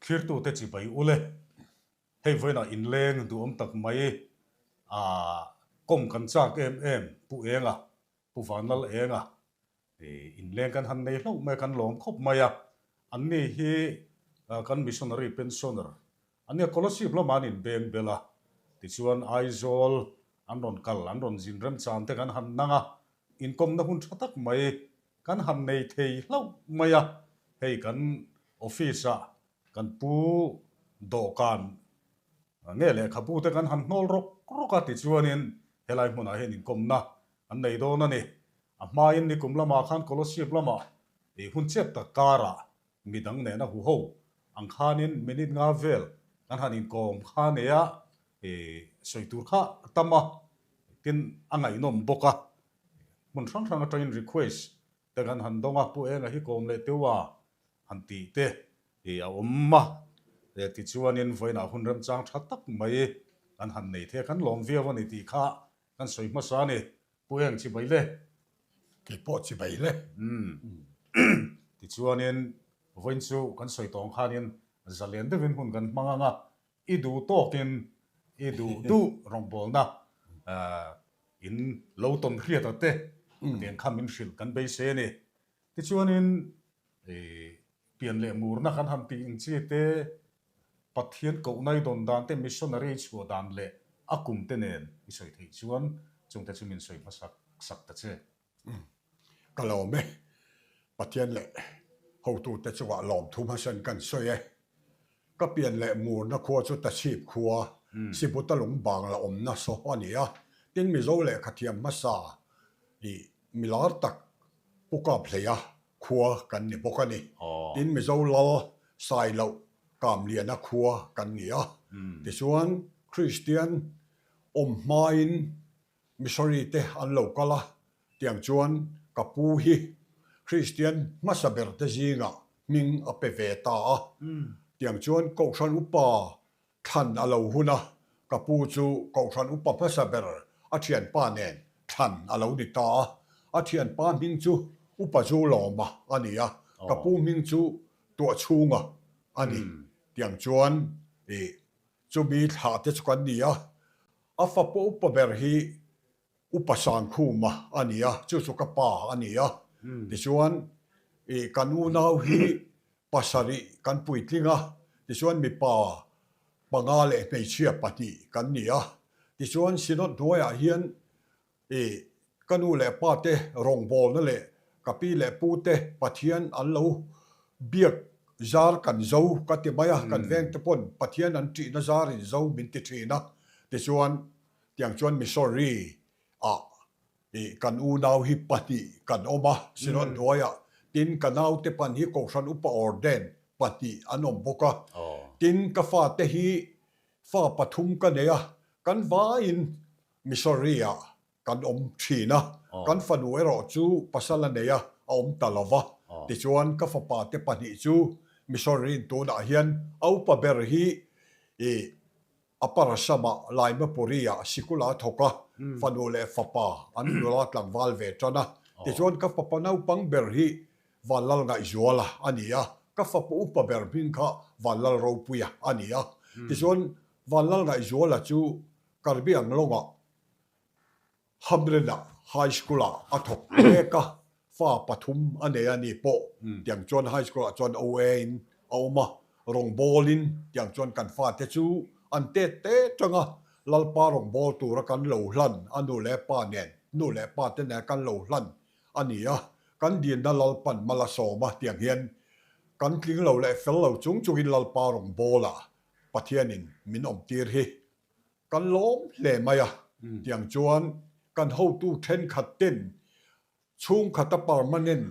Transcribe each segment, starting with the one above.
Thlirtute chibai ule. Hei vawiinah inleng duhawm tak mai a kawm kan chak em em Pu Enga, Pu Vanlal Enga inleng kan han nei hlauh mai a, kan lawm khawp mai a. Anni hi kan missionary pensioner an nia, Kolasib lamah an inbeng bel a, tichuan Aizawl an rawn kal, an rawn zin remchan te kan han nang a, inkawmna hun tha tak mai kan han nei thei hlauh mai a, hei kan office ah kan pu dawhkan nge lehkhabu te kan han hnawl rawk rawk a tichuanin helai hmunah hian inkawmna an nei dawn a ni. A hmain nikum lamah khan Kolasib lamah ih hun chep tak karah midang nena huho ang khanin minute nga vel kan han inkawm kha nei a, ih sawi tur kha a tam a, tin a ngaihnawm bawk a. Hmun hrang hrang atangin request te kan han dawng a, Pu Enga hi kawm leh teuh a han tih te i a awm a, tichuanin vawiinah hun remchang tha tak mai kan han nei thei a, kan lawm viau a ni tih kha kan sawi hmasa a ni. Pu Eng chibai le. Kei pawh chibai le. Tichuanin vawiin chu kan sawi tawng khanin zalen deuhin hun kan hmang ang a, I duh tawkin i duh duh rawngbawlna in lo tawn hriat a te tiang kha min hrilh kan beisei a ni. Tichuanin pian leh murna kan han tih ang chi te, Pathian kohna i dawn dan te, missionary i chhuah dan leh a kum te nen i sawi theih chuan chungte chu min sawi hmasak sak ta che. Ka lawm e. Pathian leh hotute chungah lawmthu hmasain kan sawi e. Ka pian leh murna khua chu Tachhip khua, Sibuta lung bangla awmna saw a ni a. Tin, Mizo lehkhathiam hmasa ih milar tak Pu Kaphleia khua kan ni bawk a ni. Tin, Mizo lal Sailoh Kamliana khua kan ni a. Tichuan, Kristian awm hmain Missionary te an lo kal a, tiang chuan ka pu hi Kristian hmasa ber te zingah hming a pe ve ta a, tiang chuan Kohhran Upa thlan a lo hun a, ka pu chu Kohhran Upa hmasa ber a thianpa nen thlan a lo ni ta a, a thianpa hming chu Upa Zulawma a ni a, ka pu hming chu Tuahchhunga a ni, tiang chuan ih chumi thlah te chu kan ni a. A fapa upa ber hi Upa Sangkhuma a ni a, chu chu ka pa a ni a. Tichuan ih kan unau hi pasarih kan puitling a, tichuan mipa panga leh hmeichhia pahnih kan ni a. Tichuan Synod hnuaiah hian Ih, ka nu leh pa te rawngbawlna leh ka pi leh pu te Pathian an lo biak zar kan zo ka ti mai a, kan veng te pawn Pathian an ṭihna zar in zo min ti ṭhin a, tichuan tiang chuan Missouri ah ih kan unau hi pahnih kan awm a, Synod hnuaiah, tin ka naute pan hi Kohhran Upa Orden pahnih an awm bawk a, tin ka fate hi fa pathum ka nei a, kan vaiin Missouri-ah kan awm thin a, kan fanu erawh chu pasal a nei a, a awm ta lo va. Tichuan, ka fapa te pahnih chu Missouri-in tunah hian a upa ber hi i Upper Assam-ah Laimapuri-ah sikul a thawk a, fanu leh fapa an nula tlangval ve tan a. Tichuan, ka fapa naupang ber hi Vanlal Ngaihzuala a ni a, ka fapa upa ber hming kha Vanlal Ropuia a ni a. Tichuan, Vanlal Ngaihzuala chu Karbi Anglongah Hamrenah High School-ah a thawk mek a, fa pathum a nei a ni pawh tiang chuan High School-ah chuan OA-in a awm a, rawngbawlin tiang chuan kan fate chu an tet te tang a, Lalpa rawngbâwl tura kan lo hlan a nu leh pa nen, nu leh pa te nen kan lo hlan a ni a, kan dinna Lalpan mal a sawm a tiang hian kan tling lo leh fel lo chung chungin Lalpa rawngbâwlah Pathianin min awmtir hi Kan lawm hle mai a, tiang chuan kan hotu thenkhat ten chhungkhata permanent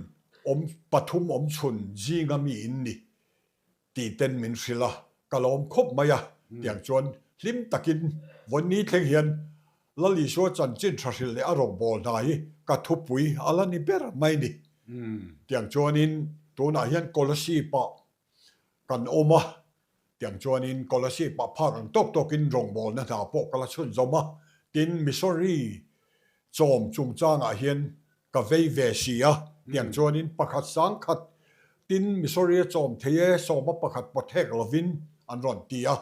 awm pathum awm chhun zinga mi in ni tih ten min hrilh a, ka lawm khawp mai a, tiang chuan hlim takin vawnni thleng hian Lal Isua chanchin tha hrilh leh a rawngbawl hna hi ka thupui a la ni ber mai ni. Tiang chuanin tunah hian Kolasib-ah kan awm a, tiang chuanin Kolasib ah phak ang tawk tawkin rawngbawlna hna pawh ka la chhunzawm a, tin Missouri chawm chungchangah hian ka vei ve si a, tiang chuanin pakhat sangkhat. Tin, Missouri a chawm thei e, sawma pakhat pawt hek lovin an rawn ti a,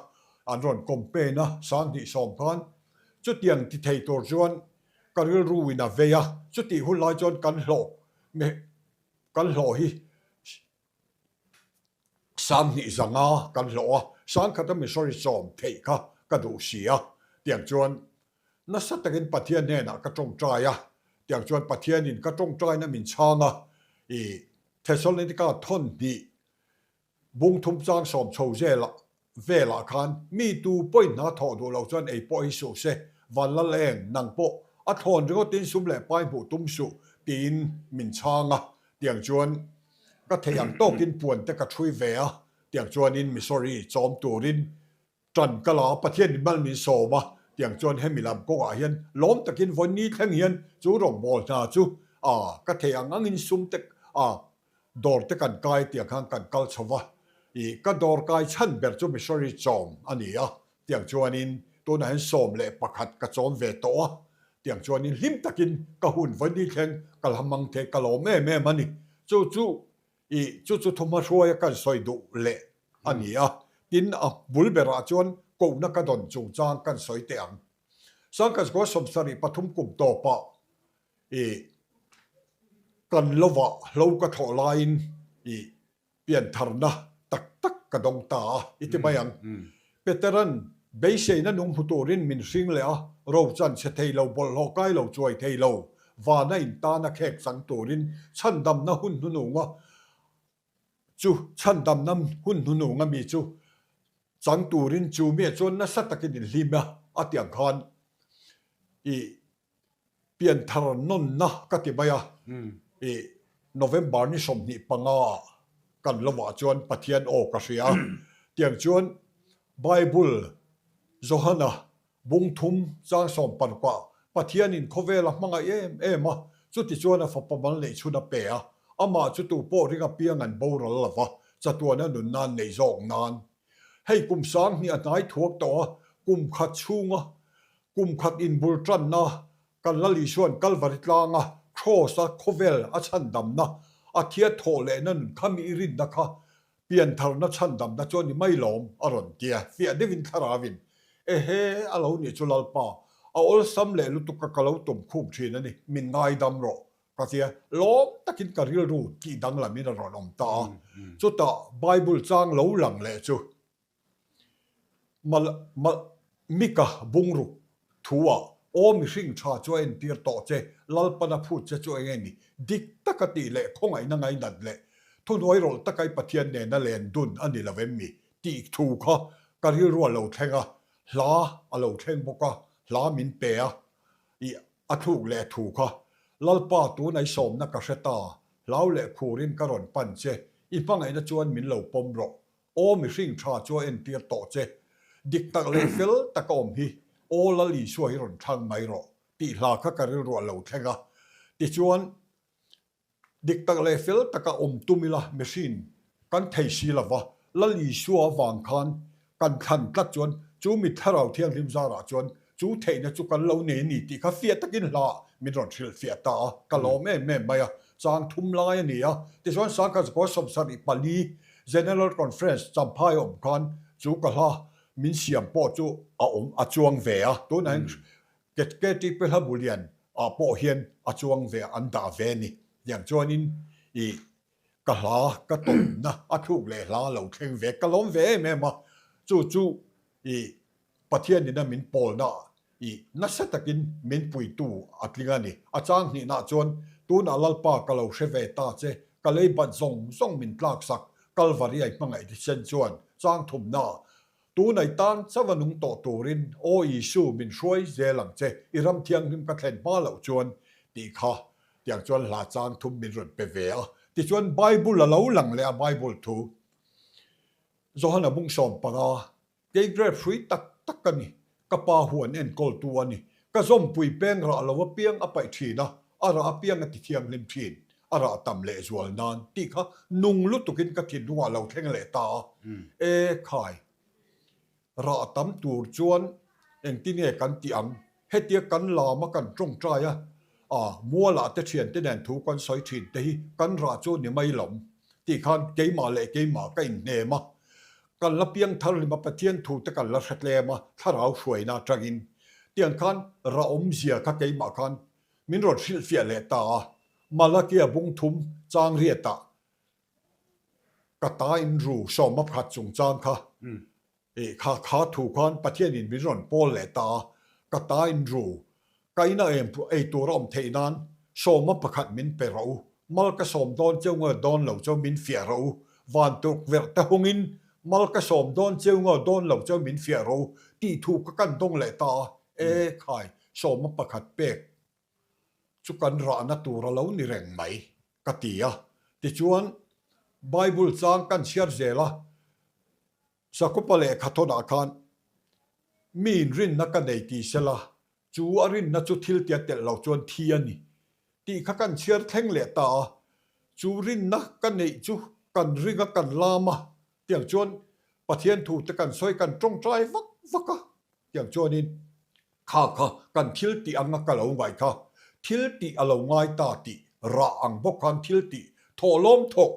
an rawn campaign a, 2010 khan. Chutiang ti thei tur chuan ka rilru in a vei a, chutih hun lai chuan kan hlawh kan hlawh hi 20 zanga kan hlawh a, sangkhata Missouri chawm theih kha ka duh si a, tiang chuan nasa takin Pathian hnenah ka tawngtai a, tiang chuan Pathianin ka tawngtaina min chhang a, i Thessalonika thawn hnih bung thum chang sawm chho zelah velah khan mi tu pawhin hna thawh duh loh chuan ei pawh hi suh se, van lal eng, nang pawh a thlawn ringawtin sum leh pai hmuh tum suh tiin min chhang a, tiang chuan ka theih ang tawkin puan te ka thui ve a, tiang chuanin Missouri chawm turin Ṭan ka la a, Pathian in mal min sawm a, tiang chuan hemi lam kawngah hian lawm takin vawi ni thleng hian chu rawngbâwl hna chu a ka thei ang angin sum te a dawr te kan kai tiang khan kan kal chho va, i ka dawr kai chhan ber chu missionary chawm a ni a, tiang chuanin tunah hian 11 ka chawm ve tawh a, tiang chuanin hlim takin ka hun vawi ni thleng ka la hmang thei ka lawm em em a ni. Chu chu I chu chu thuma hruaia kan sawi duh leh a ni a, tin a bul berah chuan kohna ka dawn chungchang kan sawi teh ang. Sangkazkaw 73 kum tawpah i kan lovah hlo ka thlawh laiin i piantharna tak tak ka dawng ta a, i ti mai ang. Peteran beiseina nung hmu turin min hring leh a, ro chan chhe thei lo, bawlhhlawh kai lo, chuai thei lo, vana intana khek chang turin chhandamna hun hnununga chu chhandamna hun hnununga mi chu chang turin chu mi chuan nasa takin inhlim a, a ti ang khan i Pianthar nawnna ka ti mai a, i November ni 25 ah kan lovah chuan Pathian aw ka hria a, tiang chuan Bible Johana bung thum chang sawm parukah Pathianin khawvel a hmangaih em em a, chuti chuan a fapa mal neih chhun a pe a, amah chu tu pawh ring apiang an boral lova, chatuana nunna an neih zawk nan. Hei kum 2000 a hnai thuak tawh a, kum khat chhunga Kum khat inbul tanna kan Lal Isua'n Kalvari tlanga Kraws-a khawvel a chhandamna, a thia thawh lehna nun kha mi rinna kha piantharna chhandamna chu a ni mai lawm, a rawn ti a. Fiah deuhin thlarauin, Ehe, a lo nih chu Lalpa, a awlsam leh lutuk ka ka lo tum khum thin a ni, min ngaidam rawh, ka ti a. Lawm takin ka rilru tih danglamin a rawn awm ta a. Chutah Bible chang lo lang leh chu Mal, mal, Mika bungruk thu-ah aw mihring tha chu a entir tawh che, Lalpan a phut che chu eng nge ni? Dik taka tih leh khawngaihna ngainat leh thuhnuai rawlh taka i Pathian nena len dun a ni lo em mi? tih thu kha ka rilru a lo thleng a, hla a lo thleng bawk a, hla min pe a, i a thluk leh thu kha Lalpa tunah i sawmna ka hre ta, hlau leh khurin ka rawn pan che, i hmangaihna chuan min lo pawm rawh, Aw mihring tha chu a entir tawh che. Dik tak leh fel taka awm hi Aw Lal Isua hi rawn thlang mai rawh tih hla kha ka rilru a lo thleng a. Tichuan, dik tak leh fel taka awm tum ila mihring kan thei si lo va, Lal Isua avang khan kan thlan tlat chuan chu mi Thlarau Thianghlim zarah chuan chu theihna chu kan lo nei a ni tih kha fiah takin hla min rawn hrilh fiah ta a, ka lawm em em mai a, chang thum lai a ni a. Tichuan Sangkazakaw 74 General Conference Champhai awm khan chu ka hla min siam pawh chu a awm a chuang ve a, tunah hian KTP hla bu lian ah pawh hian a chuang ve a, an dah ve a ni. Tiang chuanin i ka hla ka tawnna a thluk leh hla lo thleng ve, ka lawm ve em em a, chu chu i Pathian ina min pawlna i nasa takin min puitu a tling a ni. A chang hnihna chuan, Tunah Lalpa ka lo hre ve ta che, ka lei bat zawng zawng min tlaksak, Kalvari ai hmangaih thisen chuan chang thumna tunai tan chauh a nung tawh turin Aw Isu min hruai zel ang che, i ram thianghlim ka thlen hma loh chuan tih kha tiang chuan hla chang thum min rawn pe ve a. Tichuan Bible a lo lang leh a Bible thu Johana bung 15 Kei grape hrui tak tak ka ni, ka pa huan enkawltu a ni. Ka zawmpui peng rah lo apiang a paih thin a, a rah apiang a ti thianghlim thin, a rah tam leh zual nan tih kha nung lutukin ka thinlungah lo thleng leh ta a. E khai, rah tam tur chuan engtin nge kan tih ang? Hetia kan lam a kan tawngtai a, a mualah te thiante nen thu kan sawi thin te hi kan rah chu ni mai lawm. Tih khan keimah leh keimah ka inhnem a, kan la piang thar hlim a, Pathian thu te kan la hre tlem a, thlarau hruaina atangin tiang khan rah awmzia kha keimah khan min rawn hrilhfiah leh ta a, Malakia bungthum chang riatah ka ta in ru sawma pakhat chungchang kha Ih kha kha thu khan Pathianin min rawn pawl leh ta a, ka ta in ru, ka ina em ei tur a awm theih nan sawma pakhat min pe rawh u, mal ka sawm dawn cheu nge dawn lo cheu min fiah rawh u, van tukverh te hungin mal ka sawm dawn cheu nge dawn lo cheu min fiah rawh u tih thu ka kan dawng leh ta a, e khai sawma pakhat pek chu kan rahna tur a lo ni reng mai ka ti a, tichuan Bible chang kan chhiar zel a, Jakoba lehkha thawnah khan, Miin rinna ka nei ti sela, chu a rinna chu thil tia telh lo chuan thi a ni tih kha kan chhiar thleng leh ta a. Chu rinna ka neih chu kan ring a, kan lam a, tiang chuan Pathian thu te kan sawi kan tawngtai vak vak a, tiang chuanin kha kha kan thil tih anga ka lo ngaih kha thil tih a lo ngai ta tih rah ang bawk khan thil tih thawhlawm thawk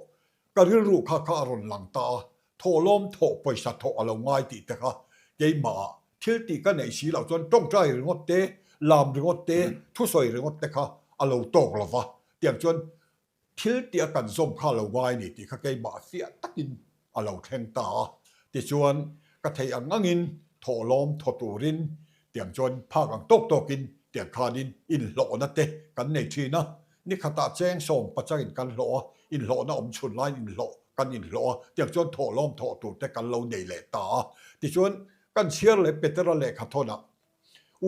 Ka rilru kha kha a rawn lang ta a, thawhlawm thawh pawisa thawh a lo ngai tih te kha keimahah thil tih ka neih si loh chuan tawngtai ringawt te, lam ringawt te, thusawi ringawt te kha a lo tawk lo va, tiang chuan thil tih a kan zawm kha a lo ngai a ni tih kha keimah fiah takin a lo thleng ta a. Tichuan ka theih ang angin thawhlawm thaw turin tiang chuan phak ang tawk tawkin tiang khanin inhlawhna te kan nei thin a, Ni khatah cheng sawm pachangin kan hlawh a, inhlawhna awm chhun laiin inhlawh kan inhlawh a, tiang chuan thawhlawm thawh tur te kan lo nei leh ta a. Tichuan, kan chhiar leh Petera lehkha thawnah,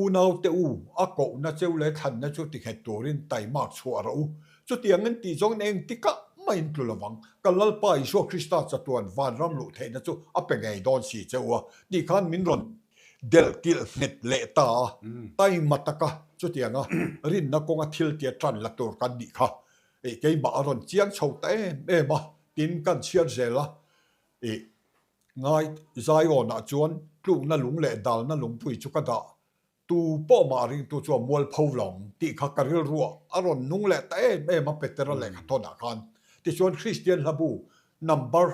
Unaute u, a kohna cheu leh thlanna chu tinghet turin taimak chhuah rawh u. Chutiangin tih zawngin engtikah mah in tlu lovang. Kan Lalpa Isua Krista chatuan vanram luh theihna chu a pe ngei dawn si che u a, tih khan min rawn Delh kilh nghet leh ta a, taima taka chutianga rinna kawnga thil tia tan la tur kan nih kha ih keimah a rawn chiang chho ta em em a, tin kan chhiar zel a, ih ngai Zion-ah chuan tlukna lung leh dalna lungpui chu ka dah, tu pawh mah ringtu chuan mualpho lo ang tih kha ka rilruah a rawn nung leh ta em em a Petera lehkha thawnah khan. Tichuan Kristian hlabu number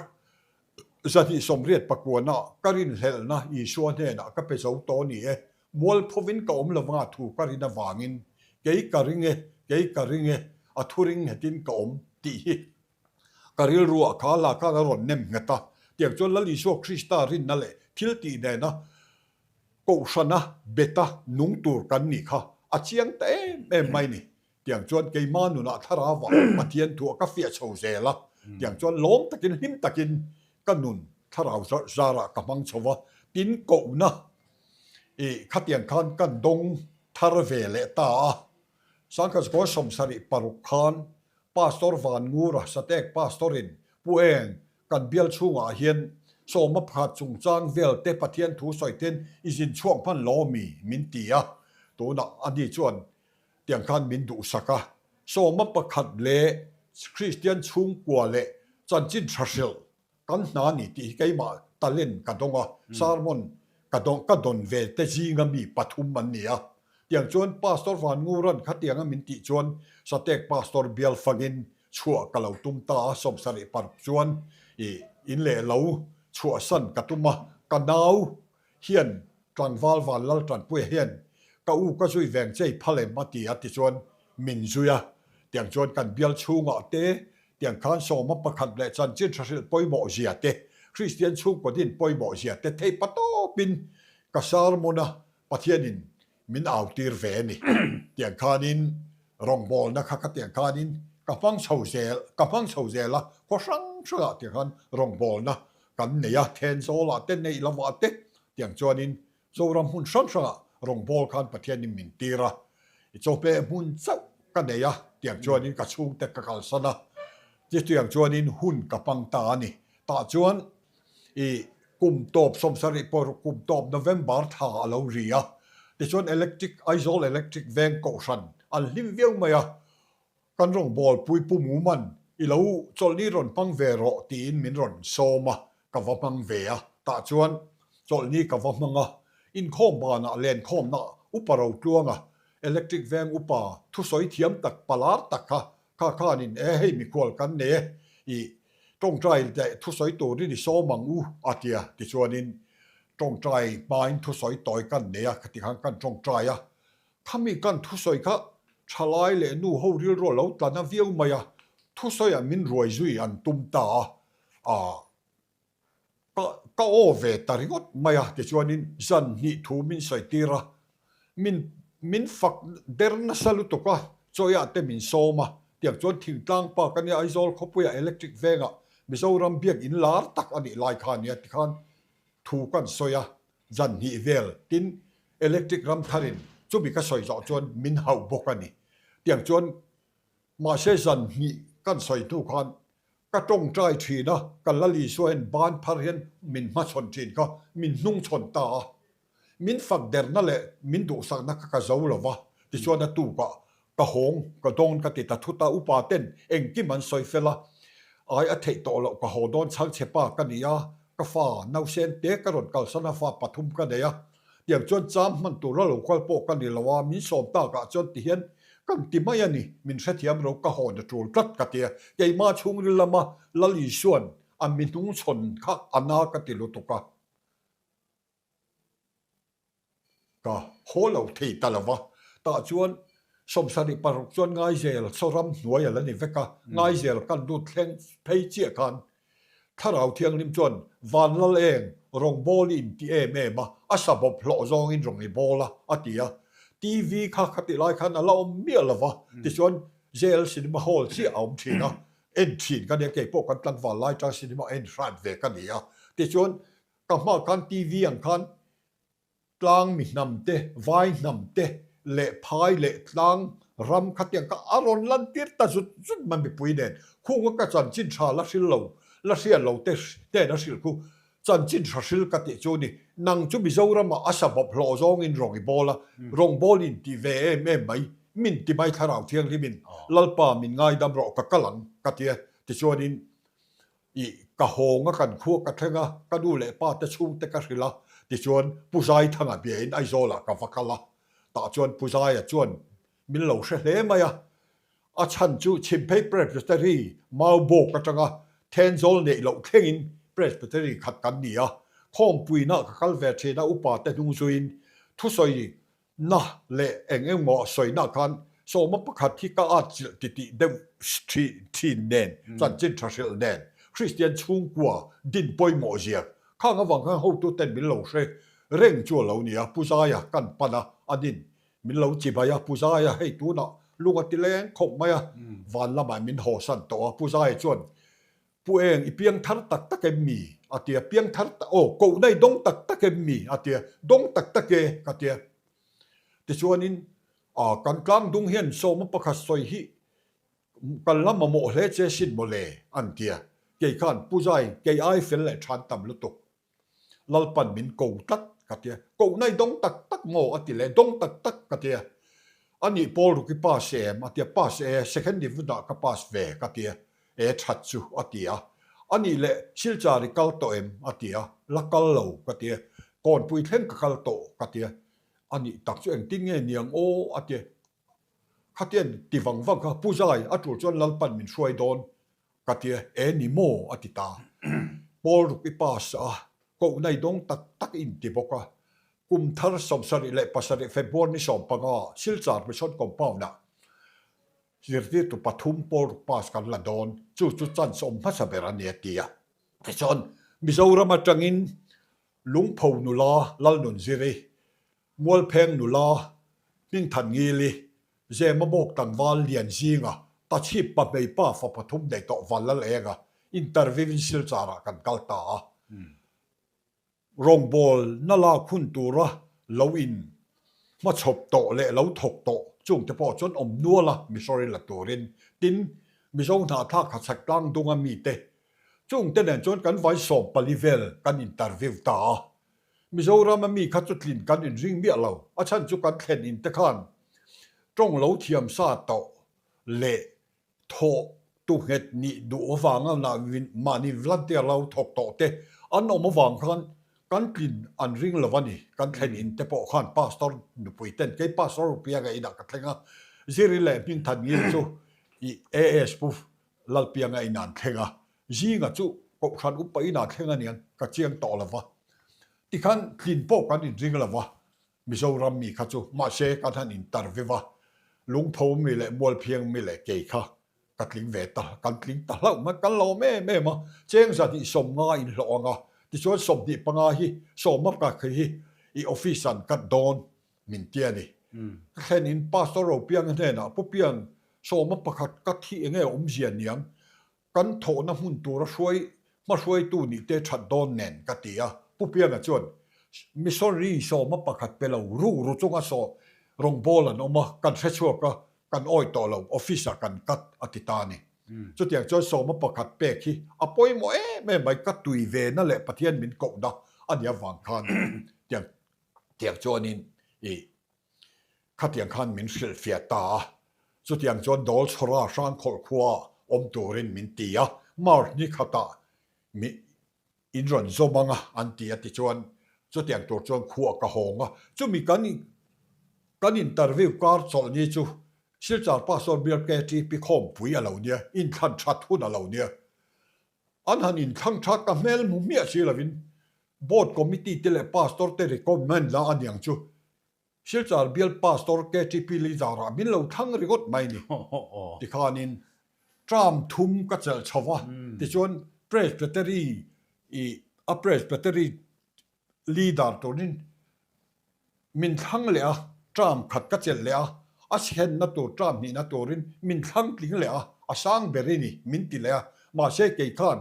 288 ka rinhlelhna Isua hnenah ka pe zo tawh ni e, mualphovin ka awm lovanga thu ka rin avangin kei ka ring e, kei ka ring e, a thu ring nghetin ka awm tih hi ka rilruah kha la khan a rawn nem nghet a. Tiang chuan Lal Isua Krista rinna leh thil tih nena kohhrana beta nung tur kan nih kha a chiang ta em em mai ni. Tiang chuan keima nunah thlarauah Pathian thuah ka fiah chho zel a, tiang chuan lawm takin hlim takin ka nun thlarau zarah ka hmang chho va, tin kohna ih khatiang khan kan dawng thar ve leh ta a. Sangkhatzkaw 76 khan Pastor Van Ngura Satek Pastor-in Pu Eng kan bial chhungah hian sawma pakhat chungchang vel te Pathian thu sawi ten i zin chhuak hman lo mi min ti a, tunah ani chuan Tiang khan min duhsak a, sawma pakhat leh Kristian chhungkua leh chanchin tha hrilh kan hna ni tih hi keimah talent ka dawng a, sermon ka dawng ka dawn ve te zinga mi pathum an ni a. Tiang chuan Pastor Van Nguran khatianga min tih chuan Satek Pastor bial fangin chhuah ka lo tum ta a, 76 chuan i in leh lo chhuahsan ka tum a, ka nau hian tlangval van lal tanpuia hian ka u ka zui veng chei phal em a ti a tichuan min zui a, tiang chuan kan bial chhungah te tiang khan sawma pakhat leh chanchin tha hrilh pawimawh zia te, Kristian chhungkaw din pawimawh zia te thei patawpin ka sermon a Pathianin min au tir ve a ni. Tiang khanin rawngbawlna kha ka tiang khanin ka hmang chho zel ka hmang chho zel a, khaw hrang hrangah tiang khan rawngbawlna kan nei a, Thenzawlah te neih lovah te tiang chuanin Zoram hmun hrang hrangah rawngbâwl khan Pathianin min tir a, i chawhmeh hmun chauh ka nei a, tiang chuanin ka chhungte ka kalsan a, chutiang chuanin hun ka hmang ta a ni. Tah chuan i kum tawp 76 kum tawp November thla a lo ri a, tichuan Electric Aizawl Electric Veng Kohhran an hlim viau mai a, Kan rawngbawlpui Pu Muman i lo chawlhni rawn hmang ve rawh tiin min rawn sawm a, ka va hmang ve a, tah chuan chawlhni ka va hmang a, inkhawm banah lenkhawmna upa Rotluanga, Electric Veng upa thusawi thiam tak palar tak kha kha khanin e hei mikhual kan nei e i. Tawngtai leh thusawi turin i sawm ang u, a ti a. Tichuanin tawngtai hmain thusawi tawi kan nei a, khati khan kan tawngtai a. Khami kan thusawi kha thalai leh nu ho rilru a lo tla na viau mai a, thusawiah min ruai zui an tum ta a, ah ka ka aw ve ta ringawt mai a. Tichuanin zan hnih thu min sawi tir a, min min fak der nasa lutuk a, chawiah te min sawm a, tiang chuan thingtlang pa ka nia Aizawl khawpuiah electric vengah Mizoram biak in lar tak a nih lai kha a nia tikhan thu kan sawi a, zan hnih vel tin electric ram tharin chumi ka sawi zawh chuan min hauh bawk a ni. Tiang chuan mahse zan hnih kan sawi hnu khan ka tawngtai thin a, ka Lal Isua hian ban phar hian min hmachhawn thin kha min hnungchhawn ta a. Min fak derna leh min duhsakna kha ka zo lo va, tichuan a tukah ka hawng, ka dawn ka ti ta thut a, upa ten engkim an sawi fel a, ai a theih tawh loh ka haw dawn chhangchhe pa ka ni a, ka fa nausen te ka rawn kalsan a, fa pathum ka nei a, tiang chuan cham hman tura lo kal pawh ka ni lo a, min sawm takah chuan tihian kan ti mai a ni, min hrethiam ro ka hawn a tul tlat ka ti a, keimah chhungril lama Lal Isua'n a mi hnungchhawn kha a na ka ti lutuk a. Ka haw lo thei ta lo va, tah chuan 76 chuan Ngaizel saw ram hnuai a la ni vek a, Ngaizel kan lut thleng phei chiah khan Thlarau Thianghlim chuan Vanlal eng rawngbâwl i inti em em a, a sa bawp hlawh zawngin rawn i bâwl a, a ti a. TV kha khatih lai khan a la awm miah lo va, tichuan JL Cinema Hall chiah a awm thin a, en thin ka nia, keipawh kan tlangval lai tang cinema en hrat ve ka ni a, tichuan Ka hma khan TV ang khan tlang mi hnam te, vai hnam te leh phai leh tlang ram khatiang kha a rawn lan tir ta zut zut mai mipui nen. Khunga ka chanchin tha la hril lo, la hriat lo te hnen a hrilh khu chanchin tha hril ka tih chu ni. Nang chu Mizoramah a sa bawp hlawh zawngin rawng i bawl a, rawng bawl in ti ve em em mai, min ti mai thlarau thianghlimin Lalpa min ngaidam rawh ka kal ang ka ti a. Tichuanin I ka hawng a kan khua ka thleng a, ka nu leh pa te chhungte ka hrilh a, tichuan Pu Zaithanga biain Aizawlah ka va kal a, tah chuan Pu Zaia chuan min lo hre hle mai a, a chhan chu Chhimphei Presbytery Maubawk atanga Thenzawl neih loh thlengin Presbytery khat kan ni a, khawmpuina ka kal ve thin a, upa te hnung zuiin thusawi Na leh eng eng maw a sawi na khan sawma pakhat hi ka at chilh titih deuh thin nen, chanchin tha hrilh nen, Kristian chhungkua din pawimawh ziak khang avang khan hotu ten min lo hre reng chu a lo ni a, Pu Zaia kan pan a, a nin min lo chi mai a, Pu Zaia hei tunah lung a ti leng khawp mai a, van lamah min hawsan tawh a, Pu Zaia chuan Pu Eng, i piang thar tak tak em mi? a ti a, piang thar tak, aw, kohna i dawng tak tak em mi? a ti a, dawng tak tak e, ka ti a. Tichuanin, a, kan tlang dung hian sawma pakhat sawi hi kan la mamawh hle che sin maw le, an ti a. Kei khan, Pu Zai, kei ai fel leh than tam lutuk. Lalpan min ko tlat ka ti a, kohna i dawng tak tak maw a ti leh, dawng tak tak ka ti a, a nih Paul Ruki pass em a ti a, pass e, second division ah ka pass ve ka ti a, e that chu a ti a, a nih leh Silchar i kal tawh em a ti a, la kal lo ka ti a, Kawnpui thleng ka kal tawh ka ti a, a nih tak chu engtin nge niang aw a ti a, khatian ti vang vang kha Pu Zai a tul chuan Lalpan min hruai dawn Ka ti a, e ni maw? a ti ta. Paul ruk i pass a, kohna i dawng tak tak in ti bawk a. Kum thar 77 February ni 15 Silchar Mission Compound-ah zirtirtu pathum Paul ruk pass kan la dawn, chu chu chance awm hmasa ber a ni a ti a. Tichuan, Mizoram atangin Lungpho nula Lalnunziri Mualpheng nula Hmingthan Ngili, Zema Bawk tlangval Lian Zinga, Tachhip pa hmei pa fa pathum nei tawh Vanlal Enga interview in Silchar ah kan kal ta a. Rawngbawl na lak hun tura lo in hmachhawp tawh leh lo thawk tawh chung te pawh chuan awm nual a missionary la turin tin Mizo hnahthlak hachhak tlang dunga mite chung te nen chuan kan vai 14 vel kan interview ta a. Mizoram a mi kha chu tlin kan inring miah lo, a chhan chu kan thlen in te khan tawng lo thiam sa tawh leh thawh tu nghet nih duh avanga mahni volunteer lo thawk tawh te an awm avang khan kan tlin an ring lo a ni. Kan thlen in te pawh khan pastor nupui ten kei pastor Rupianga inah ka thleng a, Ziri leh Hmingthan Ngil chu i AS Pu Lalpianga inah an thleng a. Zinga chu Kohhran upa inah thleng a niang ka chiang tawh lo va. Tikhan tlin pawh kan inring lo va, Mizoram mi kha chu mahse kan han interview a, Lungtho mi leh Mualphiang mi leh kei kha ka tling ve ta, kan tling ta hlauh mai, kan lawm em em a, cheng zahnih 50 inhlawh ang a, tichuan 25 hi sawma ka khi hi i office an cut dawn min ti a ni. Ka thlen in Pastor Ropianga hnenah Pu Pian 11 ka thi enge awmzia niang Kan thawhna hmun tura hruai hmahruaitu nih te that dawn nen ka ti a. Pu Pianga chuan Missionary 11 pe lo ru ru chunga saw rawngbâwl an awm a, kan hre chhuak a, kan awi tawh lo, office ah kan cut a ti ta a ni. Chutiang chuan 11 pek hi a pawimawh em em mai, ka tui ve na leh Pathian min kohna a nih avang khan tiang tiang chuanin i Khatiang khan min hrilhfiah ta a, chutiang chuan Dawl Chhawra Hrangkhawlh khua awm turin min ti a, March ni khatah mi in rawn zawm ang a an ti a tichuan chutiang tur chuan khua ka hawng a, chumi kan kan interview kar chawlh ni chu Silchar Pastor Bial KTP khawmpui a lo nia, inthlan that hun a lo nia. An han inthlang that ka hmel hmu hmiah si lovin Board Committee te leh Pastor te recommend la a niang chu Silchar Bial Pastor KTP Leader-ah min lo thlang ringawt mai ni. Tikhanin term thum ka chelh chho va, tichuan Presbytery i a Presbytery Leader turin min thlang leh a, term khat ka chelh leh a, a chhenna tur term hnihna turin min thlang tling leh a, a sang ber i ni min ti leh a, mahse kei khan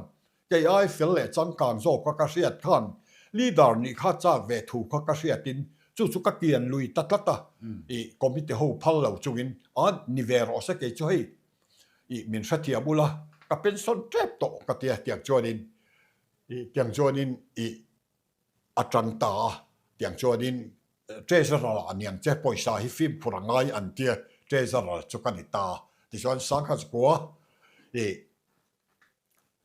Kei ai fel leh changkang zawk kha ka hriat khan leader nih kha chak ve thu kha ka hriatin chu chu ka kian lui ta tlat a, i committee ho phal lo chungin a ni ve rawh se kei chu hei i min hrethiam ula ka pension tep tawh ka tia tiang chuanin i tiang chuanin i a tang ta a tiang chuanin treasurer ah niang che pawisa hi fimkhur a ngai an tia treasurer chu ka ni ta tichuan sangha chukua i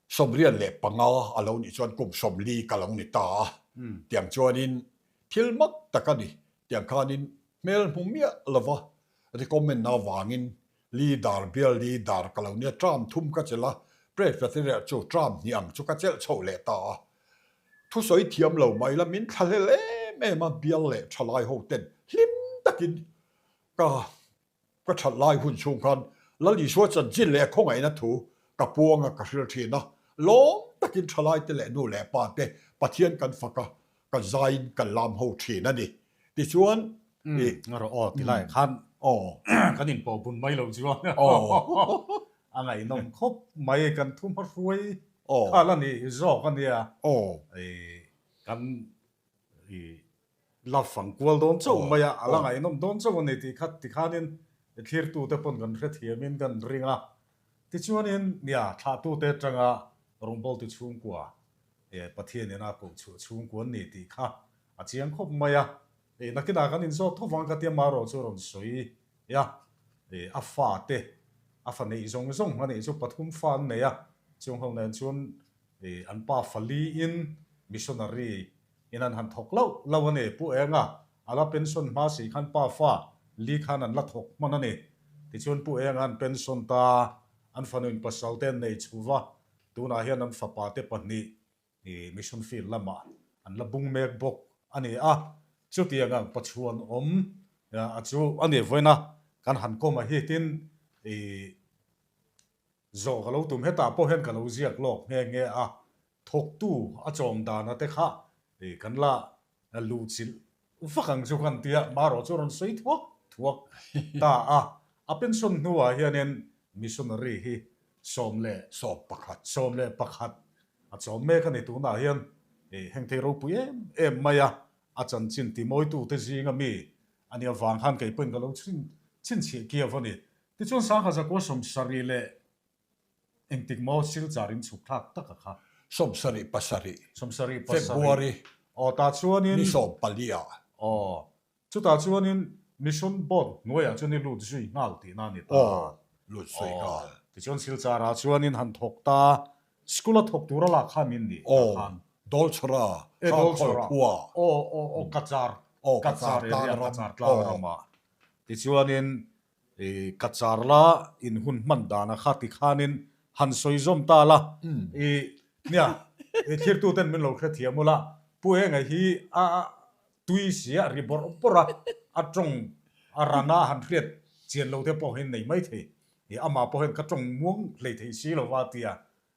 95 a lo nih chuan kum 40 ka lo ni ta a, tiang chuanin thil mak tak a ni. Tiang khanin hmel hmu miah lova recommend avangin leader, bial leader ka lo nia, term thum ka chelh a, presbyterian chu term hnih ang chu ka chelh chhoh leh ta a. Thusawi thiam lo mai la min thlahlel em em a, bial leh thalai ho ten hlim takin ka Ka that lai hun chhung khan Lal Isua chanchin leh a khawngaihna thu ka puang a, ka hril thin a. Lawm takin thalaite leh nu leh pa te Pathian kan fak a, ka zaiin kan lam ho thin a ni. Tichuan i. Rawh aw ti laiah khan kan inpawh bun mai lo chuan a ngaihnawm khawp mai, kan thu hmahruai kha la ni zawk a nia. Kan i La fang kual dawn chauh mai a, a la ngaihnawm dawn chauh a ni tih kha tikhanin thlirtute pawn kan hrethiamin kan ring a. Tichuanin nia thlahtute atanga rawngbawltu chhungkua eh Pathianin a koh chhuah chhungkua an ni tih kha a chiang khawp mai a. Eh nakinah kan inzawt tho vang ka tia marawh chu rawn sawi a, eh a fate a fa neih zawng zawng a nih chu pathum fa an nei a, chung ho nen chuan eh an pa faliin missionary In an han thawk loh loh a ni. Pu Enga, a la pension hma si khan pa fa li khan an la thawk hman a ni. Tichuan Pu Enga an pension ta, an fanuin pasal te an nei chhu va, tunah hian an fapa te pahnih i mission field lamah an la bung mek bawk a ni a. Chutiang ang pachuan awm a chu a ni vawiin a, kan han kawm a hi tin i zawh ka lo tum hetah pawh hian ka lo ziak lawk nghe nghe a. Thawktu a chawm dana te kha kan la luhchilh vak ang chu kan tia, marawh chu a rawn sawi thuak thuak ta a. A pension hnuah hianin missionary hi 11 11 a chawm mek a ni tunah hian heng thei ropui em em mai a, a chanchin timawitute zinga mi a nih avang khan kei pawhin ka lo chhinchhiah kiau a ni. Tichuan Sangha Zakua 70 leh Engtik maw Silchar in chhuk thlak tak a kha? 77. 77. February. Aw tah chuanin. Ni 14 ah. Aw. Chutah chuanin Mission Board hnuaiah chuan i lut zui nghal tihna a ni ta. Aw, lut zui nghal. Tichuan Silchar ah chuanin han thawk ta, School a thawk tur a lak kha min nih tah khan. Aw, Dawlchhawra, Hrangkhawl khua. Aw, aw, aw, Kachar. Aw, Kachar tlang ram. Kachar tlang ram ah. Tichuanin I ka char la in hun hman dan a kha ti khanin han sawi zawm ta la. I nia, i thirtuten min lo hrethiam ula, Pu Enga hi a tui si a ri bawrh bawrh a, a tawng a ran a han hriat chian lo te pawh hi nei mai thei. I amah pawh hian ka tawng muang hlei thei si lo va tia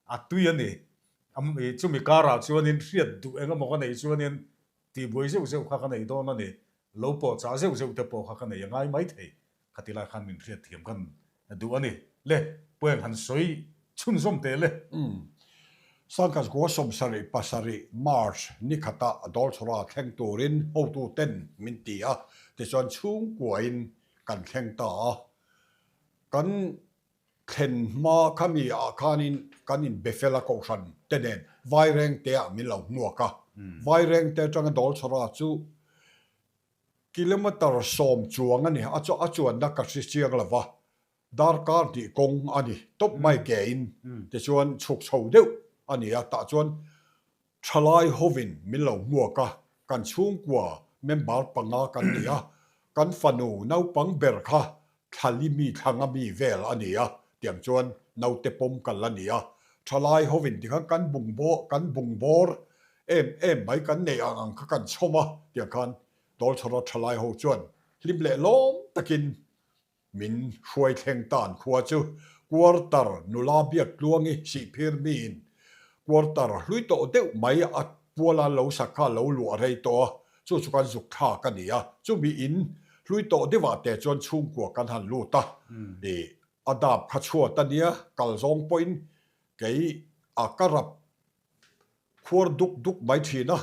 a tui a ni. Chumi karah chuanin hriat duh eng emaw ka neih chuanin Tihbuai zeuh zeuh kha ka nei dawn a ni, lo pawh chah zeuh zeuh te pawh kha ka nei a ngai mai thei, khati lai khan min hriatthiam kan duh a ni. Le, Pueng han sawi chhunzawm teh le. Umm. Sangkhat kua 77 March ni khata Dawlchhawra thleng turin hotu ten min ti a, tichuan chhungkuain kan thleng ta a. Kan Thlen hma khami ah khanin kan inbe fel a kohhran te nen Vairengte ah min lo hmuak a. Vairengte atanga Dawlchhawra chu kilometer 10 chuang a ni, a a chuanna ka hre chiang lo va, darkar hnih kawng a ni tawp mai ke in tichuan chhuk chho deuh a ni a, tah chuan Thalai hovin min lo hmuak a, kan chhungkua member panga kan ni a, kan fanu naupang ber kha thlali mi thlanga mi vel a ni a, tiang chuan naute pawm kal a ni a. Thalai hovin tikhan kan bungbawr kan bungbawr em em mai kan neih ang ang kha kan chhawm a, tiang khan Dawlchhawra thalai ho chuan hlim leh lawm takin Min hruai thleng tan khua chu quarter nula biak tluangi sihphir miin quarter hlui tawh deuh mai a puala lo sak kha lo luah rei tawh a, chu chu kan zuk thlak a ni a, chumi in hlui tawh deuhah te chuan chhungkua kan han lut a, i a dap kha chhuat a nia, kal zawng pawhin kei a ka rap Khuar duk duk mai thin a,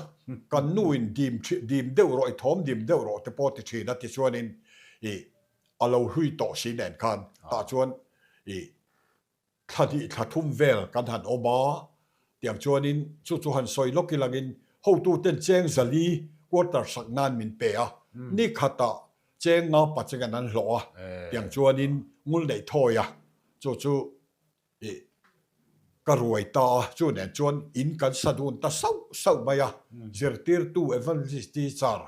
kan nu in dim dim deuh rawh i thawm dim deuh rawh te pawh ti thin a tichuanin i a lo hlui tawh si nen khan tah chuan i thla hnih thla thum vel kan han awm a, tiang chuanin chu chu han sawi lawk ilangin hotu ten cheng zali quarter sak nan min pe a, ni khatah cheng nga pachengan an hlawh a, tiang chuanin ngul neih thawi a chu chu I ka ruai ta a, chu nen chuan in kan sa dun ta sauh sauh mai a, zirtirtu evangelist teacher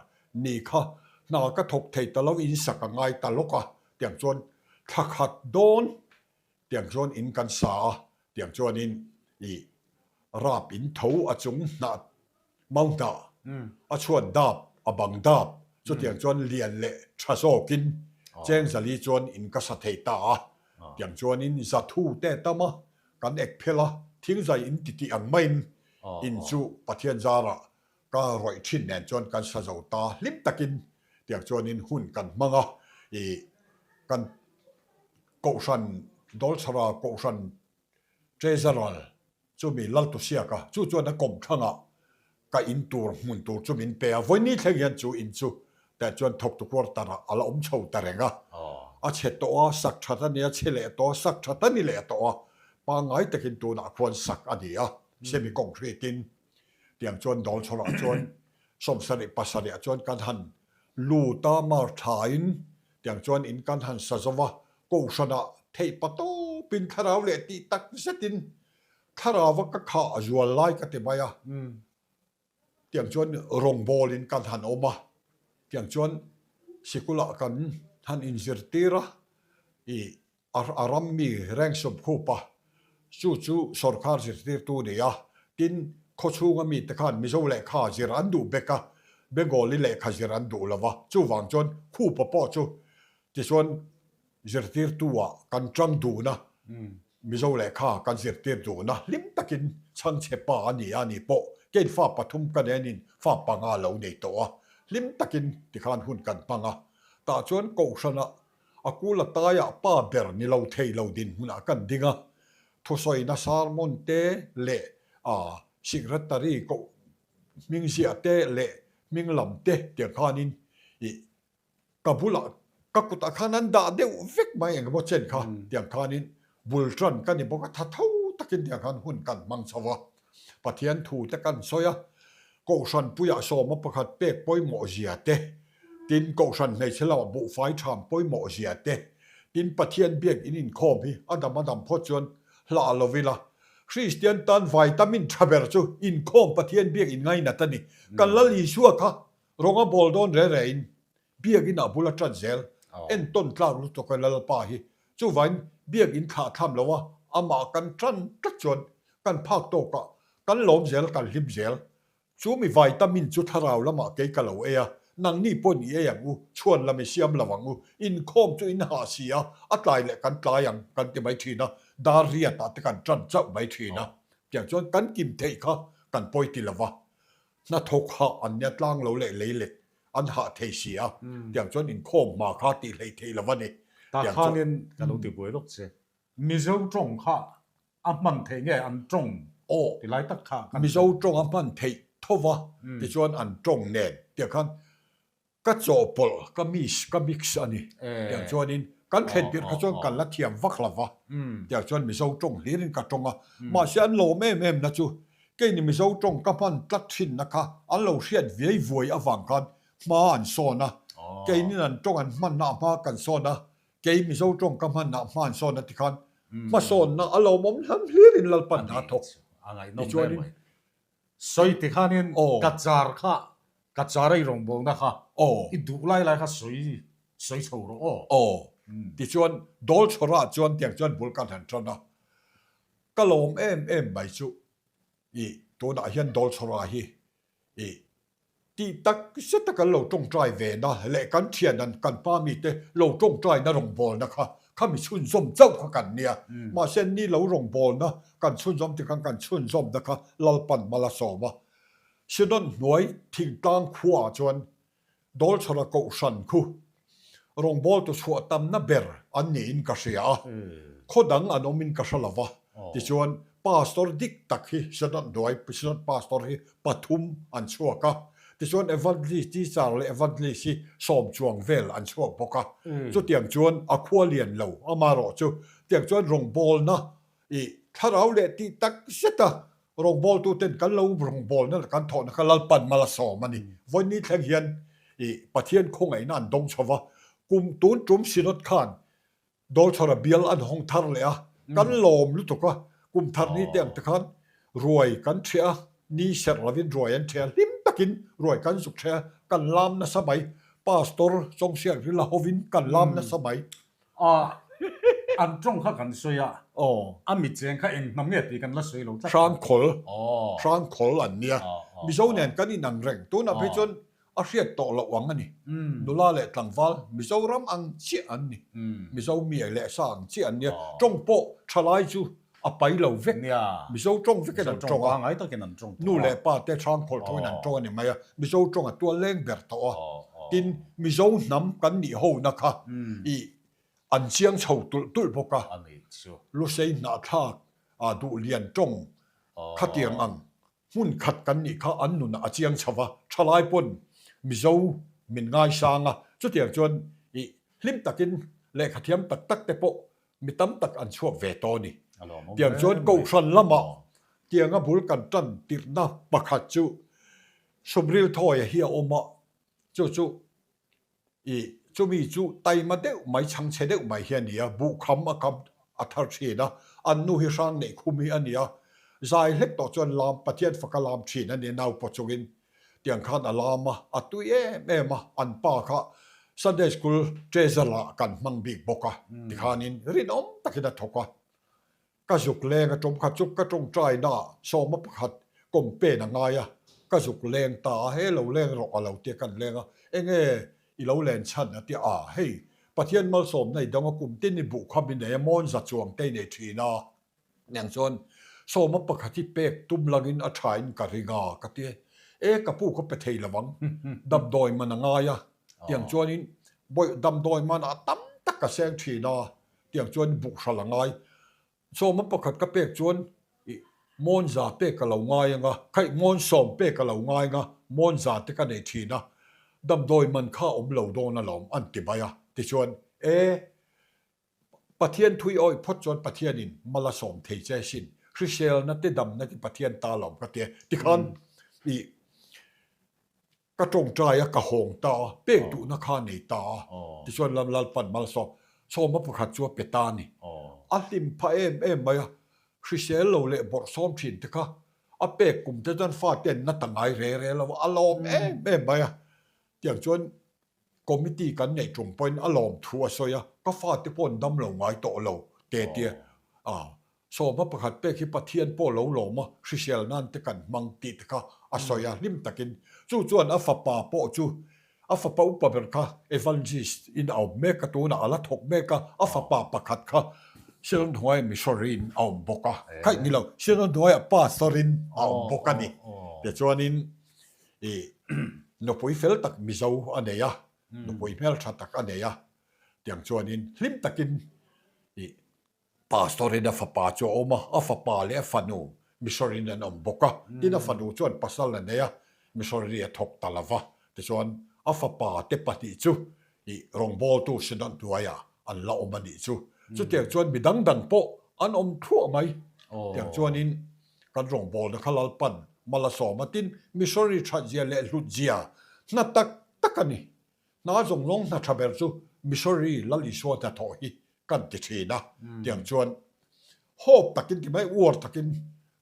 ni kha hna ka thawk thei ta lo in sak a ngai ta lawk a, tiang chuan thla khat dawn tiang chuan in kan sa a, tiang chuanin i rap in tho a chung hnah mau hnah a chhuat dap a bang dap chutiang chuan lian leh tha zawkin cheng zali chuan in ka sa thei ta a, tiang chuanin zathu te tam a kan ek phel a, thingzai in ti tih ang maiin in chu Pathian zarah ka rawih thin nen chuan kan sa zo ta hlim takin tiang chuanin hun kan hmang a, ih kan Kohhran Dawlchhara Kohhran Treasurer chumi Laltusiak a, chu chuan a kawm thangah ka in tur hmun tur chu min pe a, vawini thleng hian chu in chu tah chuan thawktu quarter ah a la awm chho ta reng a, a chhe tawh a, sak that a ni a, chhe leh tawh a, sak that a ni leh tawh a, pangngai takin tunah khuan sak a ni a, semi concrete in tiang chuan dawl chhawrah chuan 77 ah chuan kan han lut a, mar thain Tiang chuan in kan han sa zo va, Kohhranah theih pa tawpin thlarau leh tih tak zetin thlarauva ka khah a zual lai ka ti mai a. Tiang chuan rawngbawlin kan han awm a, tiang chuan sikulah kan han inzirtir a, i A ram mi reng sawm khup a, chu chu sawrkar zirtirtu ni a, tin, khawchhunga mite khan Mizo lehkha zir an duh bek a, Bengali lehkha zir an duh lo va, chuvang chuan khupa pawh chu tichuan zirtirtu-ah kan tang dun a, Mizo lehkha kan zirtir dun a, hlim takin chhangchhe pa a ni a ni pawh kein fa pathum ka nenin fa panga lo nei tawh a, hlim takin tikhan hun kan hmang a, tah chuan Kohhranah A kul a taiah pa ber ni lo thei lo dinhmunah kan ding a, thusawina sermon te leh a secretary koh hming ziah te leh hming lam te tiang khanin ih ka bulah ka kutah khan an dah deuh vek mai engemaw chen kha tiang khanin bul tan ka ni bawk a, tha tho takin tiang khan hun kan hmang chho a. Pathian thu te kan sawi a, Kohhran puiah sawma pakhat pek pawimawh zia te, tin Kohhran hmeichhe lamah buhfai tham pawimawh zia te, tin Pathian biak in inkhawm hi a dam a dam phawt chuan hlah lo ila, Kristian tan vitamin tha ber chu inkhawm Pathian biak in ngainat a ni. Kan Lal Isua kha rawng a bawl dawn re re in biak inah bul a ṭan zel, entawn tlak lutuk a Lalpa hi. Chuvain biak in thlah thlam lo a. Amah kan tan tlat chuan kan phak tawkah kan lawm zel, kan hlim zel. Chu mi vitamin chu thlarau lamah kei ka lo ei a, nangni pawhin i ei ang u, chhuan lam i siam lo ang u, inkhawm chu in hah si a, a tlai leh kan tlai ang kan ti mai thin a, dar riatah te kan tan chauh mai thin a. Tiang chuan kan kim theih kha kan pawi ti lo va, hnathawk hah an nia tlang lo leh lei let an hah thei si a, tiang chuan inkhawm hma kha tih hleih theih lo a ni. Tah khanin ka lo ti buai lawk che. Mizo tawng kha a hman theih nge an tawng ti lai tak kha kan Mizo tawng a hman theih tho va tichuan an tawng nen tiang khan ka chawhpawlh ka miss ka mix a ni tiang chuanin kan thlen tirh kha chuan kan la thiam vak lo va tiang chuan Mizo tawng hlirin ka tawng a mahse an lawm em em na chu keini Mizo tawng ka hman tlat thinna kha an lo hriat viai vuai avang khan hma an sawn a keinin an tawng an hmanna hma kan sawn a Kei Mizo tawng ka hmanna hman sawn a ti khan hmasawnna a lawmawm hlam hlirin Lalpan a thawk. A ngaihnawm hle mai. Sawi ti khanin ka char kha, ka char a i rawngbawlna kha i duh lai lai kha sawi sawi chho rawh aw. Aw. Tichuan dawl chhawrah chuan tiang chuan bul kan han tan a. Ka lawm em em mai chu i tunah hian dawl chhawrah hi i Tih tak zeta kan lo tawngtai ve na leh kan thian an kan pa mite lo tawngtaina rawngbawlna kha khami chhunzawm chauh kha kan nia. Mahse ni lo rawngbawlna kan chhunzawm tikhan kan chhunzawmna kha Lalpan mal a sawm a. Synod hnuai thingtlang khuaah chuan Dawlchhara Kohhran khu rawngbawltu chhuah tamna ber an niin ka hria a, khaw dang an awmin ka hre lo va. Tichuan, Pastor dik tak hi Synod hnuai Synod Pastor hi pathum an chhuak a, tichuan Evangelist teacher leh Evangelist hi sawm chuang vel an chhuak bawk a. Chutiang chuan a khua lian lo amaherawhchu tiang chuan rawngbawlna i thlarau leh tih tak zeta Rawngbawltuten kan lo rawngbawlna leh kan thawhna kha Lalpan mal a sawm a ni. Vawiin thleng hian i Pathian khawngaihna an dawng chho va, kum tun tum Synod khan Dawlchhawra bial an hawng thar leh a, kan lawm lutuk a, kum thar ni te ang te khan ruai kan ṭhiah a, ni serh lovin ruai an ṭhiah a, hlim takin ruai kan zuk ṭhiah a, kan lam nasa mai, Pastor Chawngsiak Rila hovin kan lam nasa mai. A, an tawng kha kan sawi a, a mi cheng kha eng hnam nge tih kan la sawi lo tlat. Hrangkhawl, Hrangkhawl an nia. Mizo nen kan inang reng. Tunah phei chuan a hriat tawh loh ang a ni. Nula leh tlangval Mizoram ang chiah an ni. Mizo mi leh sa ang chiah an nia. Tawng pawh thalai chu a pai lo vek. Mizo tawng vekin an tawng a. Nu leh pa te Hrangkhawl tawngin an tawng a ni mai a. Mizo tawng a tual leng ber tawh a. Tin, Mizo hnam kan nih hona kha i an chiang chho tulh tulh bawk a. Lusei hnahthlak a duh lian tawng khatiang ang hmun khat kan nih kha an nunah a chiang chho va. Thalai pawn Mizo min ngaisang a. Chutiang chuan i hlim takin lehkha thiam tak tak te pawh Mi tam tak an chhuak ve tawh a ni. Tiang chuan Kohhran lamah tianga bul kan tan tirhna pakhat chu Sumril Thawia hi a awm a, chu chu i chumi chu taima deuh mai chhangchhe deuh mai hi a ni a, buhkham a kam a thar thin a, an nu hi hrang neih khum hi a ni a, zai hlek tawh chuan lam Pathian faka lam thin a ni a, naupaw chungin Tiang khan a lam a, a tui em em a, an pa kha Sunday School treasurer ah kan hmang bik bawk a, tikhanin rinawm takin a thawk a. Ka zuk leng a tum kha chu ka tawngtaina ah sawma pakhat kawm pen a ngai a, ka zuk leng ta a, he lo leng rawh a lo tia kan leng a, enge i lo len chhan a tia, ah hei Pathian malsawmna i dang a kum tin i buh kha mi nei a mawnza chuang te i nei thin a. Nang chuan sawma pakhat hi pek tum langin a thain ka ring a, ka ti e. E, ka pu ka pe thei lo ang, damdawi man a ngai a, tiang chuanin bawih damdawi manah tam tak ka seng thin a, tiang chuan buhhral a ngai. Sawma pakhat ka pek chuan ih mawnza pek ka lo ngai ang a, khaih mawn sawm pek ka lo ngai ang a, mawnza te ka nei thin a, damdawi man kha a awm lo dawn alawm an ti mai a, tichuan e, Pathian thui awih phawt chuan Pathianin mal a sawm thei che sin, hriselna te damna te Pathian ta lo ka ti a, tikhan i ka tawngtai a ka hawng ta a, pek duhna kha a nei ta a, tichuan lam Lalpan mal sawm sawma pakhat chu a pe ta a ni. A hlim phah em em mai a, hrisel lo leh bawrhsawm thin te kha a pek kum te chuan fate an na ta ngai re re lo a, a lawm em em mai a, tiang chuan Committee kan neih tum pawhin a lawm thu a sawi a, ka fate pawh an dam lo ngai tawh lo te tia. Sawma pakhat pek hi Pathian pawh lo lawm a, hrisel nan te kan hmang tih te kha a sawi a, hlim takin. Chu chuan a fapa pawh chu, a fapa upa ber kha evangelist in a awm mek a, tunah a la thawk mek a, a fapa pakhat kha Synod hnuaiah missionary in a awm bawk a, khaih ni lo, Synod hnuaiah pastor in a awm bawk a ni. Tichuanin i nupui fel tak Mizo a nei a, nupui hmeltha tak a nei a, tiang chuanin hlim takin i Pastor in a fapa chu a awm a, a fapa leh a fanu missionary in an awm bawk a. Tin a fanu chuan pasal a nei a, missionary a thawk ta lo va. Tichuan a fapa te pahnih chu ih rawngbawltu synod hnuaiah an la awm a nih chu. Chutiang chuan mi dang dang pawh an awm thluah mai. Tiang chuanin kan rawngbawlna kha Lalpan mal a sawm a, tin missionary thatzia leh hlutzia hna tak tak a ni. Hna zawng lawng hna tha ber chu Missionary Lal Isua hnathawh hi kan ti thin a, tiang chuan hope takin ti mai uar takin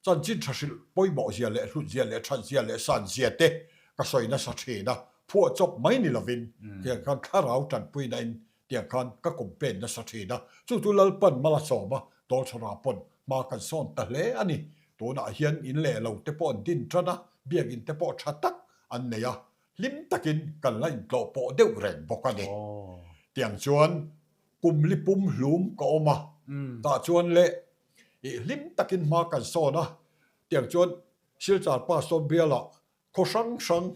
chanchin tha hrilh pawimawh zia leh hlut zia leh that zia leh san zia te ka sawi nasa thin a, phuah chawp mai ni lovin tiang khan thlarau tanpuina in tiang khan ka campaign nasa thin a, chu chu Lalpan mal a sawm a, Dawlchhara pawn hma kan sawn ta hle a ni. Tunah hian in leh lo te pawh an din tan a, biakinn te pawh tha tak an nei a, hlim takin kan la intlawh pawh deuh reng bawk a ni. Tiang chuan kum li pum hlum ka awm a, tah chuan le ih hlim takin hma kan sawn a, tiang chuan Silchar Pastor bialah khaw hrang hrang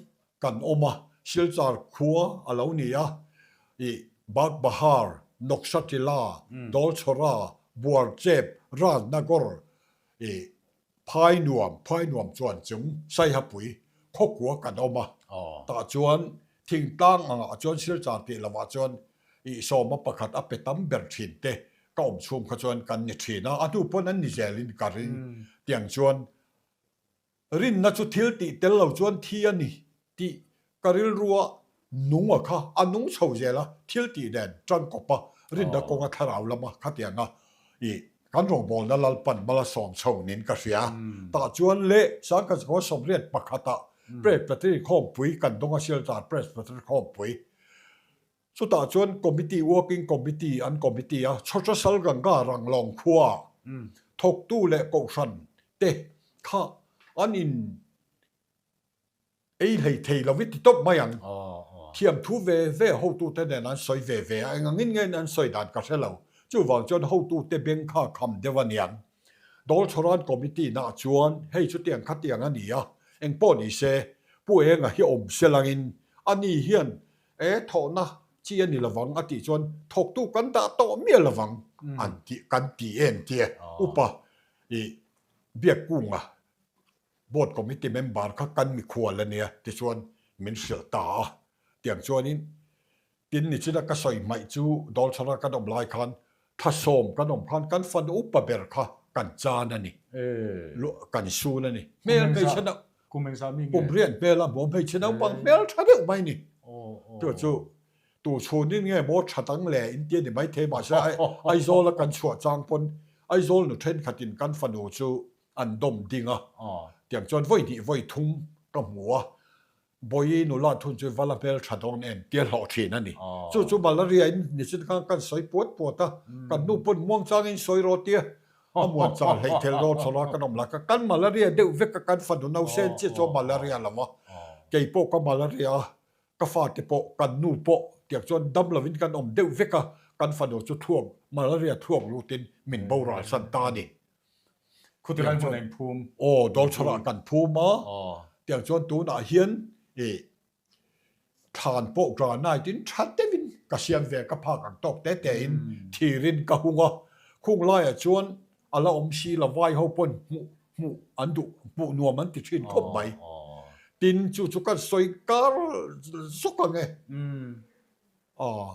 kan awm a, Silchar khua a lo ni a, ih Bagbahar, Nokshatila, Dawlchhawra, Buarchep, Rajnagar, ih Phai nuam, phai nuam chuan chung Saihapui khawkua kan awm a, tah chuan thingtlang angah chuan Silchar tih lovah chuan ih sawma pakhat a pe tam ber thin te ka awm chhung kha chuan kan ni thin a, a hnu pawn an ni zelin ka ring. Tiang chuan rinna chu thil tih tel lo chuan thi a ni tih Ka rilrua nunga kha a nung chho zel a, thil tih nen tangkawpa rinna kawnga thlarau lama khatianga i kan rawngbawlna Lalpan mal a sawm chho niin ka hria. Tah chuan leh Sangkhat Zakhaw 81 ah Presbytery khawmpui kan dawng a Silchar Presbytery khawmpui. Chutah chuan Committee, Working Committee an committee a, Chhawcha Salganga Ranglawng khua thawktu leh kohhran te kha an in Ei hlei thei lo i ti tawp mai ang. Thiamthu ve ve hotute nen an sawi ve ve a, eng angin nge an sawi dan ka hre lo. Chuvang chuan hotute beng kha kham deuh a niang. Dawlchhawran Committee nah chuan hei chutiang khatiang a ni a, eng pawh ni se, Pu Enga hi awm se langin ani hian e thawhna chi a ni lovang a tih chuan thawktu kan dah tawh miah lovang an ti kan ti em tia upa i Biakkunga Board Committee member kha kan mikhual a nia tichuan min hrilh ta a. Tiang chuanin tin nichina ka sawi hmaih chu Dawlchhara kan awm lai khan thlasawm kan awm khan kan fanu upa ber kha kan chan a ni, kan sun a ni. Hmel hmeichhe nau, kum rian hmel a hmuam hmeichhe naupang hmel tha deuh mai ni. Chu chu tu chhunin nge maw tha dang le in ti a ni maithei mahse Aizawl a kan chhuah chang pawn Aizawl nu thenkhatin kan fanu chu an dawm ding a, tiang chuan vawi hnih vawi thum ka hmu a, Bawihi nula thun chu vala hmel tha dawn em tia hlawh thin a ni. Chu chu malaria in nichin khan kan sawi puat puat a, kan nu pawn muangchangin sawi rawh tia a muan char hleih thel rawt chawlh a kan awm la ka kan malaria deuh vek a kan fanu nausen chiah chu a malaria lo a, kei pawh ka malaria a, ka fate pawh kan nu pawh tiang chuan dam lovin kan awm deuh vek a, kan fanu chu thluak malaria thluak lutin min boral san ta a ni. Khuti lai hmun a in phum. Aw, Dawlchhawrah kan phum a. Tiang chuan tunah hian i thlan pawh granite in tha deuhin ka siam ve ka phak ang tawk te te in thirin ka hung a. Khung laiah chuan a la awm si lo vai ho pawn hmuh hmuh an duh hmuh nuam an ti thin khawp mai. Tin chu chu kan sawi kar zawk ang e. Aw.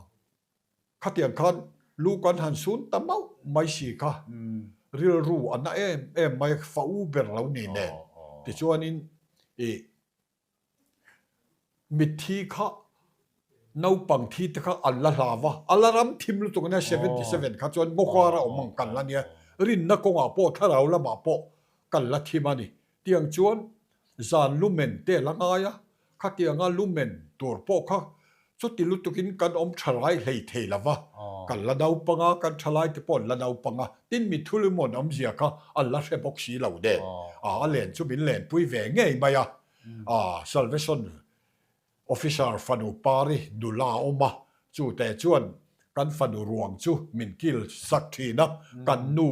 Khatiang khan lu kan han sun ta mauh mai si kha rilru a na em em mai fa u ber lo ni nen tichuanin i mitthi kha naupang thi te kha an la hlau a, a la ram thim lutuk ania 77 kha chuan ngawkar a awm ang kan la nia rinna kawngah pawh thlarau lamah pawh kan la thim a ni. Tiang chuan zan lumen te la ngai a, khatianga lumen tur pawh kha. Chuti lutukin kan awm tha lai hlei thei lo va, kan la naupang a, kan thalai te pawh an la naupang a, tin mi thulimawn awmzia kha an la hre bawk si lo nen. A len chu min lenpui ve ngei mai a, Salvation Officer fanu Pari nula a awm a, chute chuan kan fanu ruang chu min kil sak thin a, kan nu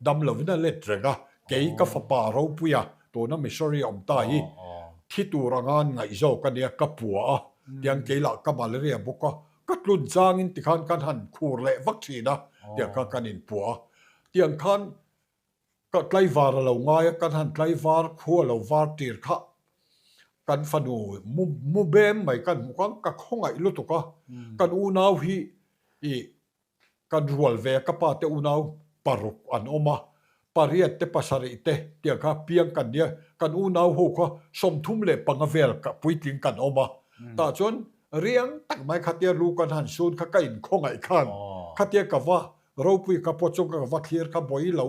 dam lovin a let reng a, kei ka fapa Ropuia tuna Missouri awm ta hi thi tur anga an ngaih zawk a nia, ka pua a, tiang kei lah ka malaria bawk a, ka tlun changin tikhan kan han khur leh vak thin a, tiang khan kan inpua a, tiang khan Ka tlaivar a lo ngai a, kan han tlaivar khu a lo var tir kha kan fanu mu mu bem mai kan hmu kha ka khawngaih lutuk a, kan unau hi ih kan rual ve a, ka pa te unau paruk an awm a, pariat te pasarih te tiang kha piang kan nia, kan unau ho kha 35 vel puitling kan awm a, tah chuan riang tak mai khatia lu kan han sun kha ka inkhawngaih khan khatia ka va Ropui ka pawh chu ka va thlir kha bawi lo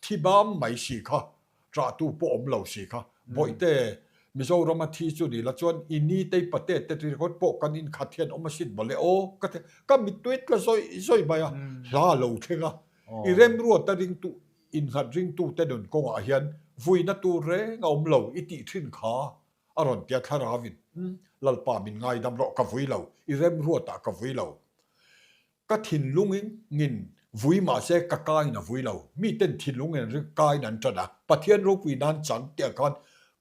thi bam mai si kha, ṭahtu pawh awm lo si kha. Bawihte, Mizorama thi chu ni la chuan i ni tei pate te ringawt pawh kan inkhat hian awm asin mawle aw ka ti. Ka mittui tla zawih zawih mai a, hla a lo thleng a. I remruata ringtu, innghat ringtute nun kawngah hian vuina tur reng a awm lo i tih ṭhin kha a rawn tia thlaravin, Lalpa min ngaidam rawh ka vui lo, i remruatah ka vui lo. Ka thinlungin ngin vui mahse ka kain a vui lo. Miten thinlungin an ring kain an ṭan a, Pathian ropui nan chang tih khan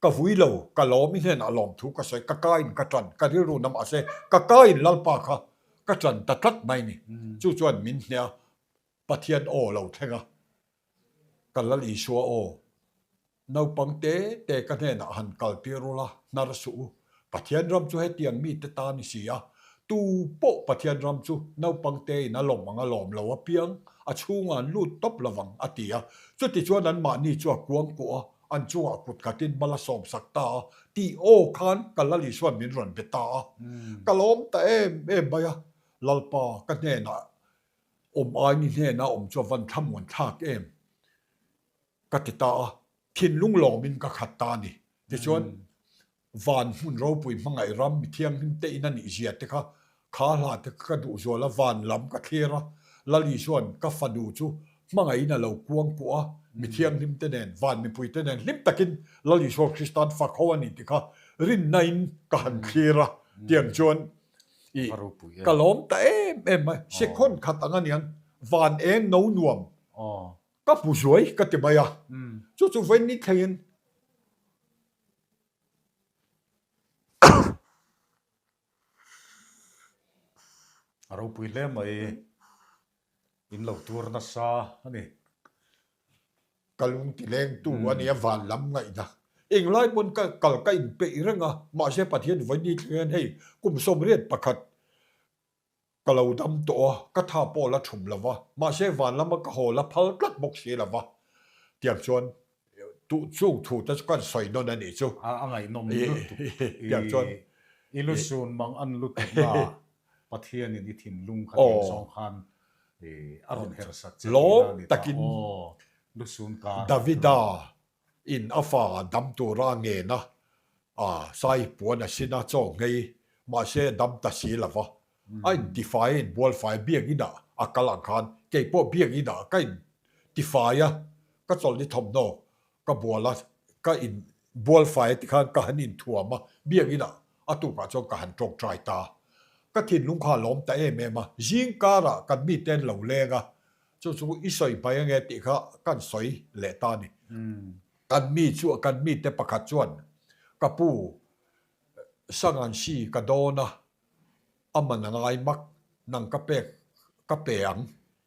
ka vui lo, ka lawm i hnenah lawmthu ka sawi, ka kain ka ṭan, ka rilru na mahse ka kain Lalpa kha ka ṭan ta tlat mai ni. Chu chuan min hneh a, Pathian aw lo thleng a, ka Lal Isua aw. Naupang te te ka hnenah han kal tir ula, hnar suh u. Pathian ram chu hetiang mite ta ni si a, tu pawh Pathian ram chu naupang tein a lawm ang a lawm lo apiang, a chhungah an lut tawp lovang, a ti a. Chutichuan anmahni chu a kuang kuah a, an chungah kut khatin mal a sawmsak ta a, tih aw khan ka Lal Isuan min rawn be ta a. Ka lawm ta em em mai a, Lalpa ka hnenah awm aini hnenah awm chu a van thlamuan thlak em? Ka ti ta a, thinlung lawmin ka khat ta a ni. Tichuan, van hmun ropui hmangaih ram mi thianghlim te in a nih zia te kha, kha hla te kha ka duh zual a, van lam ka thlir a, Lali chuan ka fanu chu hmangaihin a lo kuang kuah a, mi thianghlim te nen, van mipui te nen hlim takin Lal Isua Kristan fak ho a ni ti kha rinna in ka han thlir a, tiang chuan i ka lawm ta em em mai. Sekhawn khat ang a niang, van eng no nuam. Ka hmu zuai ka ti mai a, chu chu vawiin ni thlengin A ropui hle mai, in lo tur nasa a ni. Ka lung ti lengtu a nia van lam ngaihna. Englai pawn ka kal ka inpeih reng a, mahse Pathian vawiin ni thleng hian hei kum 81 Ka lo dam tawh a, ka tha pawh la thum lo va, mahse van lama ka haw la phal tlat bawk si lo va. Tiang chuan tuh chung thu te chu kan sawi nawn a nih chu. A ngaihnawm lutuk. Tiang chuan i lusun mang an lutuk na Pathianin i thinlung kha tiang zawng khan a rawn her sak che tihna a ni ta. Aw lusun kar. Davida in a fa dam tura a ngen a, a sai puan a sin a, chaw nghei mahse a dam ta si lo va, a intifai a inbualfai biakinah a kal ang khan kei pawh biakinah ka intifai a, ka chawlhni thawmhnaw ka bual a, ka inbualfai a tikhan ka han inthuam a, biakinah a tukah chuan ka han tawngtai ta. Ka thinlung kha a lawm ta em em a, zing karah kan mite an lo leng a, Chu chu i sawi hmai ange tih kha kan sawi leh ta a ni. Kan mi chu kan mite pakhat chuan ka pu Sangansi ka dawn a, a man a ngai mak, nang ka pek ka pe ang,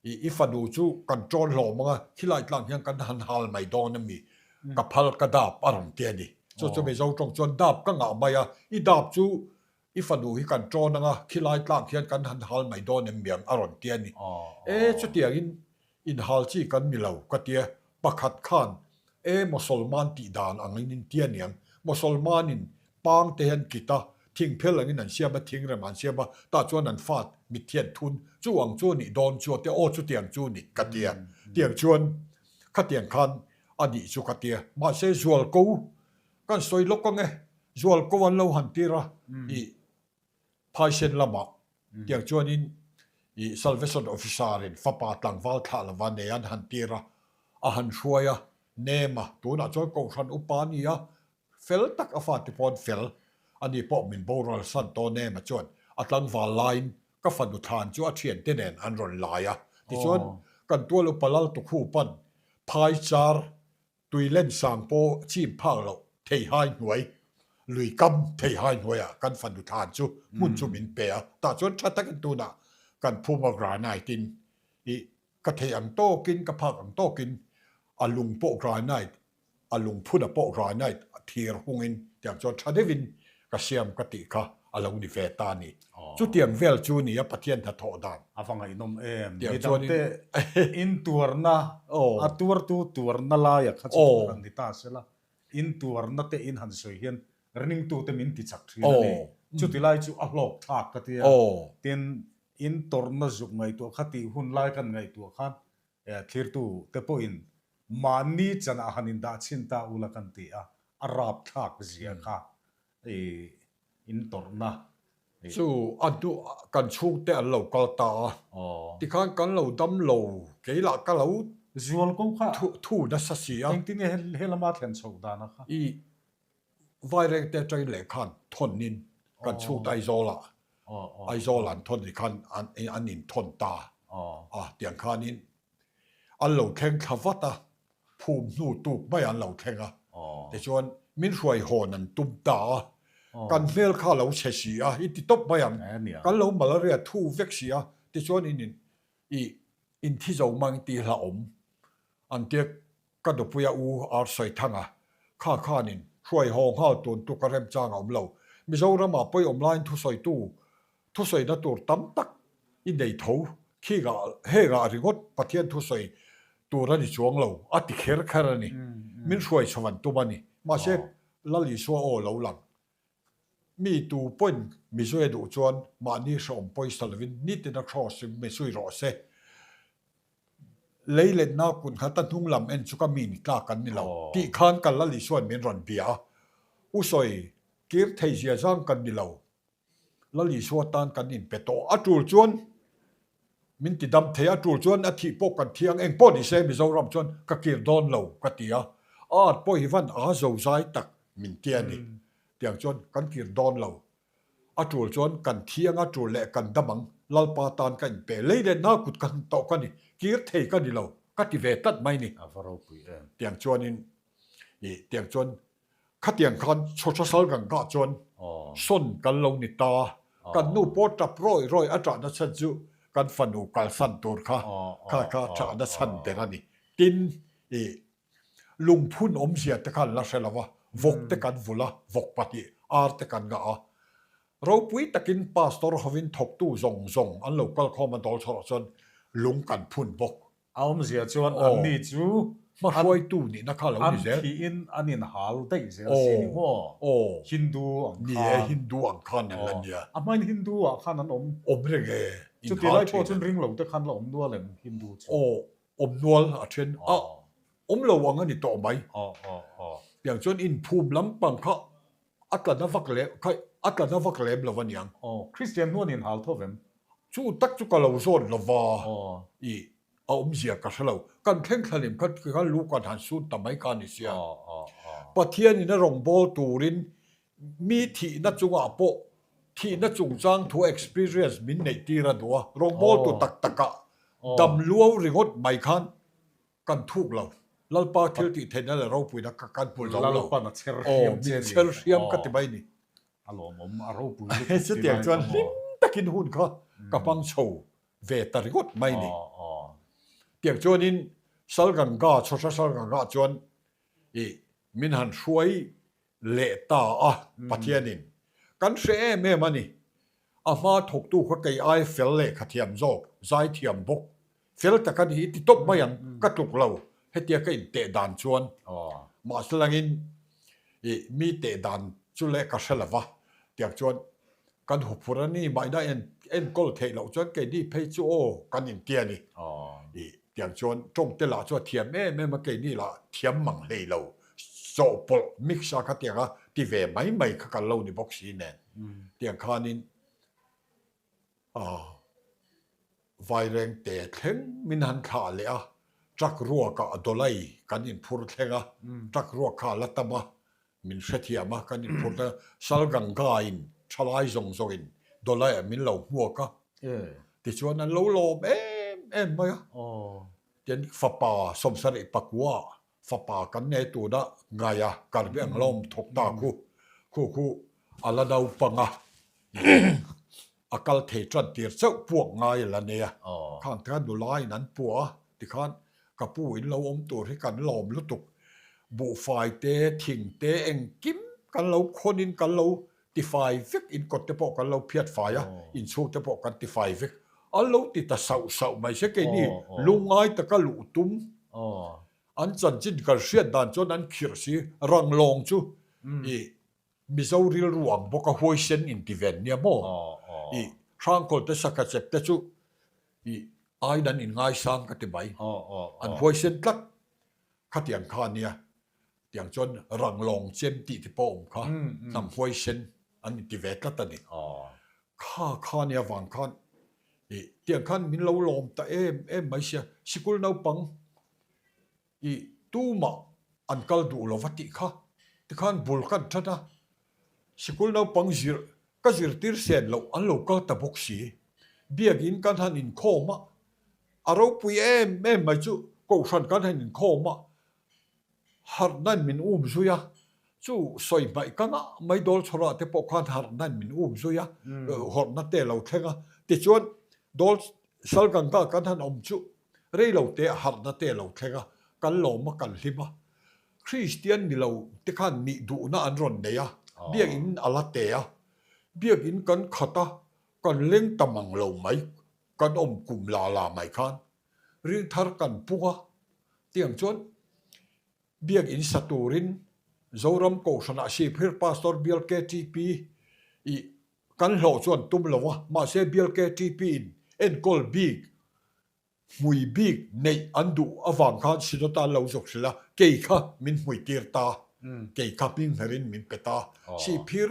i i fanu chu kan ṭawn hlawm ang a, khilai tlang hian kan han hal mai dawn a mi, ka phal ka dap a rawn ti a ni. Chu chu Mizo ṭawng chuan dap ka ngah mai a, i dap chu I fanu hi kan ṭawn ang a, khilai tlak hian kan han hal mai dawn em miang a rawn ti a ni. E, chutiangin inhal chi kan ni lo, ka ti a. Pakhat khan, E, Mosolman tih dan angin in ti a niang. Mosolmanin pang te hian kit a, thingphel angin an siam a, thingrem an siam a, tah chuan an fat mitthi an thun, chu ang chu a nih dawn chu a ti a, aw chutiang chu ni, ka ti a. Tiang chuan khatiang khan a nih chu ka ti a. Mahse, zualko Kan sawi lawk ang e, zual ko an lo han tir a, i phaisen lamah. Tiang chuanin i Salvation Officer in fapa tlangval thlah lova nei an han tir a, a han hruai a, nem a, tunah chuan Kohhran upa a ni a, fel tak a fate pawh an fel, ani pawh min boral san tawh nem a chuan a tlangval laiin ka fanu thlan chu a thiante nen an rawn lai a, tichuan kan tual upa lal tukhu pan phai char Tui len sang pawh chim phak loh theihai hnuai, lui kam theihai hnuaiah kan fanu thlan chu hmun chu min pe a, tah chuan tha takin tunah kan phum a granite in i ka thei ang tawkin ka phak ang tawkin a lung pawh granite a lung phun a pawh granite thir hungin tiang chuan tha deuhin ka siam ka tih kha a lo ni ve ta a ni. Chutiang vel chu nia Pathian hnathawh dan. A va ngaihnawm em. Mi dangte intuarna, a tuartu tuarna laia kha chu tur han ni ta se la, intuarna te in han sawi hian ringtute min ti chak thin a ni. Chuti lai chu a hlawk thlak ka tia. Tin, intawrhna zuk ngaihtuah kha tih hun lai kan ngaihtuah khan thlirtu te pawhin mahni chanah han indah chhin ta ula kan ti a, a rapthlak zia kha i intawrhna. Chu a hnu kan chhungte an lo kal ta a, tikhan kan lo dam lo, kei lah ka lo Zual ko kha thu nasa si a. Engtin nge he lama thlen chhoh dan a kha? I Vairengte atangin lehkhan thawnin kan chhungte Aizawlah Aizawl an thawn ni khan an inthawn ta a, tiang khanin an lo thleng thla vat a, phum hnu tuk mai an lo thleng a, tichuan min hruai hawn an tum ta a, kan hmel kha a lo chhe si a, i ti tawp mai ang, kan lo malaria thu vek si a, tichuan in i inthi zo mang tih hlauhawm an tia Ka nupuia u Ar Sawithanga kha khanin hruai haw nghal tun tuk a remchang a awm lo. Mizoramah pawiawm laiin thusawitu thusawina tur tam tak i nei tho. Khingah hengah ringawt Pathian thusawi tur a ni chuang lo a ti kher kher a ni. Min hruai chho an tum a ni. Mahse, Lal Isua aw lo lang. Mi tu pawhin Mizoe duh chuan mahni hrehawm pawisa lovin nitina Kraws in mi zui rawh se. Lei lenna kut nghata hnung lam en chu ka mi ni tlak an ni lo tih khan ka Lal Isua'n min rawn bia a. U sawi, kir thei zia zang kan ni lo. Lal Isua tan kan inpe tawh. A tul chuan min ti dam thei a, a tul chuan a thih pawh kan thiang eng pawh ni se Mizoram chuan ka kir dawn lo ka ti a. A at pawh hi van a zo zai tak min ti a ni. Tiang chuan kan kir dawn lo. A tul chuan kan thiang a tul leh kan dam ang, Lalpa tan ka inpe lei leh na kut ka han tawh ka ni, kir thei ka ni lo, ka ti ve tlat mai ni. A va ropui em. Tiang chuanin i tiang chuan khatiang khan chhawchha sal kan kah chuan sawn kan lo ni ta, kan nu pawh tap rawi rawi a ṭahna chhan chu kan fanu kalsan tur kha kha kha ṭahna chhan ber a ni. Tin i Lungphun awmzia te kha an la hre lo a, vawk te kan vulh a, vawk pahnih ar te kan ngah a. Ropui takin pastor hovin thawktu zawng zawng an lo kal khawm a dawl chhuah chuan lung kan phun bawk. A awmzia chuan anni chu hmahruaitu nihna kha lo ni zel. An thihin an inhal daih zel si ni maw? Hindu ang khan. Ni e, Hindu ang khan an la nia. A hmain Hindu ah khan an awm. Awm reng e, inhal thin. Chutih lai pawh chuan ringlo te khan la awm nual em Hindu chu? Aw, Awm nual a then a, awm lo ang a ni tawh mai. Tiang chuan inphum lampang kha a tla na vak lem kha a tla na vak lem lo aniang. Christian hnuan inhal tho vem? Chu tak chu ka lo zawt lo va, i a awmzia ka hre lo. Kan thleng thlalim kha kha lu kan han sun ta mai kha a ni sia. Pathianin a rawngbâwl turin mi thihna chungah pawh thihna chungchang thu experience min neih tir a duh a, rawngbawltu tak takah dam luau ringawt mai khan kan thuk lo. Lalpa thil tih theihna leh ropuina kha kan hmu zo lo. Lalpan a chher hriam che ni. Min chher hriam ka ti mai ni. A lawmawm, a ropui lutuk ti lai Chutiang chuan hlim takin hun kha ka hmang chho ve ta ringawt mai ni. Tiang chuanin Salganga, Chhawhra Salganga chuan i min han hruai leh ta a, Pathianin kan hre em em a ni. A hma thawktu kha kei ai fel leh kha thiam zawk, zai thiam bawk, fel tak a ni i ti tawp mai ang, ka tluk lo, hetia ka inteh dan chuan mahse langin i mi teh dan chu leh ka hre lo va, tiang chuan kan huphurh a ni, mahna enkawl theih loh chuan keini phei chu aw kan inti a ni. I tiang chuan tawngte lah chu a thiam em em a, keini lah thiam mang hlei lo, chawhpawlh mix a kha tiang a ti ve mai mai kha kan lo ni bawk si nen. Tiang khanin. Vairengte thleng min han thlah leh a, truck ruakah Dawlai kan inphur thleng a, truck ruak kha a la tam a, min hrethiam a, kan inphur thleng a, Salganga-in thalai zawng zawngin Dawlaiah min lo hmuak a, tichuan an lo lawm em em mai a, tin fapa 70 pakua fapa kan nei tuna ngaia karbi ang lawm thawk ta khu khu khu a la naupang a a kal thei tan tir chauh puak ngai a la nei a khang te khan nula in an puah a tikhan ka pu in lo awm tur hi kan lawm lutuk buhfai te thing te engkim kan lo khawn in kan lo tifai vek in kawt te pawh kan lo phiat fai a inchhung te pawh kan tifai vek an lo ti ta sauh sauh mai se keini lungngai taka luh tum an chanchin kan hriat dan chuan an khirh si ranglawng chu i Mizo rilru ang bawk a huaisen inti ven nia maw i Hrangkawl te saka chep te chu i aiin an inngaisang ka ti mai an huaisen tlat khatiang kha ania. Tiang chuan ranglawng chem tih te pawh awm kha hnam huaisen an inti ve tlat a ni. Kha kha nia vang khan ih tiang khan min lo lawm ta em em mai sia sikul naupang ih tumah an kal duh lo va tih kha tikhan bul kan that a, sikul naupang zir ka zirtir sen loh an lo kal ta bawk si. Biakin kan han inkhawm a, a ropui em em mai chu kohhran kan han inkhawm a, Harhnain min um zui a, chu sawi hmaih ka ngah mai dawl chhawrah te pawh khan harhnain min um zui a, hawrhna te lo thleng a. Tichuan dawl Salganga kan han awm chu rei lo te harhna te lo thleng a, kan lawm a kan hlim a. Kristian ni lo te khan nih duhna an rawn nei a, biakinn a la te a, biakinn kan khat a, kan leng ta mang lo mai, kan awm kum la la mai khan ringthar kan pung a, tiang chuan biakinn sa turin Zoram Kohhranah Sihphir Pastor Bial KTP i kan hlawh chuan tum lo a, mahse Bial KTP in enkawl bik, hmui bik neih an duh avang khan Synod an lo zawk hrilh a, kei kha min hmui tir ta, kei kha hming hmerin min pe ta. Sihphir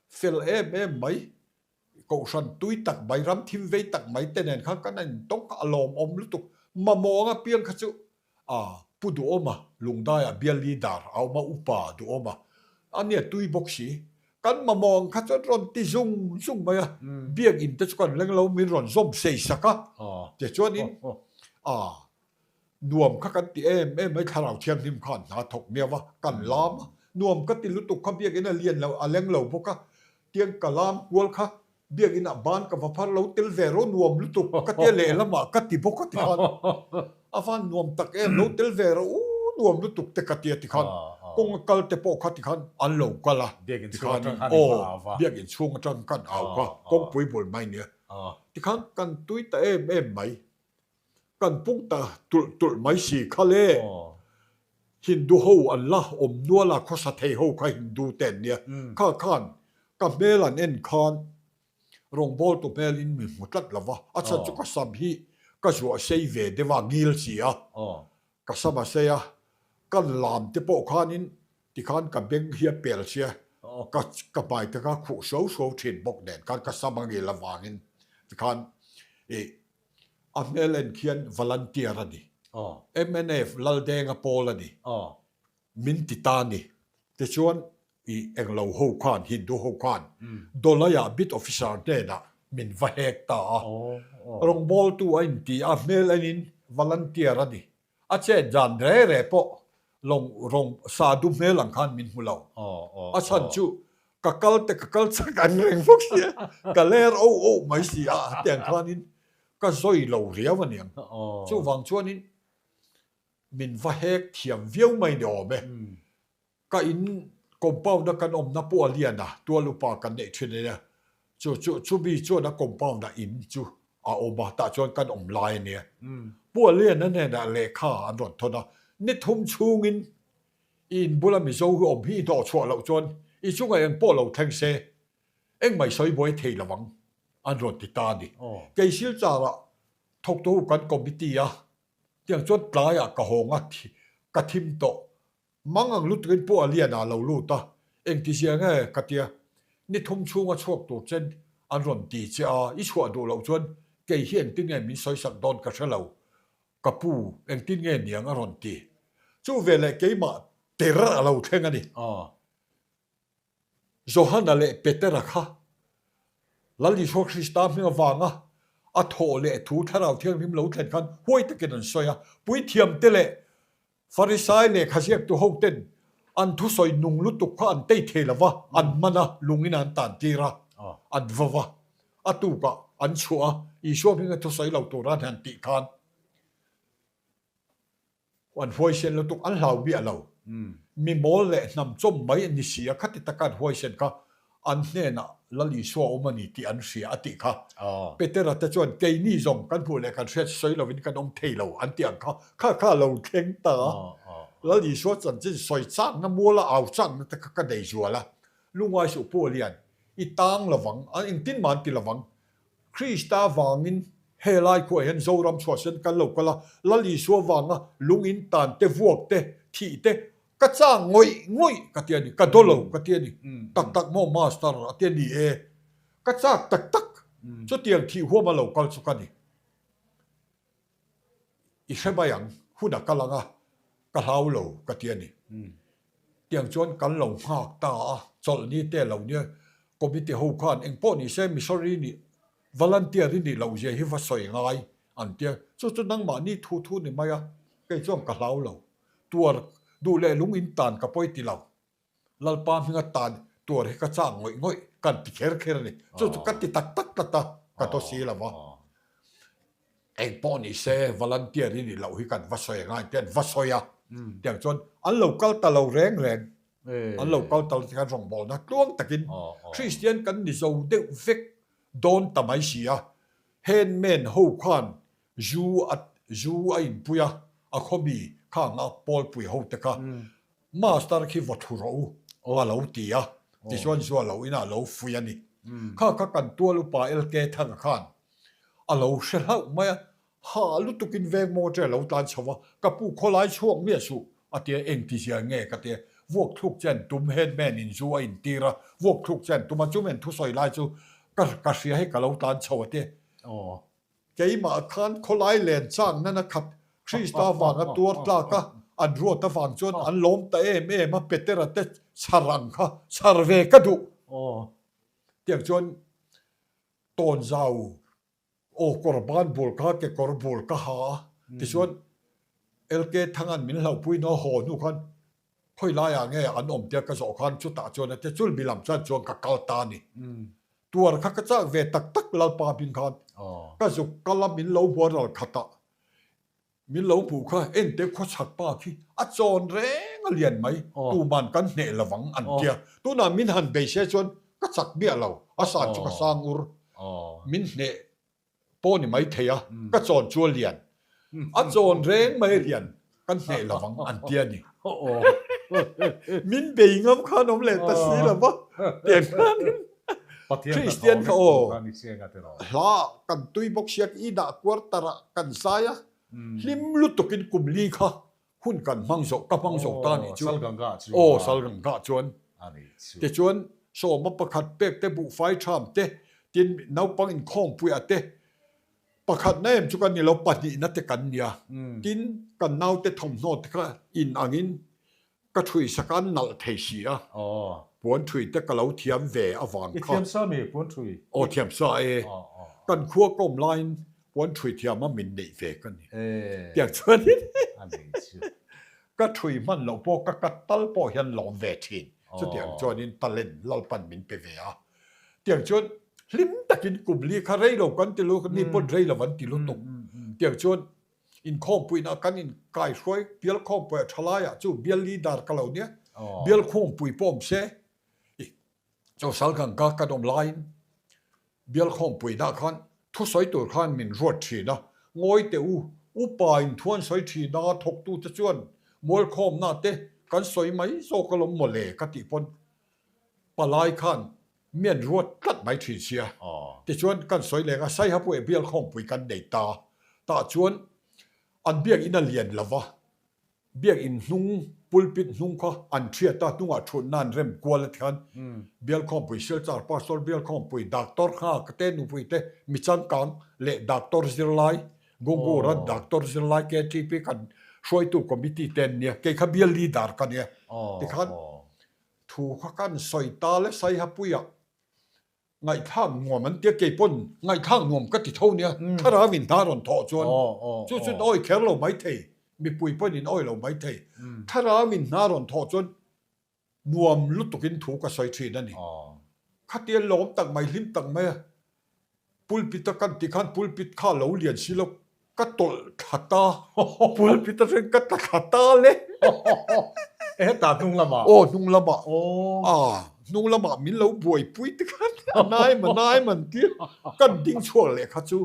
fel em em mai Kohhran tui tak mai, ram thim vei tak mai te nen khan kan intawng kha a lawmawm lutuk. Mamawh anga piang kha chu a Pu Duhawma Lungdaiah bial leader a awm a, Upa Duhawma a nia tui bawk si. Kan mamawh ang kha chuan rawn ti zung zung mai a, biakinn te chu kan leng lo min rawn zawm sei sak a, tichuanin a Nuam kha kan ti em em mai, Thlarau Thianghlim khan hna thawk miau a, kan lam a, nuam ka ti lutuk kha biakinn a lian lo, a leng lo bawk a, tiang ka lam kual kha biakinn ah ban ka va phar lo tel ve rawh nuam lutuk ka tia lehlamah ka ti bawk a tikhan a van nuam tak em lo tel ve rawh u nuam lutuk te ka tia tikhan kawng a kal te pawh kha tikhan an lo kal a tikhan aw biakinn chhung atang kan au kha kawngpui bul mai nia tikhan kan tui ta em em mai. Kan pung ta tulh tulh mai si kha le. Hindu ho an la awm nual a, khawsa thei ho kha Hindu te an nia. Kha khan ka hmel an en khan rawngbawltu hmel in min hmu tlat lo va, a chhan chu ka sam hi ka zuah sei ve deuh a, ngil si a, ka sam a sei a, kan lam te pawh khanin tikhan ka beng hi a pel sia, ka ka hmai te kha khuh suau suau thin bawk nen khan ka sam a ngil avangin tikhan ih A hmel en khian volunteer a ni. Mnf Laldenga pawl a ni. Min ti ta a ni. Tichuan i englo ho khan, Hindu ho khan Dawlaiah bit officer hnenah min va hek ta a. Rawngbawltu a inti a, hmel enin volunteer a ni. A chet dan re re pawh lawng rawng sa du hmel ang khan min hmu lo. A chhan chu ka kal te ka kal chak ang reng bawk sia, ka ler oh oh mai si a tiang khanin ka zawi lo riau a niang. Chuvang chuanin min va hek thiam viau mai ni awm e. Ka in compound a kan awmna pawh a lian a, tual upa kan neih thin a nia. Chu chu chumi chuan a compound ah in chu a awm a, tah chuan kan awm lai a nia. Pu Aliana hnenah lehkha an rawn thawn a, ni thum chhungin i in bula Mizo hi awm hi i hnawh chhuah loh chuan i chungah eng pawh lo thleng se, engmah i sawi buai thei lo ang an rawn ti ta a ni. Kei Silchar-ah thawktu kan committee a, tiang chuan tlaiah ka hawng a, ka thim tawh. Mang ang lutukin pawh a lian ah lo lut a, engti zia nge ka tia, ni thum chhunga chhuak tur chen an rawn ti che a, i chhuah duh loh chuan kei hi engtin nge min sawisak dawn ka hre lo, ka pu engtin nge niang a rawn ti. Chu veleh keimah ter a lo thleng a ni. Johana leh Petera kha Lal Isua Krista hming avanga a thawh leh thu Thlarau Thianghlim lo thlen khan huai takin an sawi a. Puithiamte leh Farisai lehkha ziaktu hoten an thusawi nung lutuk kha an tei thei lo va, an man a, lungin an tan tir a, an va va. A tukah an chhuah a, Isua hminga thusawi lo tura an han tih khan An huaisen lutuk, an hlau miah lo. Mi mawl leh hnam chawm mai an ni si a, khati taka an huaisen kha an hnenah Lal Isua awm a ni tih an hria a tih kha. Petera te chuan keini zawng kan hmuh leh kan hriat sawi lovin kan awm thei lo an tih ang kha, kha kha a lo thleng ta a. Lal Isua chanchin sawi chakna muala au chakna te kha ka nei zual a. Lungngai suh Pu Alian, i tang lovang, engtin mah an ti lovang, Krista vangin he lai khuaah hian Zoram chhuahsen kan lo kal a, Lal Isua vanga lung in tan te, vuak te, thih te ka chang ngawih ngawih ka ti a ni, ka daw lo ka ti a ni. Tak tak maw Master a ti a ni e, ka chak tak tak chutiang thih huam a lo kal chu ka ni. I hre mai ang, hun a kal ang a, ka hlau lo ka ti a ni. Tiang chuan kan lo nghak ta a, chawlhni te lo nia, committee ho khan eng pawh ni se missionary nih, volunteer i nih loh zia hi va sawi ngai an tia, chu chu nangmahni thu thu ni mai a, kei chuan ka hlau lo, tuar duh leh lung in tan ka pawi ti lo. Lalpa hminga tan tuar hi ka chak ngawih ngawih kan ti kher kher a ni. Chu chu ka ti tak tak tlat a, ka thaw si lo va. Eng pawh ni se volunteer i nih loh hi kan va sawi angai te an va sawi a. Tiang chuan an lo kal ta lo reng reng. An lo kal ta lo tikhan rawngbawlna tluang takin Kristian kan ni zo deuh vek dawn ta mai si a. Handman ho khan zu a zu a inpui a, a khawmi khanga pawlpui ho te kha Master khi vaw thu rawh u a lo ti a, tichuan zua lo inah a lo fui a ni. Kha kha kan tual upa LK Thanga khan a lo hre hlauh mai a, hah lutukin veng maw che a lo tlan chho a, ka pu khawlai chhuak miah suh a ti a, engti zia nge ka ti a, vuak thluk che an tum, headman in zu a intir a, vuak thluk che an tum a, chumen thusawi lai chu ka ka hria hei ka lo tlan chho a ti a. Keimah khan khawlai len chang nana khat Krista vanga tuar tlak a, an ruat avang chuan an lawm ta em em a, Petera te chhar ang kha chhar ve ka duh. Tiang chuan tawnzau aw kawr ban bul kha kekawr bul ka ha a, tichuan LK Thangan min hlauhpui hnu a haw hnu khan khawi laiah nge an awm tia ka zawh khan chutah chuan a ti chul mi lam chuan chuan ka kal ta a ni. Tuar kha ka chak ve tak tak Lalpa hming khan ka zuk kal a min lo buan ral khat a min lo hmuh kha ente khawchhak pa khi a chawn reng a lian mai tuman kan hneh lovang an tia tunah min han bei se chuan ka chak miah lo a san chu ka sang ur min hneh pawh ni mai thei a, ka chawn chu a lian. A chawn reng mai a lian, kan hneh lo vang an ti a ni. Min bei ngam khan awm leh ta si lo va, tiang khanin Kristian kha aw, hla kan tui bawk sia i dah quarter ah kan zai a, hlim lutukin kum li kha hun kan hmang zawh, ka hmang zawh ta nih chu. Aw, Salganga chuan. Tichuan, sawma pakhat pek te, buhfai tham te, tin naupang inkhawmpuiah te, pakhatna em chu kan ni lo, pahnihna te kan nia. Tin, kan naute thawmhnaw te kha in angin ka thui sak a, an nalh thei si a. Puan thui te ka lo thiam ve avang kha. I thiam sa mi puan thui? Aw, thiam sa e. Kan khua ka awm laiin Puan thui thiam a min neih ve ka ni. Tiang chuanin ka thui hman loh pawh ka kat tal pawh hian lawm ve thin. Chutiang chuanin talent Lalpan min pe ve a. Tiang chuan hlim takin kum li kha rei lo kan ti lu, ni pawn rei lo an ti lutuk. Tiang chuan inkhawmpuina kan inkaihruai bial khawmpui a tha laiah chu bial leader ka lo nia. Bial khawmpui pawh awm se Chawsal kan ka kan awm laiin bial khawmpuinah khan thusawi tur khan min ruat thin a, ngawi teh u, upa in thu an sawi thin a, thawktute chuan mualkhawmna te kan sawi mai zawk alawm mawle ka tih pawn palai khan mi an ruat tlat mai thin sia. Tichuan kan sawi leng a, Saihapuia bial khawmpui kan nei ta, tah chuan an biakinn a lian lo va. Biakinn hnung, pulpit hnung kha an thiat a, hnungah thutna an rem kual a ti khan Bialkhawmpui Silchar Pastor Bialkhawmpui Doctor Nghak te nupui te mi changkang leh Doctor zirlai Gungura Doctor zirlai KTP kan hruaitu committee te an nia, kei kha bial leader ka nia tikhan thu kha kan sawi ta le Saihapuiah Ngaihthlak nuam an tia kei pawn ngaihthlak nuam ka ti tho nia, thlarau in hna rawn thawh chuan chu chu awi kher lo mai thei, mipui pawn in awi lo mai thei, thlarau in hna rawn thawh chuan nuam lutuk in thu ka sawi thin a ni. Khatia lawm tak mai hlim tak mai a pulpit a kan tih khan pulpit kha lo lian si lo Ka tawlh thla ta. Pulpit atangin ka tla thla ta le. E hetah hnung lamah? Aw hnung lamah. Aw. Hnung lamah min lo buaipui te khan a nai ma nai man tir. Kan ding chhuak leh kha chu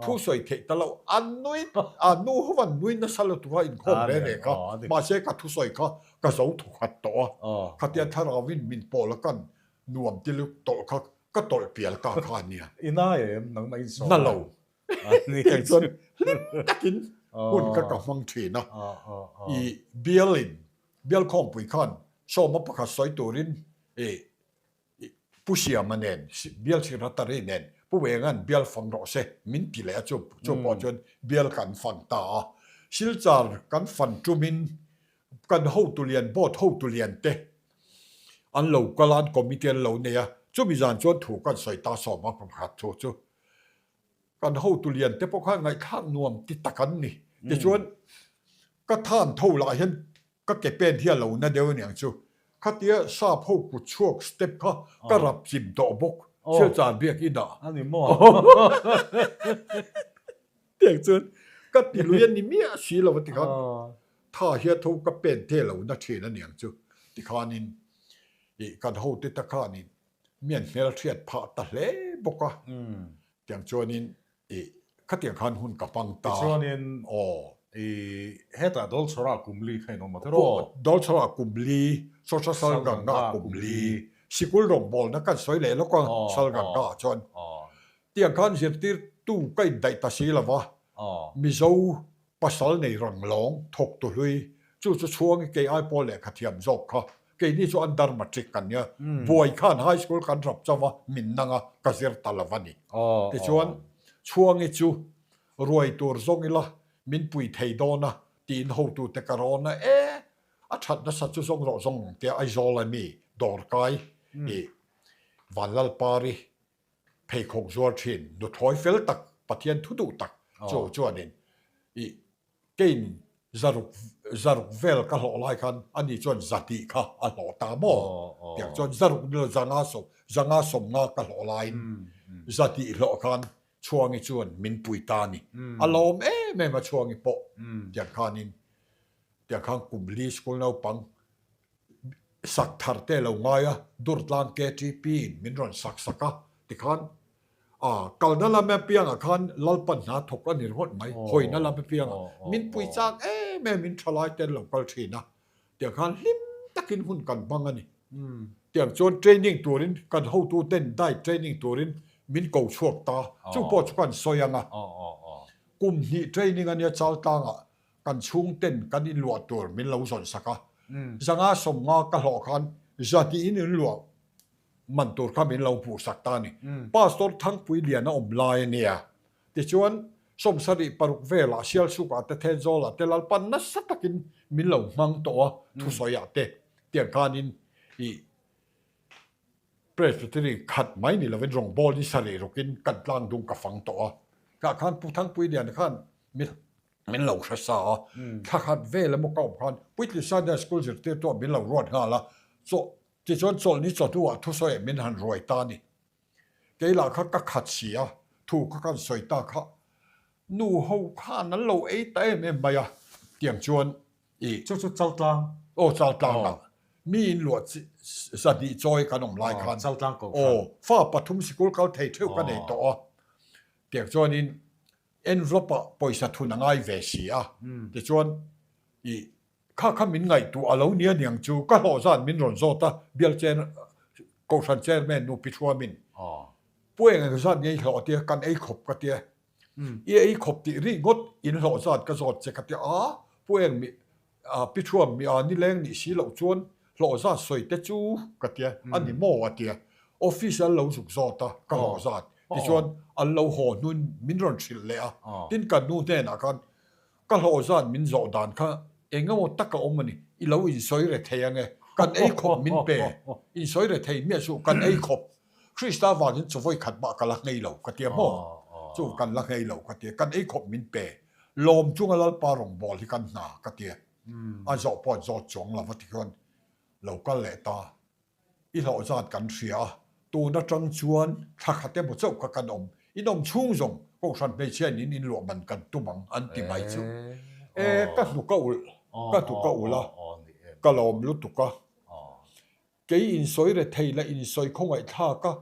thu sawi theih ta lo. A nui a nu ho an nui nasa lutuk a inkhawm reng reng kha. Mahse ka thusawi kha ka zo thawkhat tawh a. Khatia thlarauin min pawl a kan nuam ti lutuk tawlh kha ka tawlh pial ta kha a nia. I nai em nangmah in sawi? Na lo. Tiang chuan hlim takin hun kha ka hmang thin a. I bialin, bial khawmpui khan sawma pakhat sawi turin i Pu Siama nen, bial secretary nen Pu Wenga'n bial fang rawh se min ti leh a, chu chu pawh chuan bial kan fang ta a. Silchar kan fan tumin kan hotu lian, board hotu lian te an lo kal a, an committee an lo nei a, chumi zan chuan thu kan sawi ta sawma pakhat thu chu. Kan hotu lian te pawh khan ngaihthlak nuam ti tak an ni. Tichuan, ka than tho lah hian ka ke pen hi a lo na deuh aniang chu. Khatia sap ho kut chhuak step kha ka rap chim tawh bawk Silchar biak inah. A ni maw? Tiang chuan ka ti lui a ni miah si lo a tikhan tha hian tho ka pen te lo na thin aniang chu. Tikhanin ih kan hote te khanin mian hmelhriat phah ta hle bawk a, tiang chuanin i khatiang khan hun ka hmang ta. Tichuanin aw i hetah Dolchhawrah kum li kha in awm a tiraw? Dolchhawrah kum li, Social Salganga kum li, sikul rawngbawlna kan sawi leh lawk a Salganga ah chuan tiang khan zirtirtu ka indaih ta si lo va, Mizo Pasal nei rang lawng thawk tu hlui, chu chu chhuang i kei ai pawl lehkha thiam zawk kha. Keini chu under matric kan nia, buai khan high school kan rap chauh a, min nang a, ka zir ta lo a ni. Tichuan, Chhuangi chu ruai tur zawng ila min pui thei dawn a, tiin hotute ka rawn a, e, a that nasa chu zawng rawh zawng tia Aizawl a mi dawrkai i Vanlalpari pheikhawk zuar thin nuthlawi fel tak Pathian thu duh tak chu chuanin i kein zaruk zaruk vel ka hlawh lai khan ani chuan zatih kha a hlawh ta maw tiang chuan zaruk nilo zanga sawm zanga sawmnga ka hlawh laiin zatih hlawh khan Chhuangi chuan min pui ta a ni a lawm em em a Chhuangi pawh tiang khanin tiang khan kum li school naupang Sak thar te lo ngai a, Durtlang KTP in min rawn sak sak a, tikhan a kalna lam apiangah khan Lalpan hna thawk a ni ringawt mai, hawina lam apiangah min pui chak em em in thalai te an lo kal thin a, tiang khan hlim takin hun kan hmang a ni. Tiang chuan training turin kan hotu ten diet training turin min ko chhuak ta, chu pawh chu kan sawi ang a, kum hnih training a nia Chaltlangah Kan chhungten kan inluah tur min lo zawn sak a, zanga sawmnga ka hlawh khan zatiin inluah man tur kha min lo hmuh sak ta a ni. Pastor Thangpui Lian a awm lai a nia. Tichuan, sawmsarih paruk velah Sialsukah te Thenzawlah te Lalpan nasa takin min lo hmang tawh a, thusawiah te tiang khanin ih Presbytery khat mai ni lovin rawngbâwl ni sarih rukin kan tlang dung ka fang tawh a. Tah khan Pu Thangpui Lian khan min min lo hre sa a, thla khat vel emaw ka awm khan Puitling Sunday School zirtirtu ah min lo ruat nghal a, chaw tichuan chawlhni chawhnu ah thusawi min han ruai ta a ni. Kei lah kha ka khat si a, thu kha kan sawi ta kha nu ho khan an lo ei ta em em mai a, tiang chuan i. Chu chu Chaltlang. Aw Chaltlang ah mi in luah zahnih chawi kan awm lai khan. Chaltlang kohhran. Aw fa pathum sikul kal thei theuh ka nei tawh a, tiang chuanin Envelope ah pawisa thun a ngai ve si a, tichuan i kha kha min ngaihtuah a lo nia niang chu ka hlawh zan min rawn zawt a, bial chair Kohhran chairman nu Pi Thuamin Pu eng eng zat nge i hlawh a tia, kan ei khawp ka tia, i ei khawp tih ri ngawt in hlawh zat ka zawt che ka tia, a Pu eng mi. Pi Thuam mi a nileng nih si loh chuan hlawh zat sawi te chu ka tia, a ni maw a tia. Office an lo zuk zawt a, ka hlawh zat. Tichuan an lo haw hnun min rawn hrilh leh a. Tin kan nu hnenah khan ka hlawh zat min zawh dan kha eng emaw tak a awm a ni, i lo insawi re thei ange, kan ei khawp min pe, insawi re thei miah suh, kan ei khawp. Krista vangin chu vawi khat mah ka la nghei lo ka tia maw? Chu kan la nghei lo ka tia, kan ei khawp min pe. Lawm chunga Lalpa rawngbâwl hi kan hna ka tia. A zawh pawh an zawt chuang lo va ti khian lo kal leh ta. I hlawh zat kan hria a, tun atang chuan thla khat emaw chauh kha kan awm. In awm chhung zawng Kohhran hmeichhia in in luah man kan tum ang an ti mai chu. E, ka hnuk a ulh, ka hnuk a ulh a, ka lawm lutuk a. Kei insawi rethei leh insawi khawngaihthlak a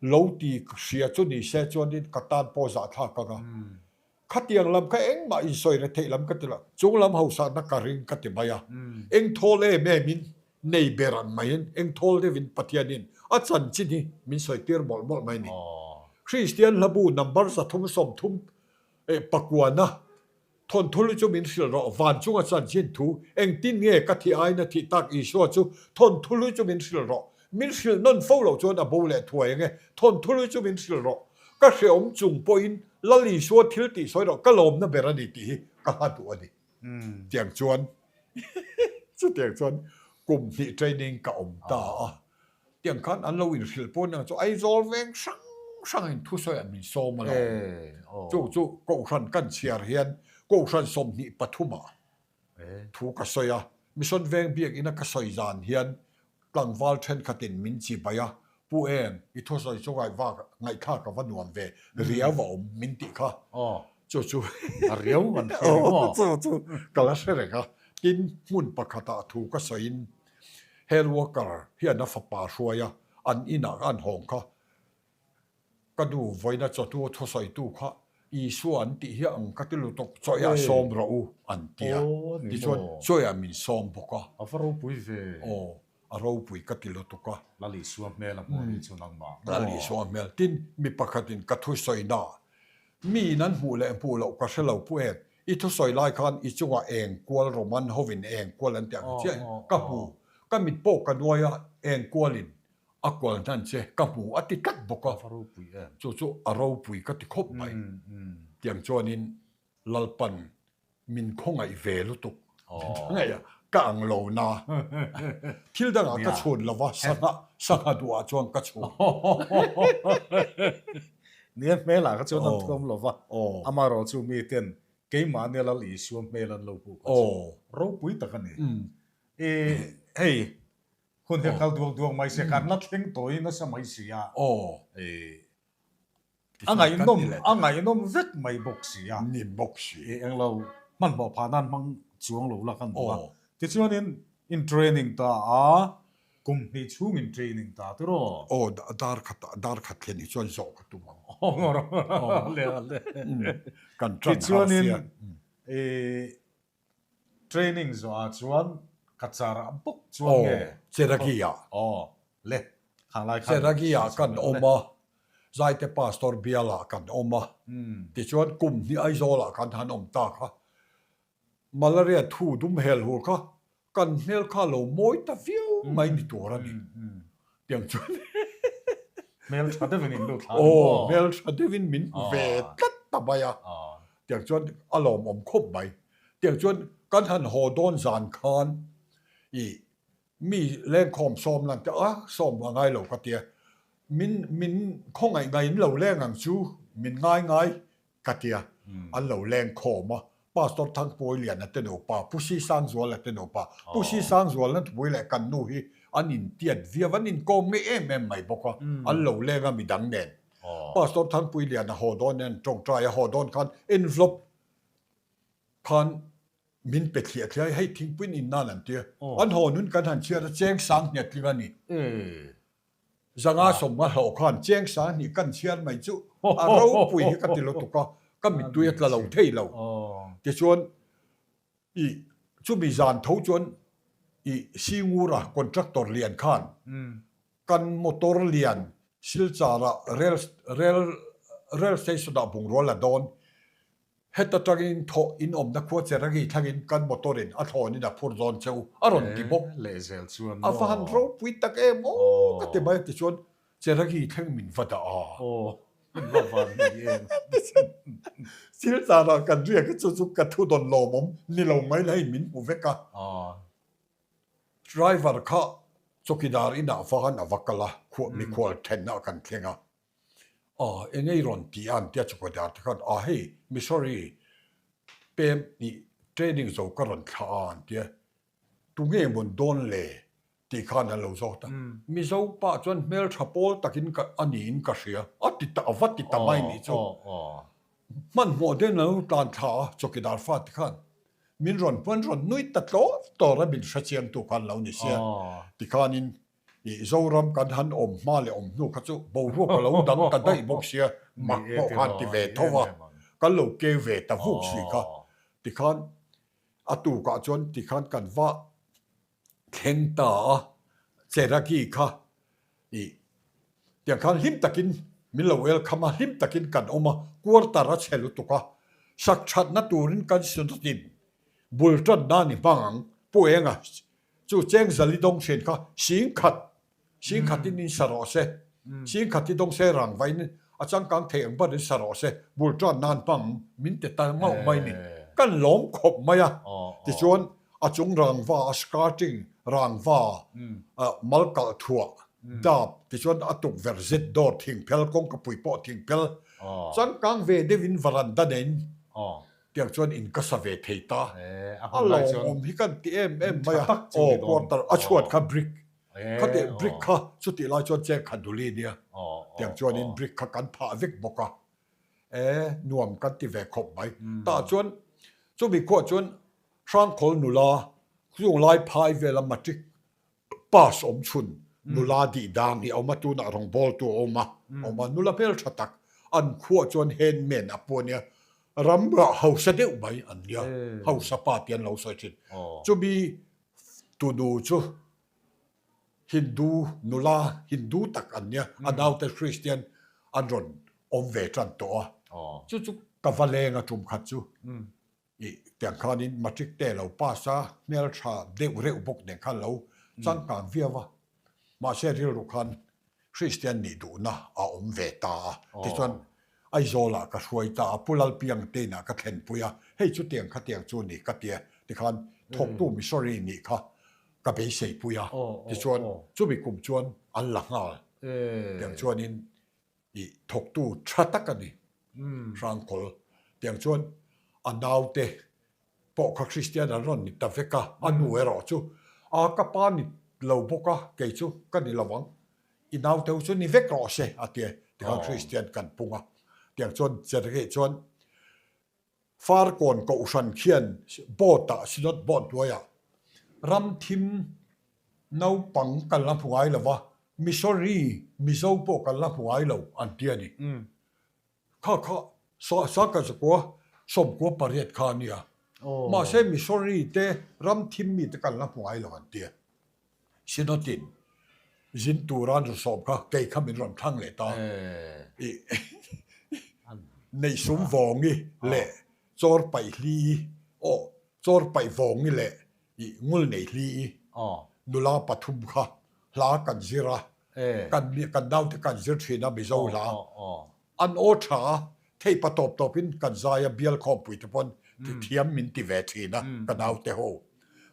lo ti hria chu ni se chuanin ka tan pawh zahthlak ang a. Khatiang lam kha engmah insawi retheih lam ka ti lo, chung lam hausakna ka ring ka ti mai a. Eng thawl em em in nei ber ang maiin eng thawl deuhin Pathianin a chanchin hi min sawi tir mawlh mawlh mai ni. Kristian hlabu number 330 pakuana Thawnthu lu chu min hrilh rawh, van chunga chanchin thu, engtin nge ka thih aiin a thih tak Isua chu thawnthu lu chu min hrilh rawh. Min hrilh nawn fo loh chuan a bo leh thuai ange, thawnthu lu chu min hrilh rawh. Ka hreawm chung pawhin Lal Isua thil tih sawi rawh, ka lawmna ber a ni tih hi ka hla duh a ni. Tiang chuan chutiang chuan kum hnih training ka awm ta a. Tiang khan an lo inhrilh pawh aniang chu Aizawl veng hrang hrangin thusawi ah min sawm a lo. Chu chu Kohhran kan chhiar hian Kohhran 23 ah thu ka sawi a. Mission veng biakina ka sawi zan hian tlangval thenkhatin min chi bai a, Pu Eng, i thusawi chu ngaihvak ngaihthlak a va nuam ve, riau a awm min tih kha. Chu chu a riau an hre reng maw? Chu chu ka la hre reng a. Tin, hmun pakhatah thu ka sawiin Health worker hian a fapa hruai a, an inah an hawng kha. Ka nu vawiina chawhnu thusawitu kha Isua an tih hi ang ka ti lutuk, chawiah sawm rawh u an ti a. Tichuan chawiah min sawm bawk a. A va ropui ve. Aw, a ropui ka ti lutuk a. Lal Isua hmel a hmuh anih chu nangmah. Lal Isua hmel. Tin, mi pakhatin ka thusawi na miin an hmuh leh hmuh loh ka hre lo pu em. I thusawi lai khan i chungah eng kual Roman hovin eng kual an tih ang chiah in ka hmu. Ka mit pawh ka nuai a, eng kualin a kual hnan che ka hmu a ti tlat bawk a. Chu chu a ropui ka ti khawp mai. Tiang chuanin Lalpan min khawngaih ve lutuk. Min khawngaih a, ka ang lo na. Thil dangah ka chhun lo va, sangha, sangha duhah chuan ka chhun. Nia hmelah kha chuan an thuam lo va, amaherawh chu mi ten keimahnia Lal Isua hmel an lo hmuh kha chu ropui tak a ni. I hei hun hi a kal duak duak mai sia, kan la thleng tawi nasa mai si a. A ngaihnawm, a ngaihnawm vek mai bawk si a. Ni bawk si. I englo hmanhmawh phah nan hmang chuang lo la kan duh a. Tichuanin in training ta a, kum hnih chhung in training ta tiraw? Aw, dar khat ah, dar khat thlen hi chuan zawh ka tum ang. Aw, ngawr ngawr, le le. Kan tan har sia. Tichuanin i Training zawhah chuan ka char ah bawk chuan nge? Aw, Cheragi ah. Aw, le, khang lai khan. Cheragi ah kan awm a, Zaite Pastor bial ah kan awm a, tichuan kum hnih Aizawl ah kan han awm ta kha, Malaria thu dum hel hur kha kan hmel kha lo mawi ta viau mai ni tur a ni. Tiang chuan Hmel tha deuhin in lut thla a ni maw? Aw, hmel tha deuhin min hmu ve tlat ta mai a. Tiang chuan a lawmawm khawp mai. Tiang chuan kan han haw dawn zan khan i mi lengkhawm sawm lan te a sawm a ngai lo ka tia. Min min khawngaih ngai in lo leng ang chu min ngai ngai ka tia. An lo lengkhawm a. Pastor Thangpawiliana te nupa, Pu Sisangzuala te nupa, Pu Sisangzualna thupui leh kan nu hi an intiat viau, an inkawm ngei em em mai bawk a, an lo leng a midang nen. Pastor Thangpuiliana haw dawn nen tawngtai a haw dawn khan envelope khan min pe thliah thliah a, hei thingpuiin in nan an ti a, an haw nun kan han chhiat a, cheng sang nghet tling a ni. Zanga sawmnga hlawh khan cheng sang hnih kan chhiar mai chu a ropui hi ka ti lutuk a, ka mittui a tla lo thei lo. Tichuan i chumi zan tho chuan i Singura contractor lian khan kan motor lian Silchar ah rail rail rail station ah bungrua la dawn. Heta tangin thawh in awmna khua Cheragi thlangin kan motor in a thlawn in a phur dawn che u a rawn ti bawk. Lehzel chuan maw? A va han ropui tak em aw ka ti mai a tichuan Cheragi thleng min va dah a. Aw min va van ni em. Tichuan Silchar ah kan riak a chu chu ka thu dawn lawmawm ni lo mai la hei min hmu vek a. Driver kha chawkidar inah vahan a va kal a, mikhual thenna kan thleng a. Aw, eng ei rawn ti a an tia chawkidar te khan, aw hei Missouri pem nih training zo ka rawn thlah a an tia, tunge mawn dawn le tih khan an lo zawt a. Mizo pa chuan hmeltha pawl takin ka a niin ka hria, a ti ta, a va ti ta mai nih chu. Hmanhmawh deuhin an lo tlan thla a, chawkidar fa te khan min rawn hman rawn nui ta tlawr tlawr a min hrechiangtu khan lo ni sia tikhanin ih Zoram kan han awm hma leh awm hnu kha chu boruak a lo dang ta daih bawk sia mak pawh khan ti ve tho a kan lo keu ve ta vuk si kha tikhan a tukah chuan tikhan kan va thleng ta a, Cheragi kha ih tiang khan hlim takin min lo welcome a, hlim takin kan awm a, quarter a chhe lutuk a, sak thatna turin kan sunatin bul tanna a ni hmang ang, Pu Enga chu Chengzali dawng thin kha singkhat Singkhatin in sa rawh se, singkhat hi dawng se rang vain a changkang thei ang ber in sa rawh se, bul tan nan hmang min ti ta ngauh mai ni. Kan lawm khawp mai a, tichuan a chung rangva a skirting rangva mal kalh thuah dap tichuan a tukverh zet dawr thingphel kawngkapui pawh thingphel changkang ve deuhin varanda neiin tiang chuan in ka sa ve thei ta. A lawmawm hi kan ti em em mai a, aw quarter a chhuat kha brick Khati brick kha chutih lai chuan cheng khat duli nia tiang chuanin brick kha kan phah vek bawk a, e nuam kan ti ve khawp mai. Tah chuan chumi khuah chuan Hrangkhawl nula chung lai phai vela matric pass awm chhun nula dih dang hi a awm a, tunah rawngbawltu a awm a, awm a nula hmeltha tak an khuah chuan handman a pu ania, ram hausa deuh mai an nia, hausa pa tih an lo sawi thin. Chumi Tunu chu Hindu nula Hindu tak an nia, a naute Christian an rawn awm ve tan tawh a. Chu chu ka va leng a tum khat chu ih tiang khanin matric te lo pass a, hmeltha deuh reuh bawk nen khan lo changkang viau a. Mahse rilru khan Kristian nih duhna a awm ve ta a, tichuan Aizawlah ka hruai ta a, Pu Lalpiang te inah ka thlenpui a, hei chutiang khatiang chu ni ka tia, tikhan thawktu missionary nih kha ka beiseipui a, tichuan chumi kum chuan an la nghal tiang chuanin ih thawktu tha tak a ni, Hrangkawl tiang chuan a naute pawh kha Kristian an rawn ni ta vek a, a nu erawh chu a ka pa ni lo bawk a, kei chu ka ni lo ang, i naute chu ni vek rawh se a ti a, tikhan Kristian kan pung a, tiang chuan Chergeh chuan Farkawn Kohhran khian boat ah Synod boat hnuaiah ramthim naupang kan la hmu ngai lo va, Missionary Mizo pawh kan la hmu ngai lo an ti a ni. Kha kha Saka zakua sawmkua pariat kha a nia. Mahse missionary te ram thim mi te kan la hmu ngai lo an tia. Synod-in zin tura an rawn sawm kha kei kha min rawn thlang leh ta. I neihsum vawngi leh chawr paih hli i aw chawr paih vawngi leh i ngul nei hli i nula pathum kha hla kan zir a. Kan kan naute kan zir thin a Mizo hla an aw tha a, thei pa tawp tawpin kan zai a bial khawmpui te pawn thiam min ti ve thin a ka naute ho.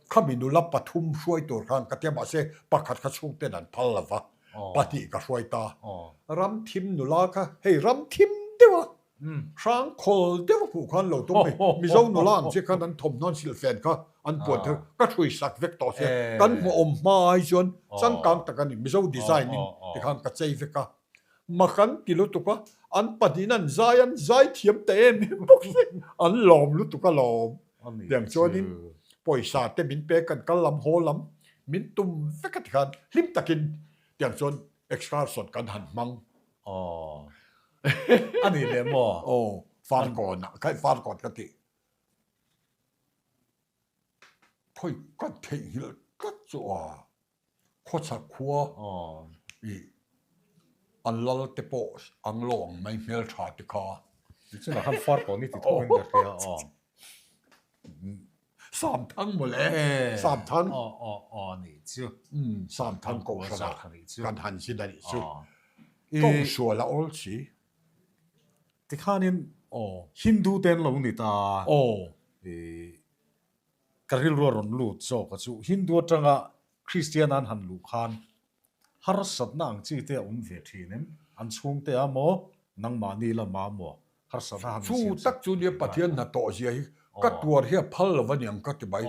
Khami nula pathum hruai tur khan ka tia mahse pakhat kha chhungten an phal lo va, pahnih ka hruai ta. Ramthim nula kha hei ramthim deuh a Hrang khawl deuh hmuh khan lo tum mai. Mizo nula ang chiah khan an thawmhnaw an silhfen kha an puan thar ka hrui sak vek tawh sia. Kan hmuhawm hma ai chuan changkang tak a ni. Mizo design in tikhan ka chei vek a. Mak an ti lutuk a, an pahnihin an zai an zai thiam ta em em bawk si. An lawm lutuk a lawm. Tiang chuanin pawisa te min pek kan kal lam haw lam min tum vek a tikhan hlim takin tiang chuan excursion kan han hmang. Aw. A nih leh maw? Aw, Farkawn ah, khai Farkawn ka tih. Khawi ka theihnghilh tlat chu a, khawchhak khua i an lal te pawh ang lo ang mai hmeltha te kha. Nichinah khan Farkawn i ti tho in ka hria aw. Samthang mawle. Samthang. Aw aw aw anih chu. Umm Samthang kohhranah kan han zin anih chu. Tawng sual a awl si. Tikhanin Hindu te an lo ni ta. Aw. Ka rilru a rawn lut zawk a chu Hindu atanga Kristian an han luh khan harsatna ang chi te a awm ve thin em? An chhungte a maw? Nangmahni lamah maw? Harsatna han Chu tak chu nia Pathian hnathawh zia hi ka tuar hi a phal lo a niang ka ti mai.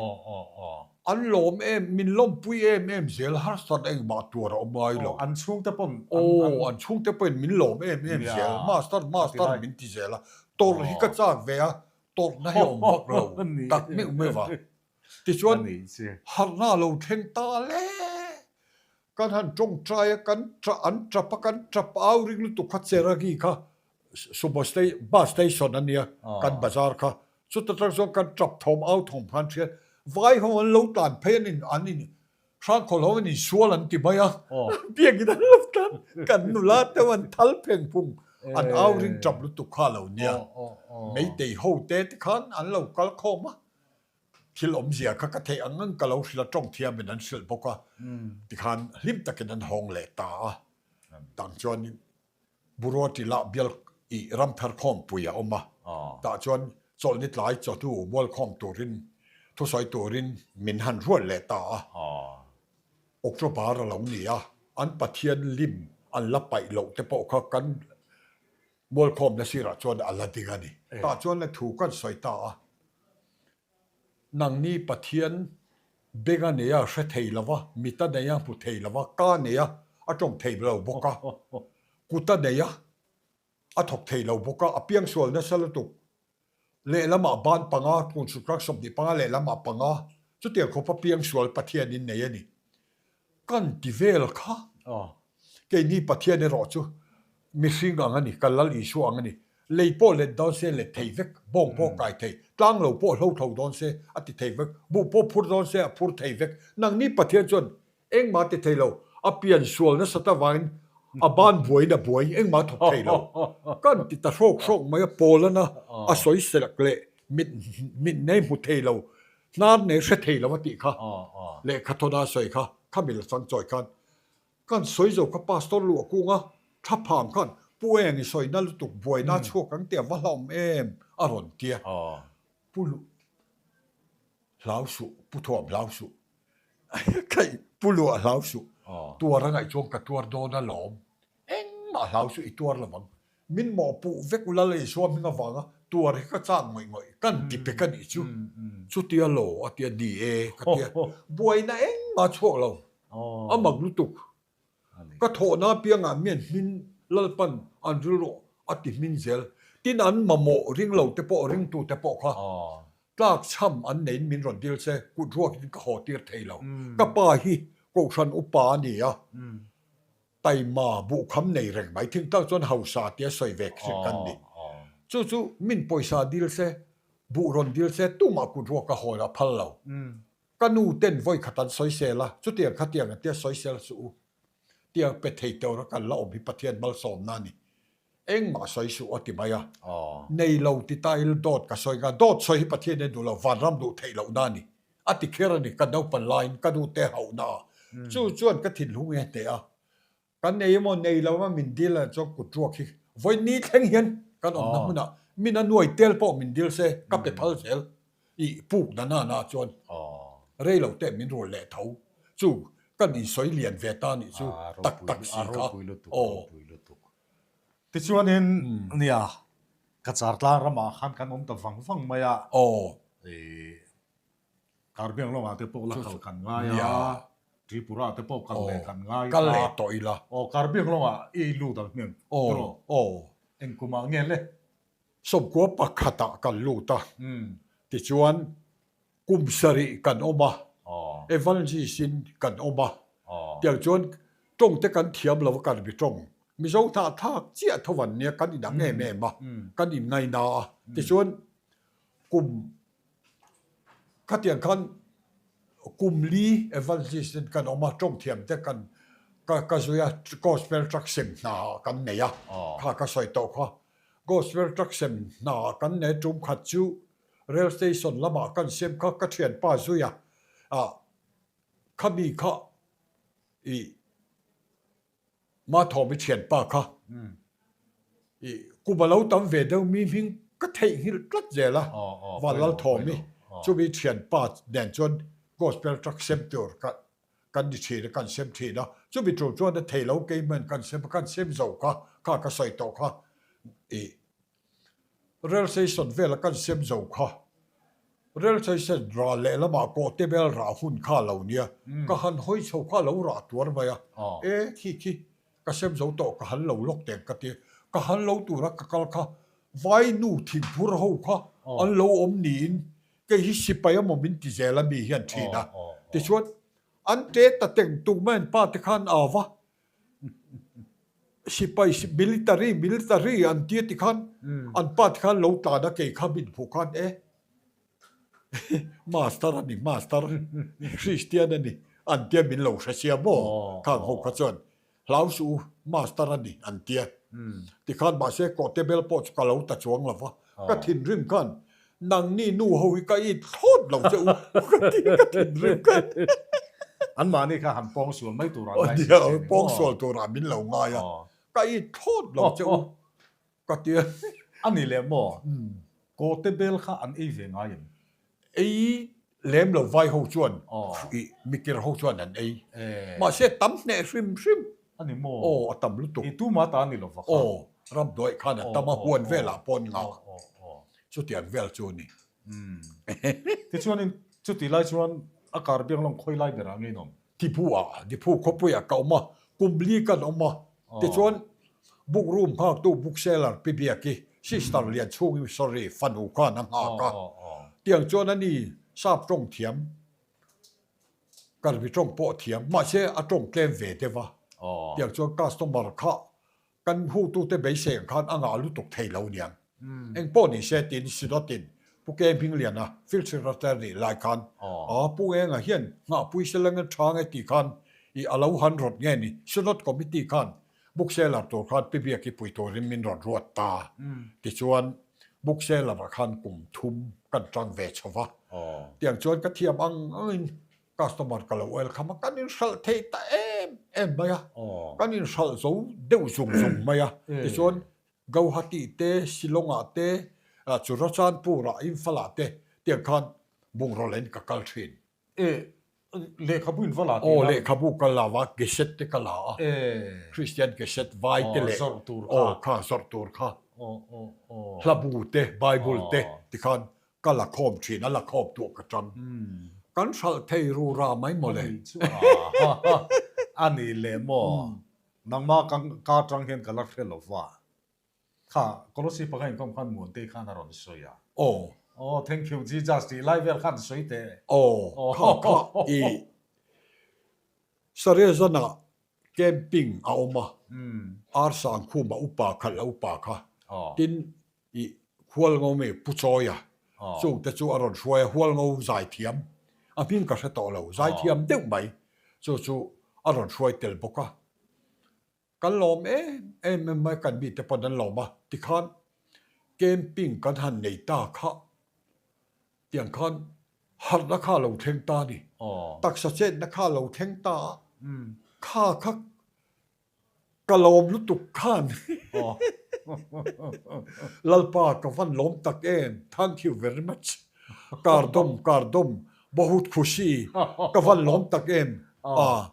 An lawm em, min lawmpui em em zel harsat engmah tuar a awm ngai lo. An chhungte pawn Aw, an chhungte pawhin min lawm em em zel. Master, master min ti zel a. Tawrh hi ka chak ve a, tawrhna hi a awm vak lo tak meuh meuh a. Tichuan, harhna a lo thleng ta le. Kan han tawngtai a, kan an tap a, kan tap au ring lutuk kha Cheragi kha sumo bus station a nia, kan bazar kha. Chuta tang chuan kan tap thawm au thawm khan hriat vai ho an lo tlan phei an in an in Hrangkhawl ho an insual an ti mai a, biakin an lo tlan, kan nula te ho an thal pheng phung, an au ring tap lutuk kha a lo nia. Meitei ho te te khan an lo kal khawm a, thil awmzia kha ka theih ang ang ka lo hrilh a, tawng thiamin an hrilh bawk a, tikhan hlim takin an hawng leh ta a, tang chuanin Buruatila bial ih ramthar khawmpui a awm a, tah chuan chawlhni tlai chawhnu mualkhawm turin thusawi turin min han ruat leh ta a. October a lo ni a, an Pathian lim an la paih loh te pawh kha kan mualkhawmna sirah chuan a la ding a ni. Tah chuan le thu kan sawi ta a. Nangni Pathian beng a nei a hre thei lo va, mit a nei a hmu thei lo va, ka nei a a tawng thei lo bawk a, kut a nei a a thawk thei lo bawk a, a piangsual nasa lutuk. Lehlamah ban panga, tun sukrak 25 lehlamah panga, chutiang khawpa piangsual Pathianin nei a ni. Kan ti vel kha. Keini Pathian erawh chu mihring ang a ni, kan Lal Isua ang a ni. Lei pawh let dawn se let thei vek, bawng pawh kai thei, tlang lo pawh hlo thlo dawn se a ti thei vek, buh pawh phur dawn se a phur thei vek. Nangni Pathian chuan engmah ti thei lo, a pian sual nasat avangin a ban buaiin a buai, engmah thawk thei lo. Kan ti ta hrawk hrawk mai a, Paulana a sawi selak leh mit mit nei hmu thei lo, Hnar nei hre thei lo a tih kha lehkha thawna a sawi kha khami la chang chawi khan kan sawi zo kha pastor luah kunga tha phang khan Pu Eng i sawi na lutuk buaina chhuak ang tih a va hlauhawm em a rawn tia Pu Lu hlau suh Pu Thuam hlau suh Kei Pu Luah hlau suh tuar a ngaih chuan ka tuar dawn alawm engmah hlau suh i tuar lo ang Min mawhpuh vek u Lal Isua hming avanga tuar hi ka chak ngawih ngawih kan ti pek a nih chu. Chutia law a tia ni e ka tia. Buaina engmah chhuak lo. A mak lutuk. Ka thawhna apiangah mian hmin Lalpan an rilru a ti hmin zel. Tin an mamawh ring lo te pawh ringtu te pawh kha tlak chham an neiin min rawn dil se kut ruakin ka haw tir thei lo. Ka pa hi Kohhran upa a ni a. Taima buhkham nei reng mai thingtlang chuan hausa tia sawi ve hrim kan ni. Chu chu min pawisa dil se, buh rawn dil se tumah kut ruak a hawn a phal lo. Ka nu ten vawi khat an sawi sel a, chutiang khatiang an tia sawi sel suh u. Tiang pe thei tur a kan la awm hi Pathian malsawmna a ni. Engmah sawi suh a ti mai a. Nei lo ti ta il dawt ka sawi nga, dawt sawi hi Pathian hian duh lo, vanram duh theih lohna a ni. A ti kher a ni, ka naupan laiin ka nu te hauhna ah. Chu chuan ka thinlung nge hneh a. Kan nei emaw nei lo emaw min dil ah chuan kut ruak hi vawi ni thleng hian kan awmna hmunah min a nuai tel pawh min dil se ka pe phal zel i puk na na na chuan rei lo teh min rul leh tho. Chu kan insawi lian ve ta nih chu tak tak si kha. Aw. Tichuanin nia ka char tlang ramah khan kan awm ta vang vang mai a. Aw. Karbiang lawngah te pawh la kal kan ngai a, Tripura te pawh kal leh kan ngai a. Kal leh tawh ila. Aw, Karbiang lawngah i lut ang hmiang tiraw? Aw. Eng kumah nge le? 91 ah kan lut a, tichuan kum sarih kan awm a, Evangelist in kan awm a, tiang chuan tawng te kan thiam lo a kan mi tawng Mizo hnahthlak chiah tho an nia kan inang em em a, kan inngaina a, tichuan kum Khatiang khan kum li evangelist in kan awm a, tawng thiam te kan ka ka zui a, gospel truck sem hna ah kan nei a, kha ka sawi tawh kha. Gospel truck sem hna kan nei tum khat chu rail station lamah kan sem kha ka thianpa zui a, ah khami kha ih Mathawmi thianpa kha ih kum a lo tam ve deuh mi hming ka theihnghilh tlat zel a, Vanlalthawmi chumi thianpa nen chuan gospel truck sem tur ka kan ni thin a, kan sem thin a, chumi tul chuan a thei lo keimah kan sem a, kan sem zo kha kha ka sawi tawh kha ih rail station vela kan sem zo kha rail station ral leh lamah kawh te bel rah hun kha a lo nia, ka han hawi chho kha a lo rah tuar mai a, e khi khi ka sem zo tawh ka han lo lawk teng ka ti, ka han lo tura ka kal kha vai nu thingphur ho kha an lo awm niin Kei hi sipai emaw min ti zel a mi hian thin a. Tichuan, an te ta teng tuk mai an pa te khan au va, sipai military military an tia ti khan an pa te khan lo tlan a kei kha min hmuh khan e master a ni master Christian a ni an tia min lo hre sia maw khang ho kha chuan Hlau suh u, master a ni, an ti a. Tikhan mahse kawhte bel pawh chu ka lo ta chuang lo va, ka thinrim khan nangni nu ho hi ka it thlawt lo che u, ka ti ka thinrim khan. Anmahni kha han pawngsual mai turah an ngai si che ni maw? Pawngsual turah min lo ngai a, ka it thlawt lo che u. Ka ti a. A ni leh maw? Kawte bel kha an ei ve ngai em? Ei lem lo vai ho chuan ih mikir ho chuan an ei. Mahse tam hneh hrim hrim. A ni maw? Aw a tam lutuk. I tuma ta a ni lo va kha. Aw ramhnuai khan a tam a huan velah pawh an ngah. Chutiang vel chu a ni. Tichuanin chutih lai chuan a kar biang lawng khawi lai berah nge in awm? Diphu ah, Diphu khawpuiah ka awm a, kum li kan awm a, tichuan book room nghaktu book seller Pi Biaki, sister lian chhungin sorry, fanu khan a nghak a, tiang chuan a ni sap tawng thiam, karbi tawng pawh thiam, mahse a tawng tlem ve deuh a, tiang chuan customer kha Kan hutute beisei ang khan a ngah lutuk thei lo niang. Eng pawh ni se tiin Synod-in Pu Ke Hmingliana Field Secretary nih lai khan a Pu Enga hian nghahpui se leng tha nge tih khan i a lo han rawt nge ni Synod Committee khan bookseller tur khan Pi Biaki pui turin min rawn ruat ta. Tichuan bookseller-ah khan kum thum kan tang ve chho va. Tiang chuan ka thiam ang angin Customer ka lo welcome a, kan inhralh thei ta em em mai a, kan inhralh zo deuh zung zung mai a, tichuan Gauhati te, Shillong-ah te, Churachandpur-ah, Imphal-ah te tiang khan bungraw len ka kal thin. E, lehkhabu in va la tih na? Aw, lehkhabu ka la va, Gazette te ka la a, Christian Gazette vai te leh, zawrh tur kha, aw kha zawrh tur kha, hlabu te, Bible te tikhan Ka la khawm thin a, la khawm tuah ka tang. Kan hralh thei ru ra mai mawle. Ani chu a a ni leh maw? Nangmah ka ka tang hian ka la hre lo va. Kha Kolossi pakhat inkhawm khan Muantei khan a rawn sawi a. Aw. Aw thank you Jesus tih lai vel khan sawi teh. Aw kha kha i Sarezana camping a awm a, Arsangkhuma upa khalh a upa kha. Tin I Hualngo mi Pu Chawia chungte chu a rawn hruai a, Hualngo zaithiam, a hming ka hre tawh lo, zaithiam deuh mai chu chu a rawn hruai tel bawk a. Kan lawm em em em mai, kan mite pawn an lawm a, tikhan camping kan han nei ta kha tiang khan harhna kha a lo thleng ta a ni, taksa chetna kha a lo thleng ta a, kha kha Ka lawm lutuk khan. Lalpa ka van lawm tak em, thank you very much. Kardawm kardawm bahut khushi ka van lawm tak em a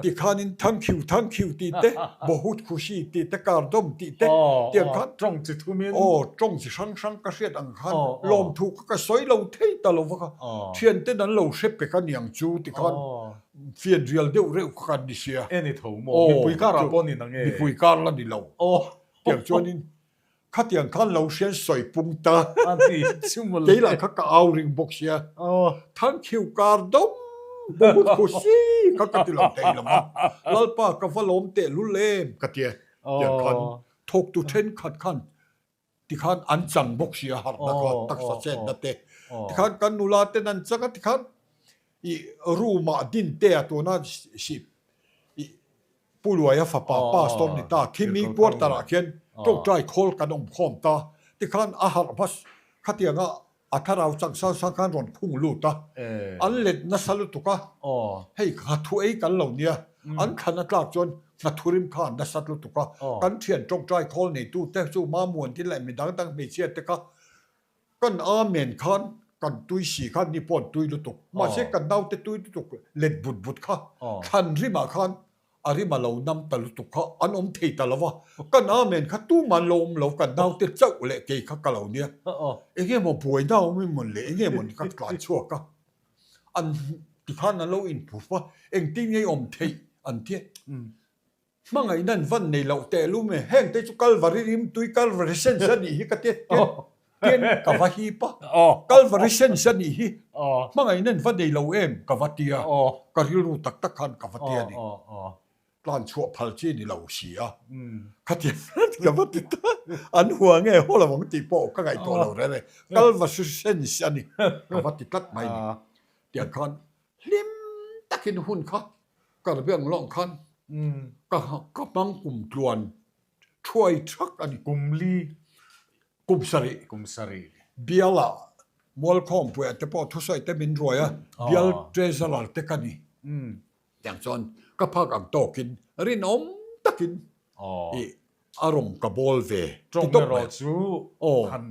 tikhanin thank you thank you tih te bahut khushi tih te kardawm tih te tiang khan tawng chi thumin aw tawng chi hrang hrang ka hriat ang khan lawmthu kha ka sawi lo thei ta lo va kha thianten an lo hre pek aniang chu tikhan Fian rial deuh reuh kha kan ni sia. E ni tho maw? Mipui karah pawh ni nang e. Mipui kar la ni lo. Tiang chuanin khatiang khan lo hrian sawi pung ta. A ni chu mawle. Kei lah kha ka au ring bawk sia. Thangkhiu kar dawm bawk khu si kha ka ti lo thei lo va. Lalpa ka va lawm tehlul em ka tia. Tiang khan thawktu thenkhat khan Tikhan an chang bawk si a harhna kha taksa chetna te. Tikhan kan nula ten an chang a tikhan i room ah din te a tuna si i Pu Luaia fapa pastor ni ta khimi quarter ah khian tawngtai khawl kan awm khawm ta tikhan a harh hmas khatianga a thlarau chang sang sang khan rawn khung lut a, an let nasa lutuk a, hei nghathu ei kan lo nia, an thlan a tlak chuan nghathu rim kha an nasat lutuk a, kan thian tawngtai khawl neitu te chu Mamuan tin leh midang dang hmeichhia te kha kan Amen khan kan tui si khan ni pawh an tui lutuk, mahse kan naute tui lutuk let but but kha thlan rimah khan A rim a lo nam ta lutuk kha an awm thei ta lo va, ka Amen kha tumah an lo awm lo, ka naute chauh leh kei kha ka lo nia. Enge maw buaina a awm emaw le enge maw ni ka tlan chhuak a, an tikhan an lo inphup a, engtin nge i awm theih an ti a. Hmangaihna an van nei loh tehlum e, heng te chu Kalvari rimtui Kalvari sense a nih hi ka ti a, tian tian ka va hip a, Kalvari sense a nih hi, hmangaihna an va nei lo em ka va ti a, ka rilru tak tak khan ka va ti a ni. Tlan chhuah phal chi ni lo si a, khatiang ka va ti ta, an hua nge haw lo ang tih pawh ka ngaihtuah lo reng e, Kalvari sense a ni ka va ti tlat mai ni. Tiang khan hlim takin hun kha ka rabi ang lawng khan ka ka hmang kum tluan thuai thak a ni. Kum li. Kum sarih. Kum sarih. Bialah Mualkhawmpuiah te pawh thusawi te min ruai a, bial treasurer te ka ni. Tiang chuan ka phak ang tawkin rinawm takin i a rawng ka bawl ve. Tawng erawh chu han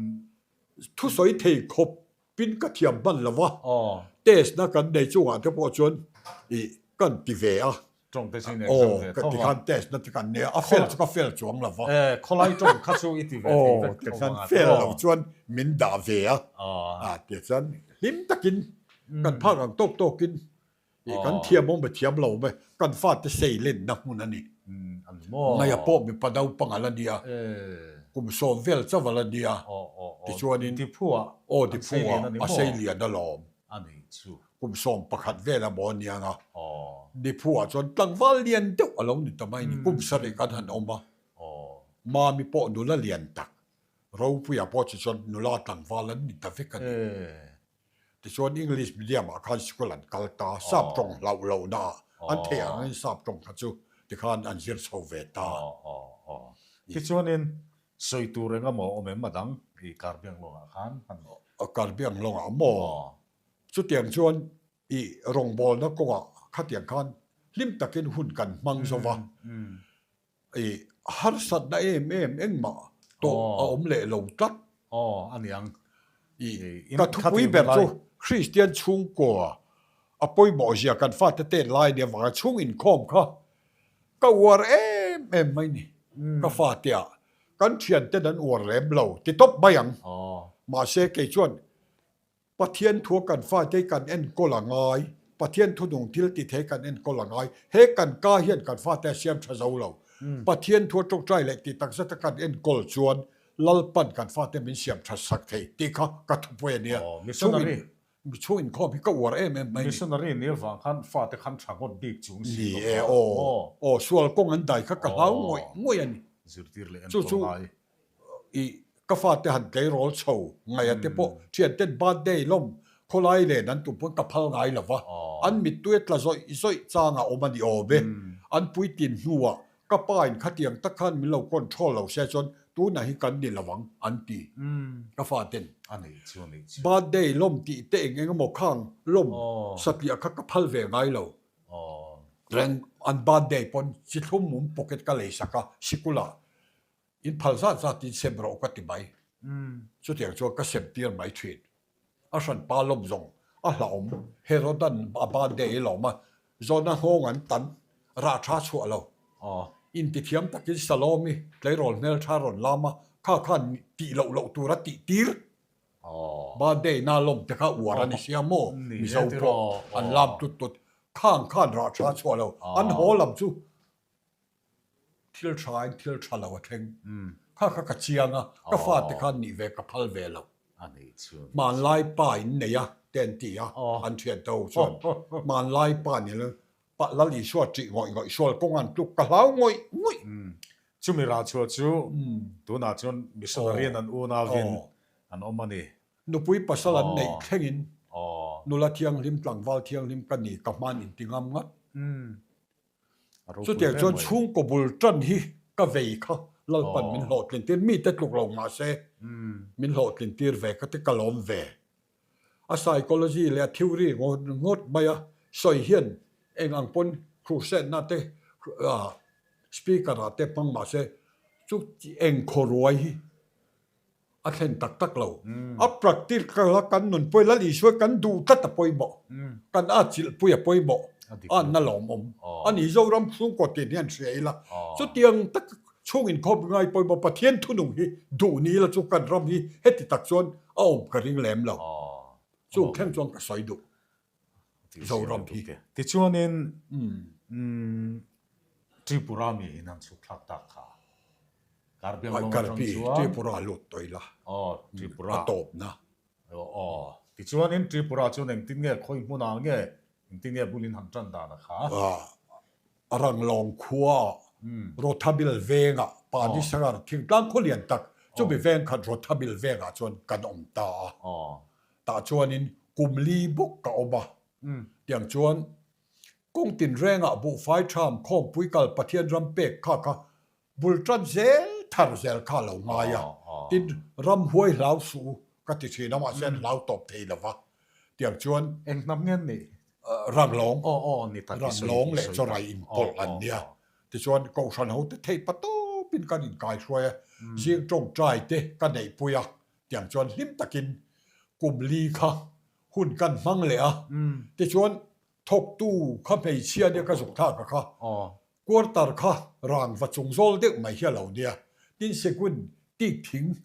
thusawi thei khawp Pin ka thiam hman lo va, test na kan nei chungah te pawh chuan ih kan ti ve a. Tawng te chu in exam ve tho va. Aw, tikhan test na te kan nei a, a fail chu ka fail chuang lo va. E, khawlai tawng kha chu i ti ve thei vek tho va. Aw, fail lo chuan min dah ve a. A tichuan hlim takin kan phak ang tawk tawkin Ih kan thiam awm e thiam lo awm e, kan fate sei lenna hmun a ni. Ngaia pawh mipa naupang a la nia, kum sawm vel chauh a la nia, tichuanin aw Diphu-ah a sei lian alawm. Kum 11 vel a maw a nia nga, Diphu-ah chuan tlangval lian deuh a lo ni ta mai ni, kum sarih kan han awm a, Mami pawh nula lian tak, Ropuia pawh chu chuan nula tlangval an ni ta vek a ni. Tichuan English medium ah khan sikul an kal ta, sap tawng hlauh lohna ah an theih angin sap tawng kha chu tikhan an zir chho ve ta. Tichuanin sawi tur eng emaw awm em a dang i Karbianglawng ah khan han. Karbianglawng ah maw? Chutiang chuan i rawngbawlna kawngah khatiang khan hlim takin hun kan hmang zo va. I harsatna em em engmah tawh a awm leh lo tlat. Aw, a niang. I ka thupui ber chu Kristian chhungkua a pawimawh zia kan fate ten lai nia vanga chhung inkhawm kha ka uar em em mai ni. Ka fate ah kan thianten an uar lem lo ti tawp mai ang. Mahse kei chuan Pathian thua kan fate kan enkawl a ngai, Pathian thunung thil ti thei kan enkawl a ngai. He kan ka hian kan fate a siam tha zo lo. Pathian thua tawngtai leh tih tak zeta kan enkawl chuan Lalpan kan fate min siam tha sak thei tih kha ka thupui a nia. Missionary. Chhung inkhawm hi ka uar em em mai ni. Missionary nih avang khan fate khan tha ngawt bik chung si lo kha. Ni e aw. Aw sual kawng an dai kha ka hlau ngawih ngawih a ni. Zirtir leh enkawl ngai. I ka fate han tleirawl chho ngaih a te pawh thian ten birthday lawm khawlai len an tum pawn ka phal ngai lo va, an mittui a tla zawih zawih chang a awm a ni awm e. An puitlin hnuah ka pa in khatiang tak khan min lo control lo se chuan tunah hi kan ni lo ang an ti ka faten. Birthday lawm tih te eng eng emaw khang lawm satliah kha ka phal ve ngai lo. Reng an birthday pawn chi thlum mum pocket ka lei sak a sikulah In phal zat zat in sem rawh ka ti mai. Chutiang chuan ka sem tir mai thin. A hran pa lawm zawng a hlauhawm Herodan a birthday i lawm a, zawhna nghawng an tan rah tha chhuah lo. Intithiam takin Salome tleirawl hmeltha rawn lam a, kha khan tih loh loh tur a tih tir. Birthday na lawm te kha uar a ni sia maw? Mizo pawh an lam tut tut. Khang khan rah tha chhuah lo. An haw lam chu Thil tha in thil tha lo a thleng. Kha kha ka chiang a, ka fate khan nih ve ka phal ve lo. Hmanlai pa in nei a te an ti a, an thian te ho chuan hmanlai pa ni lo pa Lal Isua ṭih ngawih ngawih sual kawng an tluk ka hlau ngawih ngawih. Chumi rah chhuah chu tunah chuan missionary an unauin an awm a ni. Nupui pasal an neih thlengin nula thianghlim tlangval thianghlim ka ni ka hman inti ngam ngat. Chutiang chuan chhungkaw bul tan hi ka vei kha Lalpan min hlawhtlin tir, mite tluk lo mahse min hlawhtlin tir ve kha ti ka lawm ve. A psychology leh a theory ngawt ngawt mai a sawi hian eng ang pawn crusade na te speaker ah te hmang mahse chu eng khawruai hi a thlen tak tak lo. A practical a kan nunpui Lal Isua kan duh tlat a pawimawh, kan atchilhpui a pawimawh, a na lawmawm a ni. Zoram chhungkaw tin hian hria ila, chutiang tak chhung inkhawm ngai pawimawh Pathian thunung hi duh ni ila chu kan ram hi heti tak chuan a awm ka ring lem lo. Chung thleng chuan ka sawi duh Zoram hi. Tichuanin Tripura mi in an chhuk thlak tak kha. Karbi ang lawng atang chuan. Tripura lut tawh ila. Aw, Tripura. A tawpna. Aw, tichuanin Tripura chuan engtin nge khawi hmunah nge engtin nge bulin han tan dan a kha? Ranglawng khua Rothabil vengah Panisagar thingtlang khaw lian tak chumi veng khat Rothabil vengah chuan kan awm ta a. Tah chuanin kum li bawk ka awm a. Tiang chuan kawng tinrengah buhfai tham khawmpui kal Pathian ram pek kha kha Bul tan zel thar zel kha a lo ngai a, tin ramhuai hlau suh u ka ti thin a, mahse an hlau tawp thei lo va, tiang chuan. Eng hnam nge an nih? Ranglawng, Ranglawng leh Chawrai inpawlh an nia. Tichuan Kohhran hote theih pa tawpin kan inkaihruai a, zing tawngtai te ka neihpui a, tiang chuan hlim takin kum li kha hun kan hmang leh a, tichuan thawktu kha hmeichhia nia ka zuk thlak a kha. Quarter kha rang va chung zawl deuh mai hi a lo nia. Tin Segun tik thing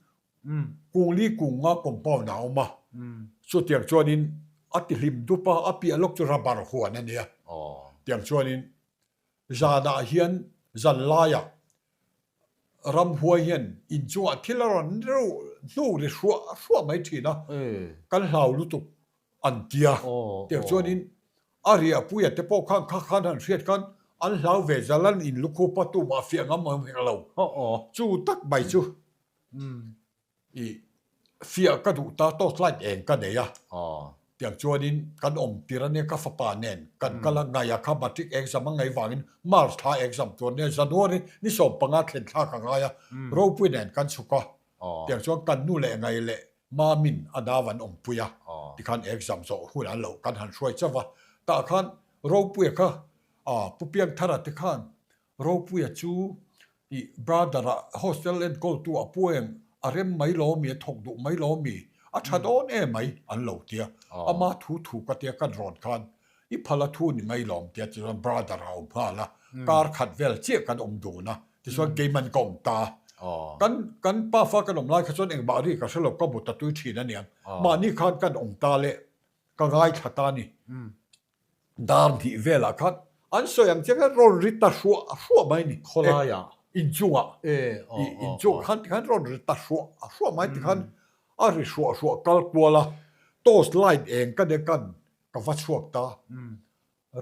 kung li kung nga compound ah a awm a. Chutiang chuanin a ti hlim dup a, a piah lawk chu rubber huan a nia. Tiang chuanin zanah hian zan laiah ramhuai hian inchungah thil a rawn reuh hnu ri hruah hruah mai thin a, kan hlau lutuk an ti a. Tiang chuanin a riahpuia te pawh khan kha khan han hriat khan an hlau ve zal an in lukhup a tumah fiah ngam awm hek lo. Chu tak mai chu I fiah ka duh ta torch light eng ka nei a, tiang chuanin kan awm tir ania ka fapa nen kan kal a, ngaia kha matric exam a ngaih vangin March thla exam tur ania January ni 15 thlen thlak a ngai a, ropui nen kan chhuk a, tiang chuan kan nu leh ngai leh mamin a nau an awmpui a, tikhan exam zawh hun an lo kan han hruai chauh a, tah khan ropuia kha Pu Piangthara te khan ropuia chu I brother a hostel enkawltu a pu em a rem mai lo mi a thawk duh mai lo mi a tha dawn em mai an lo tia ama thu thu ka tia kan rawn khan i phal a thu ni mai lawm tia tichuan brother a awm nghal a kar khat vel chiah kan awm dun a tichuan keiman ka awm ta kan kan pafa kan awm lai kha chuan engmah ri ka hrelo ka but a tui thin aniang mahni khan kan awm ta leh ka ngaithla ta ni. Dar hnih velah khan an sawi ang che khan rawn ri ta hruah hruah mai ni. Khawlaiah. Inchungah. Inchungah khan tikhan rawn ri ta hruah hruah mai tikhan a ri hruah hruah kal kual a, torch light eng ka nia kan ka va chhuak ta.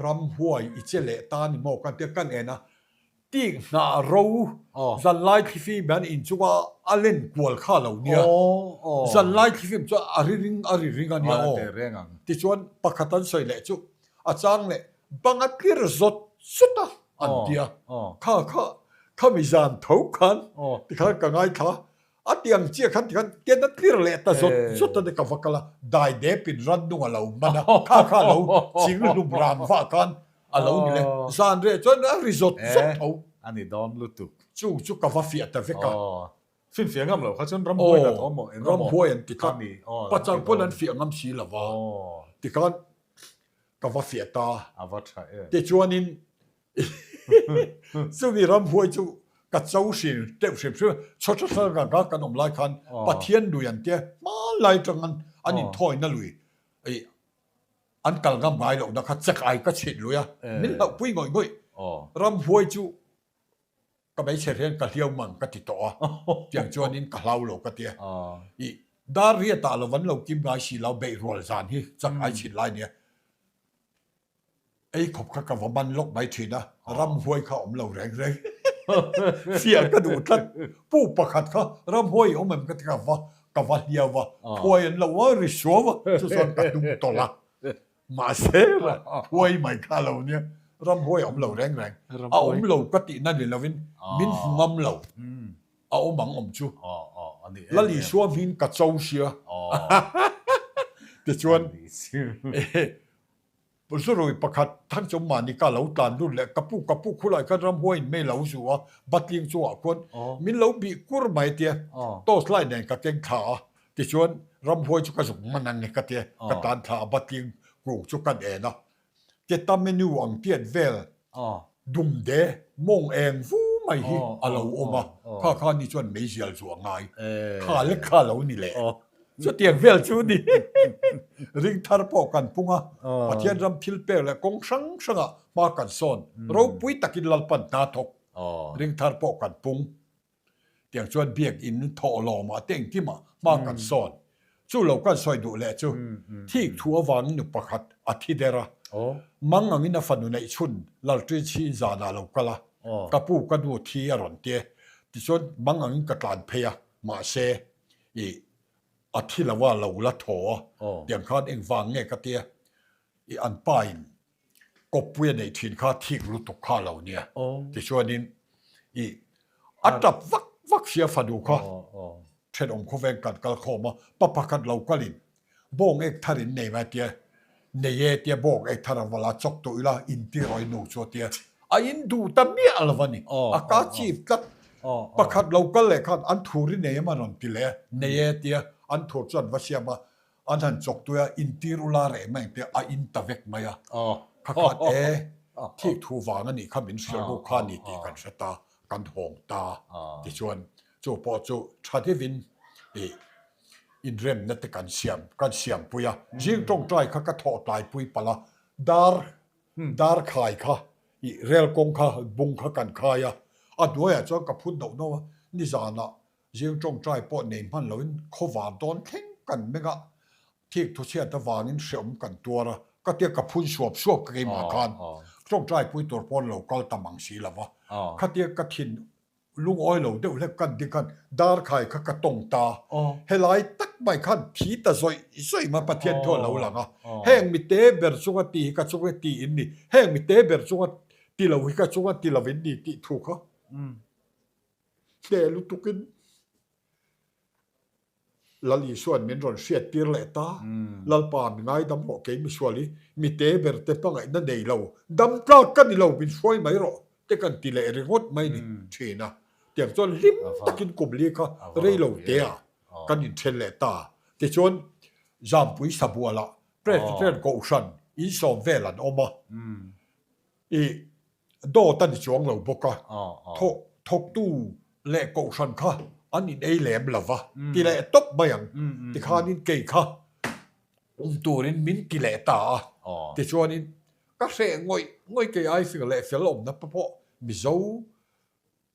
Ramhuai i che leh ta ni maw kan tia kan en a, Tik hnah ro zanlai thlifim hian inchunga a len kual kha lo nia. Zanlai thlifim chuan a ri ring a ri ring a nia aw. Tichuan pakhat an sawi leh chu a chang leh bang a tlir zawt zawt a an tia. Kha kha khami zan tho khan tikhan ka ngaithla A tiang chiah khan tikhan tian a tlir leh ta zawt zawt a ni ka va kal a, dai depin rannung a lo man a, kha kha a lo ching hlum ram vah khan a lo ni le, zan reh chuan a ri zawt zawt tho. A ni dawn lutuk. Chung chu ka va fiah ta vek a. Finfiah ngam loh kha chuan ramhuai la tawh maw eng emaw. Ramhuai an ti tlat. Pachang pawn an fiah ngam si lo va. Tikhan ka va fiah ta. A va tha em. Tichuanin Chumi ramhuai chu ka cho hrim teuh hrim hrim a, chhawtha thlalak ah kan awm lai khan Pathian lui an tia hmanlai atang an an inthawina lui ih an kal ngam ngai lohna kha chek ai ka chhit lui a, min hlauhpui ngawih ngawih. Ramhuai chu ka hmeichhe hian ka hliau mang ka ti tawh a, tiang chuanin ka hlau lo ka tia. Ih dar riat ah lo an lo kim ngai si lo beihrual zan hi chak ai chhit lai nia. Ei khawp kha ka va man lawk mai thin a, ramhuai kha awm lo reng reng. Fiah ka duh tlat. Pu pakhat kha ramhuai i awm em ka ti kha va ka va hliau va, phuai an lo a ri suau a, chu chuan ka hnung tawlh a. Mahse phuai mai kha lo nia. Ramhuai a awm lo reng reng. A awm lo ka tihna ni lovin min hmu ngam lo. A awm ang awm chu. Lal Isua hming ka cho sia. Tichuan Zurui pakhat Thangchawm mahni ka lo tlan lut leh ka pu ka pu khulai khan ramhuai in mei lo zu a, batling chungah khuan min lo bih kur mai tia torch light nen ka keng thla a, tichuan ramhuai chu ka zuk man ang e ka tia ka tlan thla a batling kung chu kan en a, Teta menu ang tiat vel dumde mawng eng vu mai hi a lo awm a, kha kha ni chuan meizial chu a ngai, kha lek kha a lo ni leh. Chutiang vel chu ni. Ring thar pawh kan pung a, Pathian ram thil pek leh kawng hrang hrangah hma kan sawn, ropui takin Lalpan hna thawk ring thar pawh kan pung. Tiang chuan biakinn thawhlawmah te engkimah hma kan sawn. Chu lo kan sawi duh leh chu thik thu avangin nu pakhat a thi der a, mang angin a fanu neih chhun Lalṭin chhin zanah a lo kal a, ka pu ka nu thi a rawn ti e. Tichuan mang angin ka tlan phei a, mahse i a thi lo a lo la thaw a, tiang khan engvang nge ka tia i an pa in kawppui a neih thin kha thik lutuk kha a lo nia. Tichuanin i a tap vak vak sia fanu kha thenawm khawveng kan kal khawm a, pa pakhat lo kalin bawng ek thar in nei mai tia, nei e tia bawng ek thar a va la chawk tawh ila inti rawi nu chu a tia, a in duh ta miah lo a ni, a ka chip tlat. Pakhat lo kal leh khan an thur i nei em a rawn ti leh a, nei e tia an thur chu an va siam a, An han chawk tui a, intir ula reh mai ang te a in ta vek mai a. Kha khat e, thik thu vang a nih kha min hrilh ruk kha a ni tih kan hre ta, kan hawng ta. Tichuan chu pawh chu tha deuhin ih inremna te kan siam, kan siampui a. Zing tawngtai kha ka thawh tlaipui palh a, dar dar khai kha ih rel kawng kha bung kha kan khai a, a hnuaiah chuan ka phun noh noh a, nizanah Zing tawngtai pawh nei hman loin khawvar dawn thleng kan meng a, thik thuchhiat avangin hreawm kan tuar a, ka tia ka phun suap suap ka keimah khan tawngtai pui tur pawn lo kal tam ang si lo va, khatia ka thin lungawi lo deuh hlek kan ding khan darkhai kha ka tawng ta, helai tak mai khan thi ta zawih zawih mai Pathian thu a lo lang a, heng mite ber chunga ti hi ka chunga ti in ni, heng mite ber chunga ti lo hi ka chunga ti lo in ni tih thu kha. Hneh lutukin Lal Isua'n min rawn hriattir leh ta. Lalpa mi ngaidam rawh kei misual hi mi te ber te hmangaihna nei lo, dam tlak ka ni lo, min hruai mai rawh te kan ti leh ringawt mai ni thin a. Tiang chuan hlim takin kum li kha rei lo te ah kan inthen leh ta. Tichuan Zampui Sabualah Presbyterian Kohhran insawm vel an awm a. I dawt a ni chuang lo bawk a, thawk thawktu leh kohhran kha an in ei lem lo va, ti leh tawp mai ang. Tikhanin kei kha um turin min ti leh ta a, tichuanin ka hreh ngawih ngawih kei ai fing leh fel awmna pawh Mizo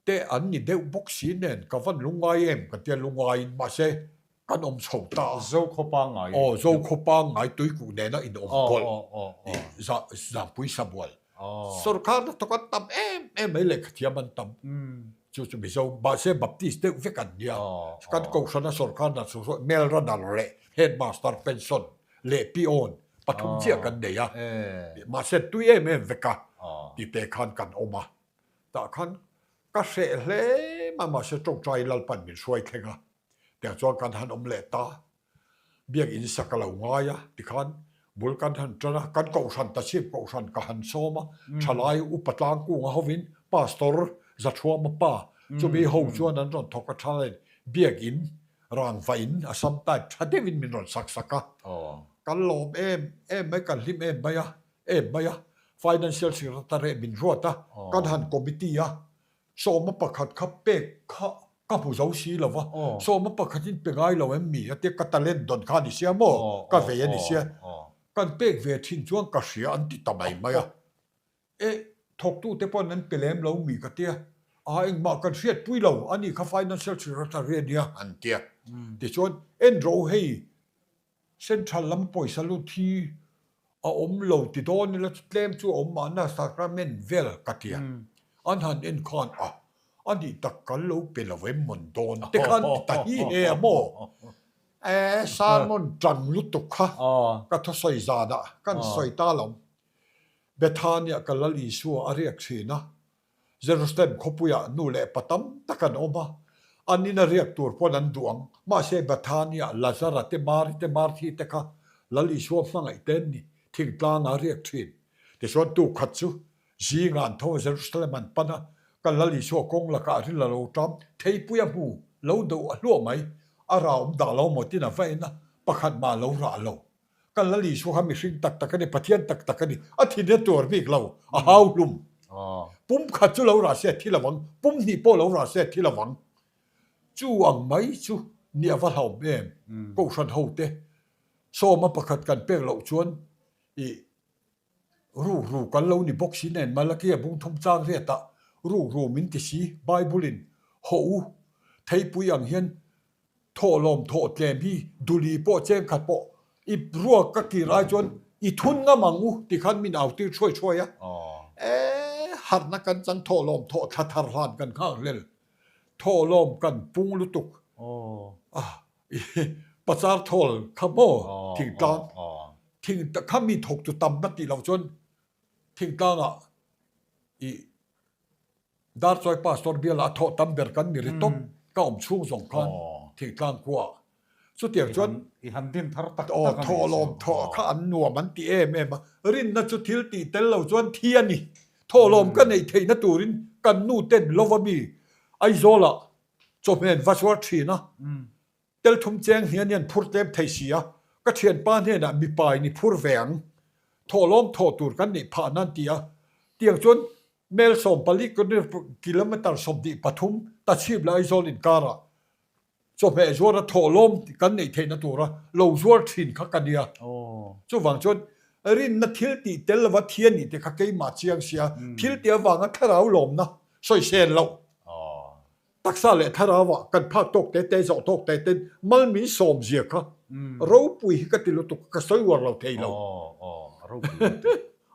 te an ni deuh bawk si nen ka van lungngai em ka tia lungngaiin mahse kan awm chho ta a. Zo khaw pangngai. Aw zo khaw pangngai tuikuh nena in awm pawlh Zangpui Sabual sorkar na thawk an tam em em mai lehkhathiam an tam chu chu Mizo mahse Baptist deuh vek an nia kan kohhrana sorkar na chu mel runner leh headmaster pension leh peon pathum chiah kan nei a mahse tui em em vek a tite khan kan awm a. Tah khan ka hreh hle mai mahse tawngtai Lalpan min hruai thleng a, tiang chuan kan han awm leh ta. Biakinn sak a lo ngai a, tikhan bul kan han tan a, kan kohhran Tachhip kohhran ka han sawm a, thalai upa tlangkunga hovin Pastor Zathuama pa chumi ho chuan an rawn thawk a thalaiin biakinn rangva in Assam type tha deuhin min rawn sak sak a, kan lawm em em mai, kan hlim em mai a. em mai a, Financial Secretary min ruat a, kan han committee a, sawma pakhat kha pek kha ka hmu zo si lo va, sawma pakhatin pe ngai lo em mi a tia ka talent dawn kha a ni sia maw, ka vei a ni sia, kan pek ve thin chuan ka hria an ti ta mai mai a, e thawktute pawn an pe lem lo mi ka tia, a engmah kan hriatpui lo a ni kha Financial Secretary a nia an tia, tichuan en rawh u hei Central lam pawisa lut hi a awm lo ti dawn ila chu tlem chu a awm mahna sacrament vel ka ti a, an han en khan a, a nih tak kan lo pe lo em mawn dawn te khan ti ta hi he a maw? E sermon tan lutuk kha ka thusawi zanah kan sawi ta lo. Bethaniah ka Lal Isua a riak thin a, Jerusalem khawpuiah nu leh pa tam tak an awm a, an ina riak tur pawn an duh ang. Mahse Bethaniah Lazara te, Mari te, Marthi te kha Lal Isua hmangaih te an ni, thingtlangah a riak thin. Tichuan tu khat chu zingah an tho a, Jerusalem an pan a, kan Lal Isua kawng lakah a ril a lo ṭam, theipui a hmu lo deuh a hluah mai, a rah awm dah lo maw tin a va en a, pakhat mah a lo rah lo. Kan Lal Isua kha mihring tak tak a ni, Pathian tak tak a ni. A thin a tuar bik lo, a hau hlum. Pum khat chu lo rah se a thi lo ang, pum hnih pawh lo rah se a thi lo ang. Chu ang mai chu ni a va hlauhawm em? Kohhran hote sawma pakhat kan pek loh chuan i rukru kan lo ni bawk si nen Malakia bung thum chang riatah rukru min ti si, Bible-in hawh u theipui ang hian Thawhlawm thawh tlem hi duli pawh cheng khat pawh i ruak ka kir ai chuan i thun ngam ang u ti khan min au tir thuai thuai a. E harhna kan chang thawhlawm thawh thla thar hlan kan nghak hlel. Thawhlawm kan pung lutuk. I pachar thawl kha maw thingtlang thing kha mi thawk chu tam na tih loh chuan thingtlangah i Darchawi Pastor bialah a thawh tam ber kan ni ri tawp, ka awm chhung zawng khan thingtlang khua ah. Chutiang chuan I han din thar tak tak a ni. Thawhlawm thawh kha an nuam an ti em em a, rinna chu thil tih tel lo chuan thi a ni. Thawhlawm ka neih theihna turin kan nu ten lova mi Aizawlah chawhmeh an va zuar thin a. Tel thum cheng hian hian phur tlem thei si a, ka thianpa hnenah mipa in i phur ve ang, thawhlawm thawh tur kan neih phah nan ti a, tiang chuan mel 14 kilometre 23 Tachhip leh Aizawl inkarah chawhmeh zuara thawhlawm kan neih theihna tura lo zuar thin kha ka nia. Chuvang chuan rinna thil tih tel lova thi a nih te kha keimah chiang sia, thil tih avanga thlarau lawmna sawisel loh. Taksa leh thlarauah kan phak tawk te te zawh tawk te ten mal min sawm zia kha ropui hi ka ti lutuk ka sawi uar lo thei lo.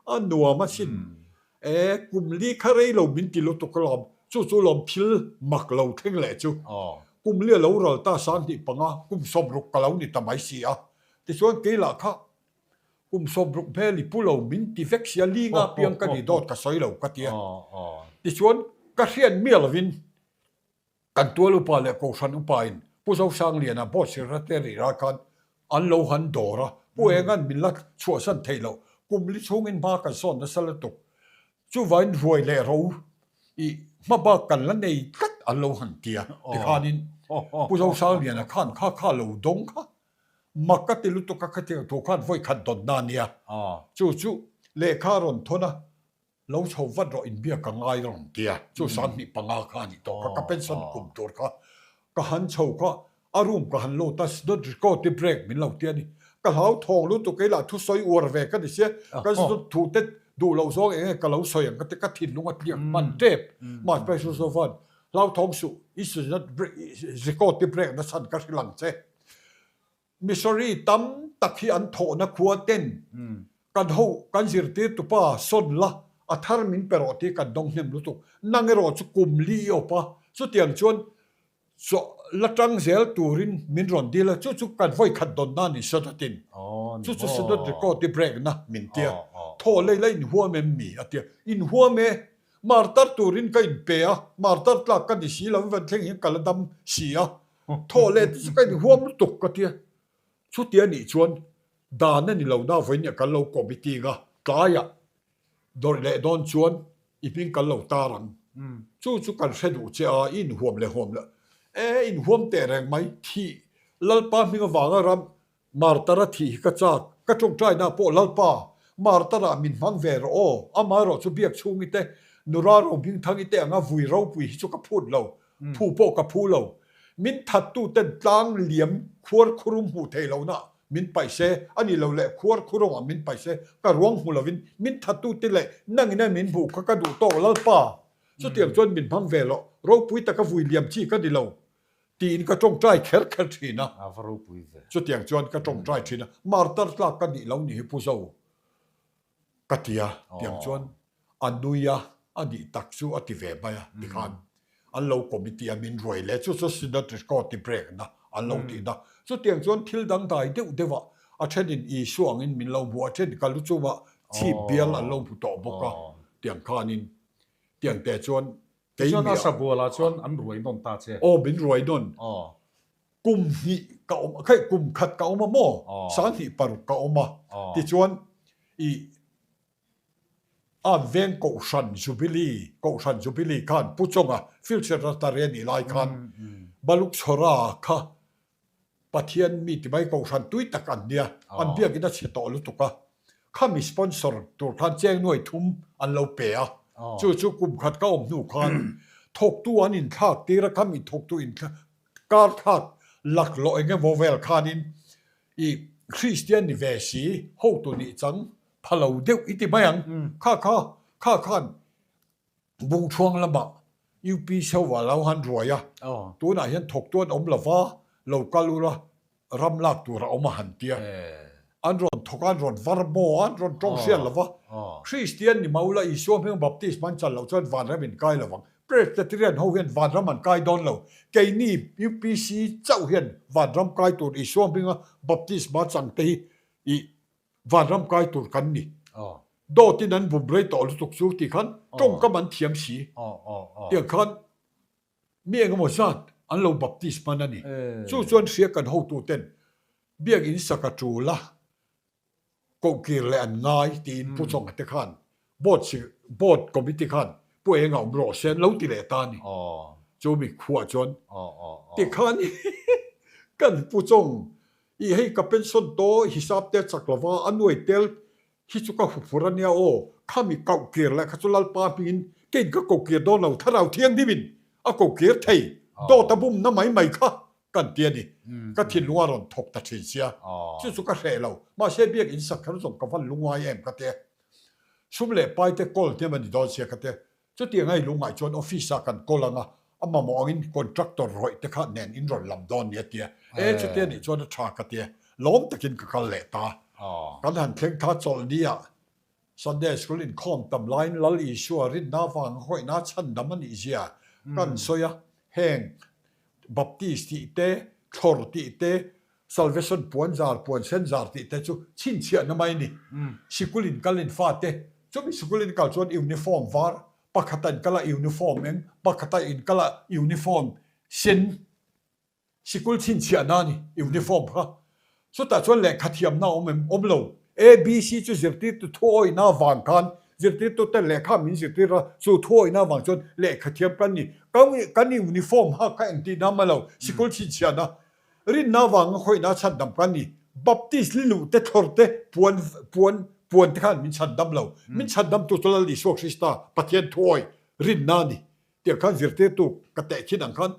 A nuam a sin. E kum li kha rei lo min ti lutuk alawm chu chu lawm thil mak lo thleng leh chu. Kum li a lo ral ta 25 kum 60 ka lo ni ta mai si a. Tichuan kei lah kha Kum 60 hmel i pu lo min ti vek sia linga piang ka ni dawt ka sawi lo ka ti a. Tichuan ka hriat miah lovin kan tual upa leh Kohhran upa in Pu Zosangliana board secretary ral khan an lo han dawr a, Pu Enga'n min la chhuahsan theih loh kum li chhungin hma kan sawn nasa lutuk. Chuvain ruai leh ro i hma bak kan la nei tlat an lo han ti a. Tikhanin Pu Zosangliana khan kha kha lo dawng kha Mak ka ti lutuk a khatiang thu khan vawi khat dawn na nia. Chu chu lehkha a rawn thawn a, lo chho vat rawh inbiak ka ngai rawn ti a, chu 25 kha a ni tawh kha, ka pension kum tur kha ka han chho kha a room ka han lut a, snot record i break min lo ti a ni. Ka hlau thawng lutuk kei lah thusawi uar ve ka ni sia, ka snot thu te duh loh zawng eng nge ka lo sawi ang ka ti, ka thinlung a tliak hman tep. Mahse Suzovan, hlau thawng suh, i snot record i break na chhan ka hrilh ang che. Missouri tam tak hi an thawhna khua ten kan ho kan zirtir tupa sawn la a thar min pe rawh tih kan dawng hnem lutuk. Nang erawh chu kum li i awp a, chutiang chuan chaw la tang zel turin min rawn dil a, chu chu kan vawi khat dawn na a ni Sadatin. Chu chu Sadat record i break na min tia. Thaw lei la inhuam em mi a tia. Inhuam e, martar turin ka inpe a, martar tlak ka ni si lo, van thleng hian ka la dam si a. Thawh leh te chu ka inhuam lutuk ka tia. Chuti a nih chuan dan a ni lo na vawiin kan lo committee nga tlaiah dawrh leh dawn chuan i hming kan lo tar ang. Chu chu kan hre duh che a, i inhuam leh huam loh. E, inhuam teh reng mai, thih Lalpa hming avanga ram Martara thih hi ka chak, ka tawngtaina pawh Lalpa, Martara min hmang ve rawh aw, amaherawh chu biak chhungi te, Nura Rohmingthangi te anga vui ropui hi chu ka phut lo, phu pawh ka phu lo. Min thattu ten tlang liam khuar khurum hmuh theih lohna min paih se, a nih loh leh khuar khurungah min paih se, ka ruang hmu lovin min thattu te leh nangin a min hmuh kha ka duh tawk Lalpa, chutiang chuan min hmang ve loh, ropui taka vui liam chi ka ni lo. Tiin ka tawngtai kher kher thin a. A va ropui ve. Chutiang chuan ka tawngtai thin a, martar tlak ka nih lo ni hi Pu Zo ka ti a, tiang chuan a nui a, a nih tak chu a ti ve mai a, tikhan an lo committee a min ruai leh chu chu Synod record ti break na an lo tih na. Chutiang chuan thil dangdai deuh deuh ah a thenin Isua angin min lo hmu a, a then ka lu chungah Chhip bial an lo hmu tawh bawk a, tiang khanin tiang te chuan kei Tichuan a sabualah chuan an ruai nawn ta che. Aw min ruai nawn. Kum hnih ka awm khaih kum khat ka awm a maw? 2006 ka awm a. Tichuan i an veng Kohhran Jubilee Kohhran Jubilee khan Pu Chawnga Field Secretary a nih lai khan Baluk Chhawra kha Pathian mi ti mai Kohhran tui tak an nia, an biakin a chhe tawh lutuk a, khami sponsor tur khan cheng nuai thum an lo pe a, chu chu kum khat ka awm hnu khan thawktu an inthlak tir a, khami thawktu inthlak kar thlak laklawh eng emaw vel khanin i Kristian ni ve si hotu nih chang pha lo deuh i ti mai ang, kha kha kha khan Bungthuang lamah UP Sova lo han ruai a, tunah hian thawktu an awm lova, lo kal ula ram lak tur a awm a han tia. An rawn thawk a, an rawn var maw a, an rawn tawng hriat lova, Kristian ni mah ula Isua hming baptism an chan loh chuan vanram in kai lovang. Presbyterian ho hian vanram an kai dawn lo, keini UPC chauh hian vanram kai tur Isua hminga baptisma changte hi i Vanram kai tur kan ni. Dawtin an bum rei tawh lutuk chu tih khan tawngkam an thiam si. Tiang khan mi engemaw zat an lo baptist hman a ni. Chu chuan hria kan hotuten biakinn sak a tul a, kohkir leh an ngai tiin Pu Chawnga te khan board board committee khan Pu Enga awm rawh se an lo ti leh ta a ni. Chu mi khuah chuan tikhan kan Pu Chawng I hei ka pension tawh hisap te chak lova a nuai tel hi chu ka huphur a nia aw, khami kauh kir leh kha chu Lalpa hmingin keiin ka ko kir dawn lo, Thlarau Thianghlimin a ko kir thei, dawt a bumna mai mai kha kan ti a ni, ka thinlung a rawn thawk ta thin sia, chu chu ka hreh lo, mahse biakinn sak kher zawng ka van lungngai em ka ti a, sum leh pai te kawl hnem a ni dawn sia ka ti a, Chutiang a i lungngaih chuan office ah kan call ang a, a mamawh angin contractor rawih te kha nen in rawn lam dawn ni a ti a. E, chutia nih chuan a tha ka ti a, lawm takin ka kal leh ta. Kan han thleng tha chawlhni ah Sunday School inkhawm tam laiin Lal Isua rinna avanga khawihna chhandam a nih zia kan sawi a, heng Baptist tih te, thlawr tih te, Salvation puan zar, puan sen zar tih te chu chhinchhiahna mai a ni. Sikul in kal in fate, chumi sikul in kal chuan uniform var, pakhata in kal a uniform eng, pakhata in kal a uniform sen, sikul chhinchhiahna a ni uniform kha. Chutah chuan lehkha thiamna a awm em? Awm lo. ABC chu zirtirtu thuawihna avang khan zirtirtute lehkha min zirtir a, chu thuawihna avang chuan lehkha thiam kan ni. Kan uniform hak kha engtihna a lo, sikul chhinchhiahna Rinna avanga khawihna chhandam kan ni. Baptist liluh te thlawr te puan puan puan te khan min chhandam lo. Min chhandamtu chu Lal Isua Krista, Pathian thuawi rinna a ni. Tiang khan zirtirtu ka teh khin ang khan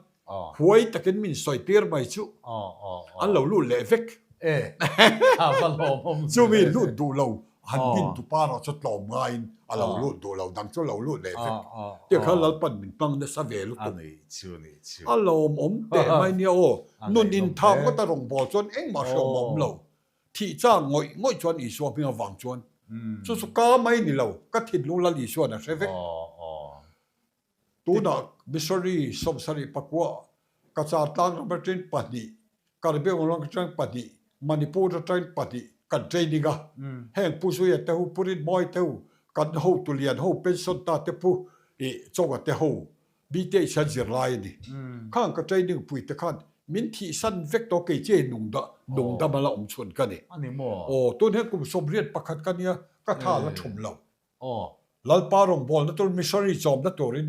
huai takin min sawi tir mai chu an lo lut leh vek. Chu mi lut duh lo han bin tu pa erawh chu tlawm ngaiin a lo lut duh lo dang chu lo lut leh vek. Tiang khan Lalpan min hmang nasa ve lutuk. A lawmawm teh mai nia aw. Nun inthak ngawt a rawngbâwl chuan engmah hreawm a awm lo. Thih châk ngawih ngawih chuan Isua hming avang chuan chu chu ka mai ni lo, ka thinlung Lal Isua'n a hre vek. Tunah Missouri 74 Cachar tlang ram atangin pahnih, Karbi ram atangin pahnih, Manipur atangin pahnih kan training a. Heng Pu Zuia te ho, Pu Rinmawia te ho, kan hotu lian ho pension ta te Pu Chawnga te ho BTH hian zirlai a ni. Khang ka training pui te khan min thihsan vek tawh kei chiah hi nung dah nung dam a la awm chhun ka ni. Aw tun hian kum 81 ka nia ka tha la thum lo. Lalpa rawngbawlna tur missionary chawmna turin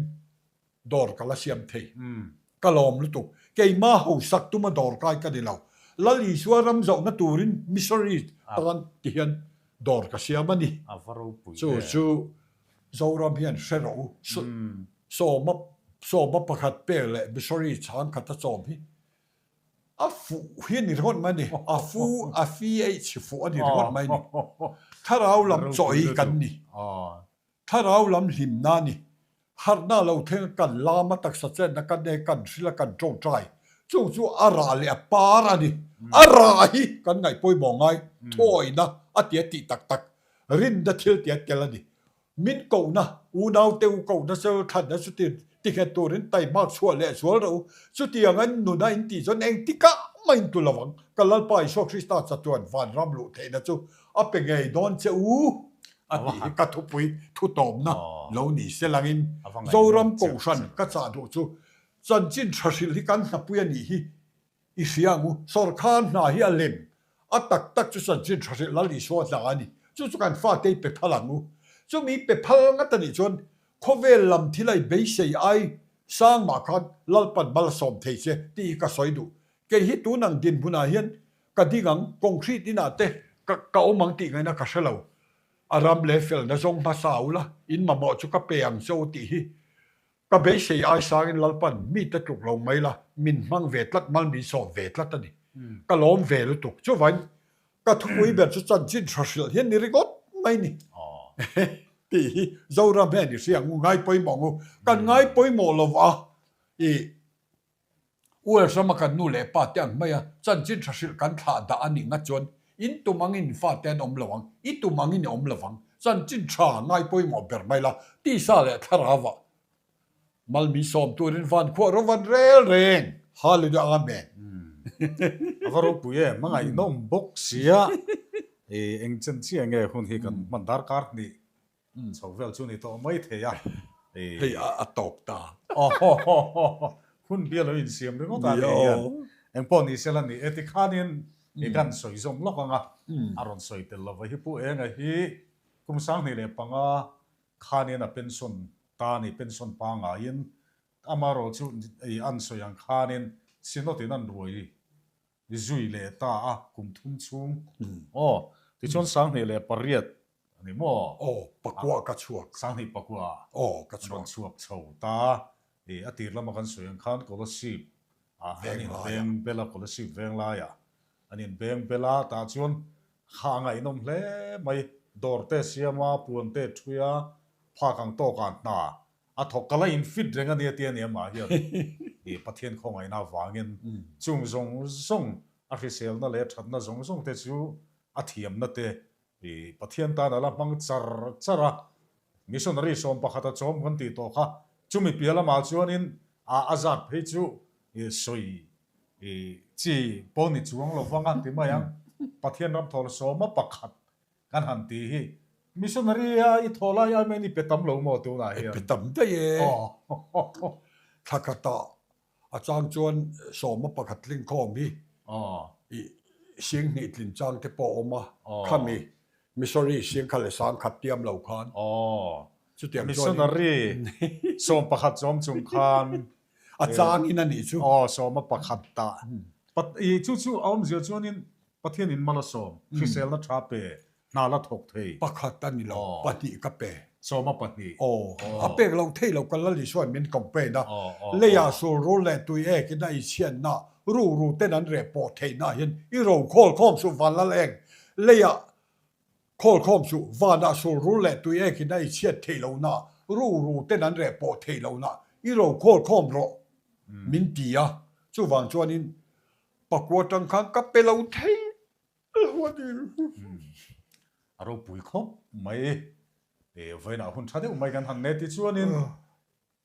dawr ka la siam thei. Ka lawm lutuk. Keima hausak tuma dawr kai ka ni lo. Lal Isua ram zohna turin missionary tan ti hian dawr ka siam a ni. Chu chu Zoram hian hre rawh u. Sawma sawma pakhat pek leh missionary chhang khat a chawm hi a fuh hi a ni ringawt mai a ni. A fu a fi eih chhi fuh a ni ringawt mai a ni. Thlarau lam chaw hi kan ni. Thlarau lam hlimna a ni. Harhna lo thleng a kan lam a taksa chenna kan nei kan hril a kan tawngtai. Chung chu a rah leh a par a ni. A rah hi kan ngaih pawimawh ngai thuawihna a ti a tih tak tak rinna thil ti a tel a ni. Min kohna, unaute u kohna chu thlanna chuti tinghet turin taihmak chhuah leh zual rawh u. Chutiang an nuna in tih chuan engtikah mah in tu lovang. Ka Lalpa Isua Krista chatuan vanram luh theihna chu a pe ngei dawn che u. A tih hi ka thupui thutawmna lo ni se langin Zoram Kohhran ka chah duh chu chanchin tha hrilh hi kan hnapui a nih hi i hria ang u. Sawrkhar hna hi a lem a tak tak chu chanchin tha hrilh Lal Isua hna a ni. Chu chu kan fate i pe phal ang u. Chumi pe phal ngat a nih chuan khawvel lam thil a i beisei ai sang mah khan Lalpan mal a sawm thei che tih hi ka sawi duh. Kei hi tun ang dinhmunah hian Ka ding ang, concrete inah te ka ka awm ang tih ngaihna ka hre lo. A ram leh felna zawng hmasa ula, in mamawh chu ka pe ang che u tih hi ka beisei ai sangin Lalpan mite tluk lo mai la, min hmang ve tlat, mal min sawm ve tlat a ni. Ka lawm ve lutuk. Chuvain ka thupui ber chu chanchin tha hrilh hian ni ringawt mai ni tih hi Zoram hian i hria ang u, ngai pawimawh ang u. Kan ngai pawimawh lo va, i US rama kan nu leh pa te ang maia chanchin tha hrilh kan thlah dah a nih ngat chuan in tum angin fate an awm lo ang, i tum angin i awm lo vang. Chanchin tha ngai pawimawh ber mai la, tisa leh thlarauah malmi sawm turin van khuah ro van rel reng. Hallelujah Amen. A va ropui em, a ngaihnawm bawk sia. Eng chen chiah nge hun hi kan hman darkar hnih Chho vel chu ni tawh mai thei a. Hei a tawp ta. Hun bial lo insiam ringawt a nih hian engpawh ni sela ni e tikhanin i kan sawi zawm lawk ang a, a rawn sawi tel lova hi Pu Enga hi kum 2005 khanin a pension ta a ni, pension pangaiin amaherawhchu an sawi ang khanin Synod in an ruai zui leh ta a, kum thum chhung. Aw, tichuan 2008 a ni maw? Aw, pakua ka chhuak. 2009 Aw, ka chhuak. Rawn chhuak chho ta. I a tir lama kan sawi ang khan Kolasib ah an inbeng bel a, Kolasib venglaiah an inbeng bel a, tah chuan kha a ngaihnawm hle mai. Dawr te siam a, puan te thui a, phak ang tawkah hna A thawk ka la in fit reng a nia tia ni amah hian i Pathian khawngaihna avangin chung zawng zawng a hriselna leh thatna zawng zawng te chu a thiamna te i Pathian tan a la hmang char char a. Missionary 11 a chawm kan tih tawh kha chumi piah lamah chuanin a a zat phei chu i sawi i chi pawh ni chuang lo vang a ti mai ang. Pathian ram thawl sawma pakhat Kan han ti hi missionary a i thaw lai ai mai ni pe tam lo maw tunah hian? Pe tam daih e. Thla khatah a chang chuan sawma pakhat tling khawm hi i sing hnih tlin chang te pawh a awm a, khami missionary sing kha leh sang khat tiam lo khan. Chutiang chuan missionary 11 chawm chung khan a chang in a nih chu. Aw sawma pakhat tah i chu chu a awmzia chuanin Pathian in mal a sawm, hriselna tha pe, hna la thawk thei. Pakhat a ni lo, pahnih ka pe. Sawma pahnih. Aw, a pek lo thei lo ka Lal Isua'n min complain a, leiah sul rul leh tui ek in a i chhiatna, ru ru ten an reh pawh theihna hian i ro khawl khawm suh van Lal eng, leiah khawl khawm suh vanah sul rul leh tui ek in a i chhiat theih lohna, ru ru ten an reh pawh theih lohna i ro khawl khawm rawh min ti a, chuvang chuanin Pakua tang khan ka pe lo thei lo a ni. A ropui khawp mai. E vawiinah hun tha deuh mai kan han nei tichuanin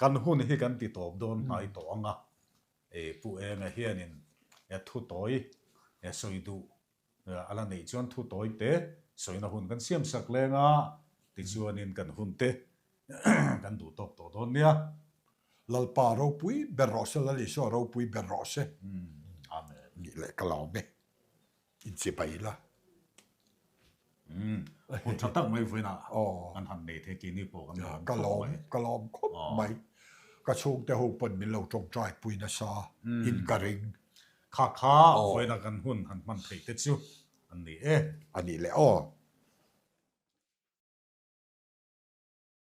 kan hun hi kan ti tawp dawn hnai tawh ang a. E Pu Enga hianin e thu tawi e sawi duh a la neih chuan thu tawi te sawina hun kan siam sak leng a tichuanin kan hun te kan duh tawk tawh dawn nia. Lalpa ropui ber rawh se, Lal Isua ropui ber rawh se. Amen. Nih leh ka lawm e. Inchibai la. Hun tha tak mai vawiinah kan han nei thei tih ni pawh kan lawm khawp mai. Ka lawm khawp mai. Ka chhungte ho pawn min lo tawngtai pui nasa in ka ring. Kha kha vawiinah kan hun han hman theih te chu an ni e. A nih leh aw.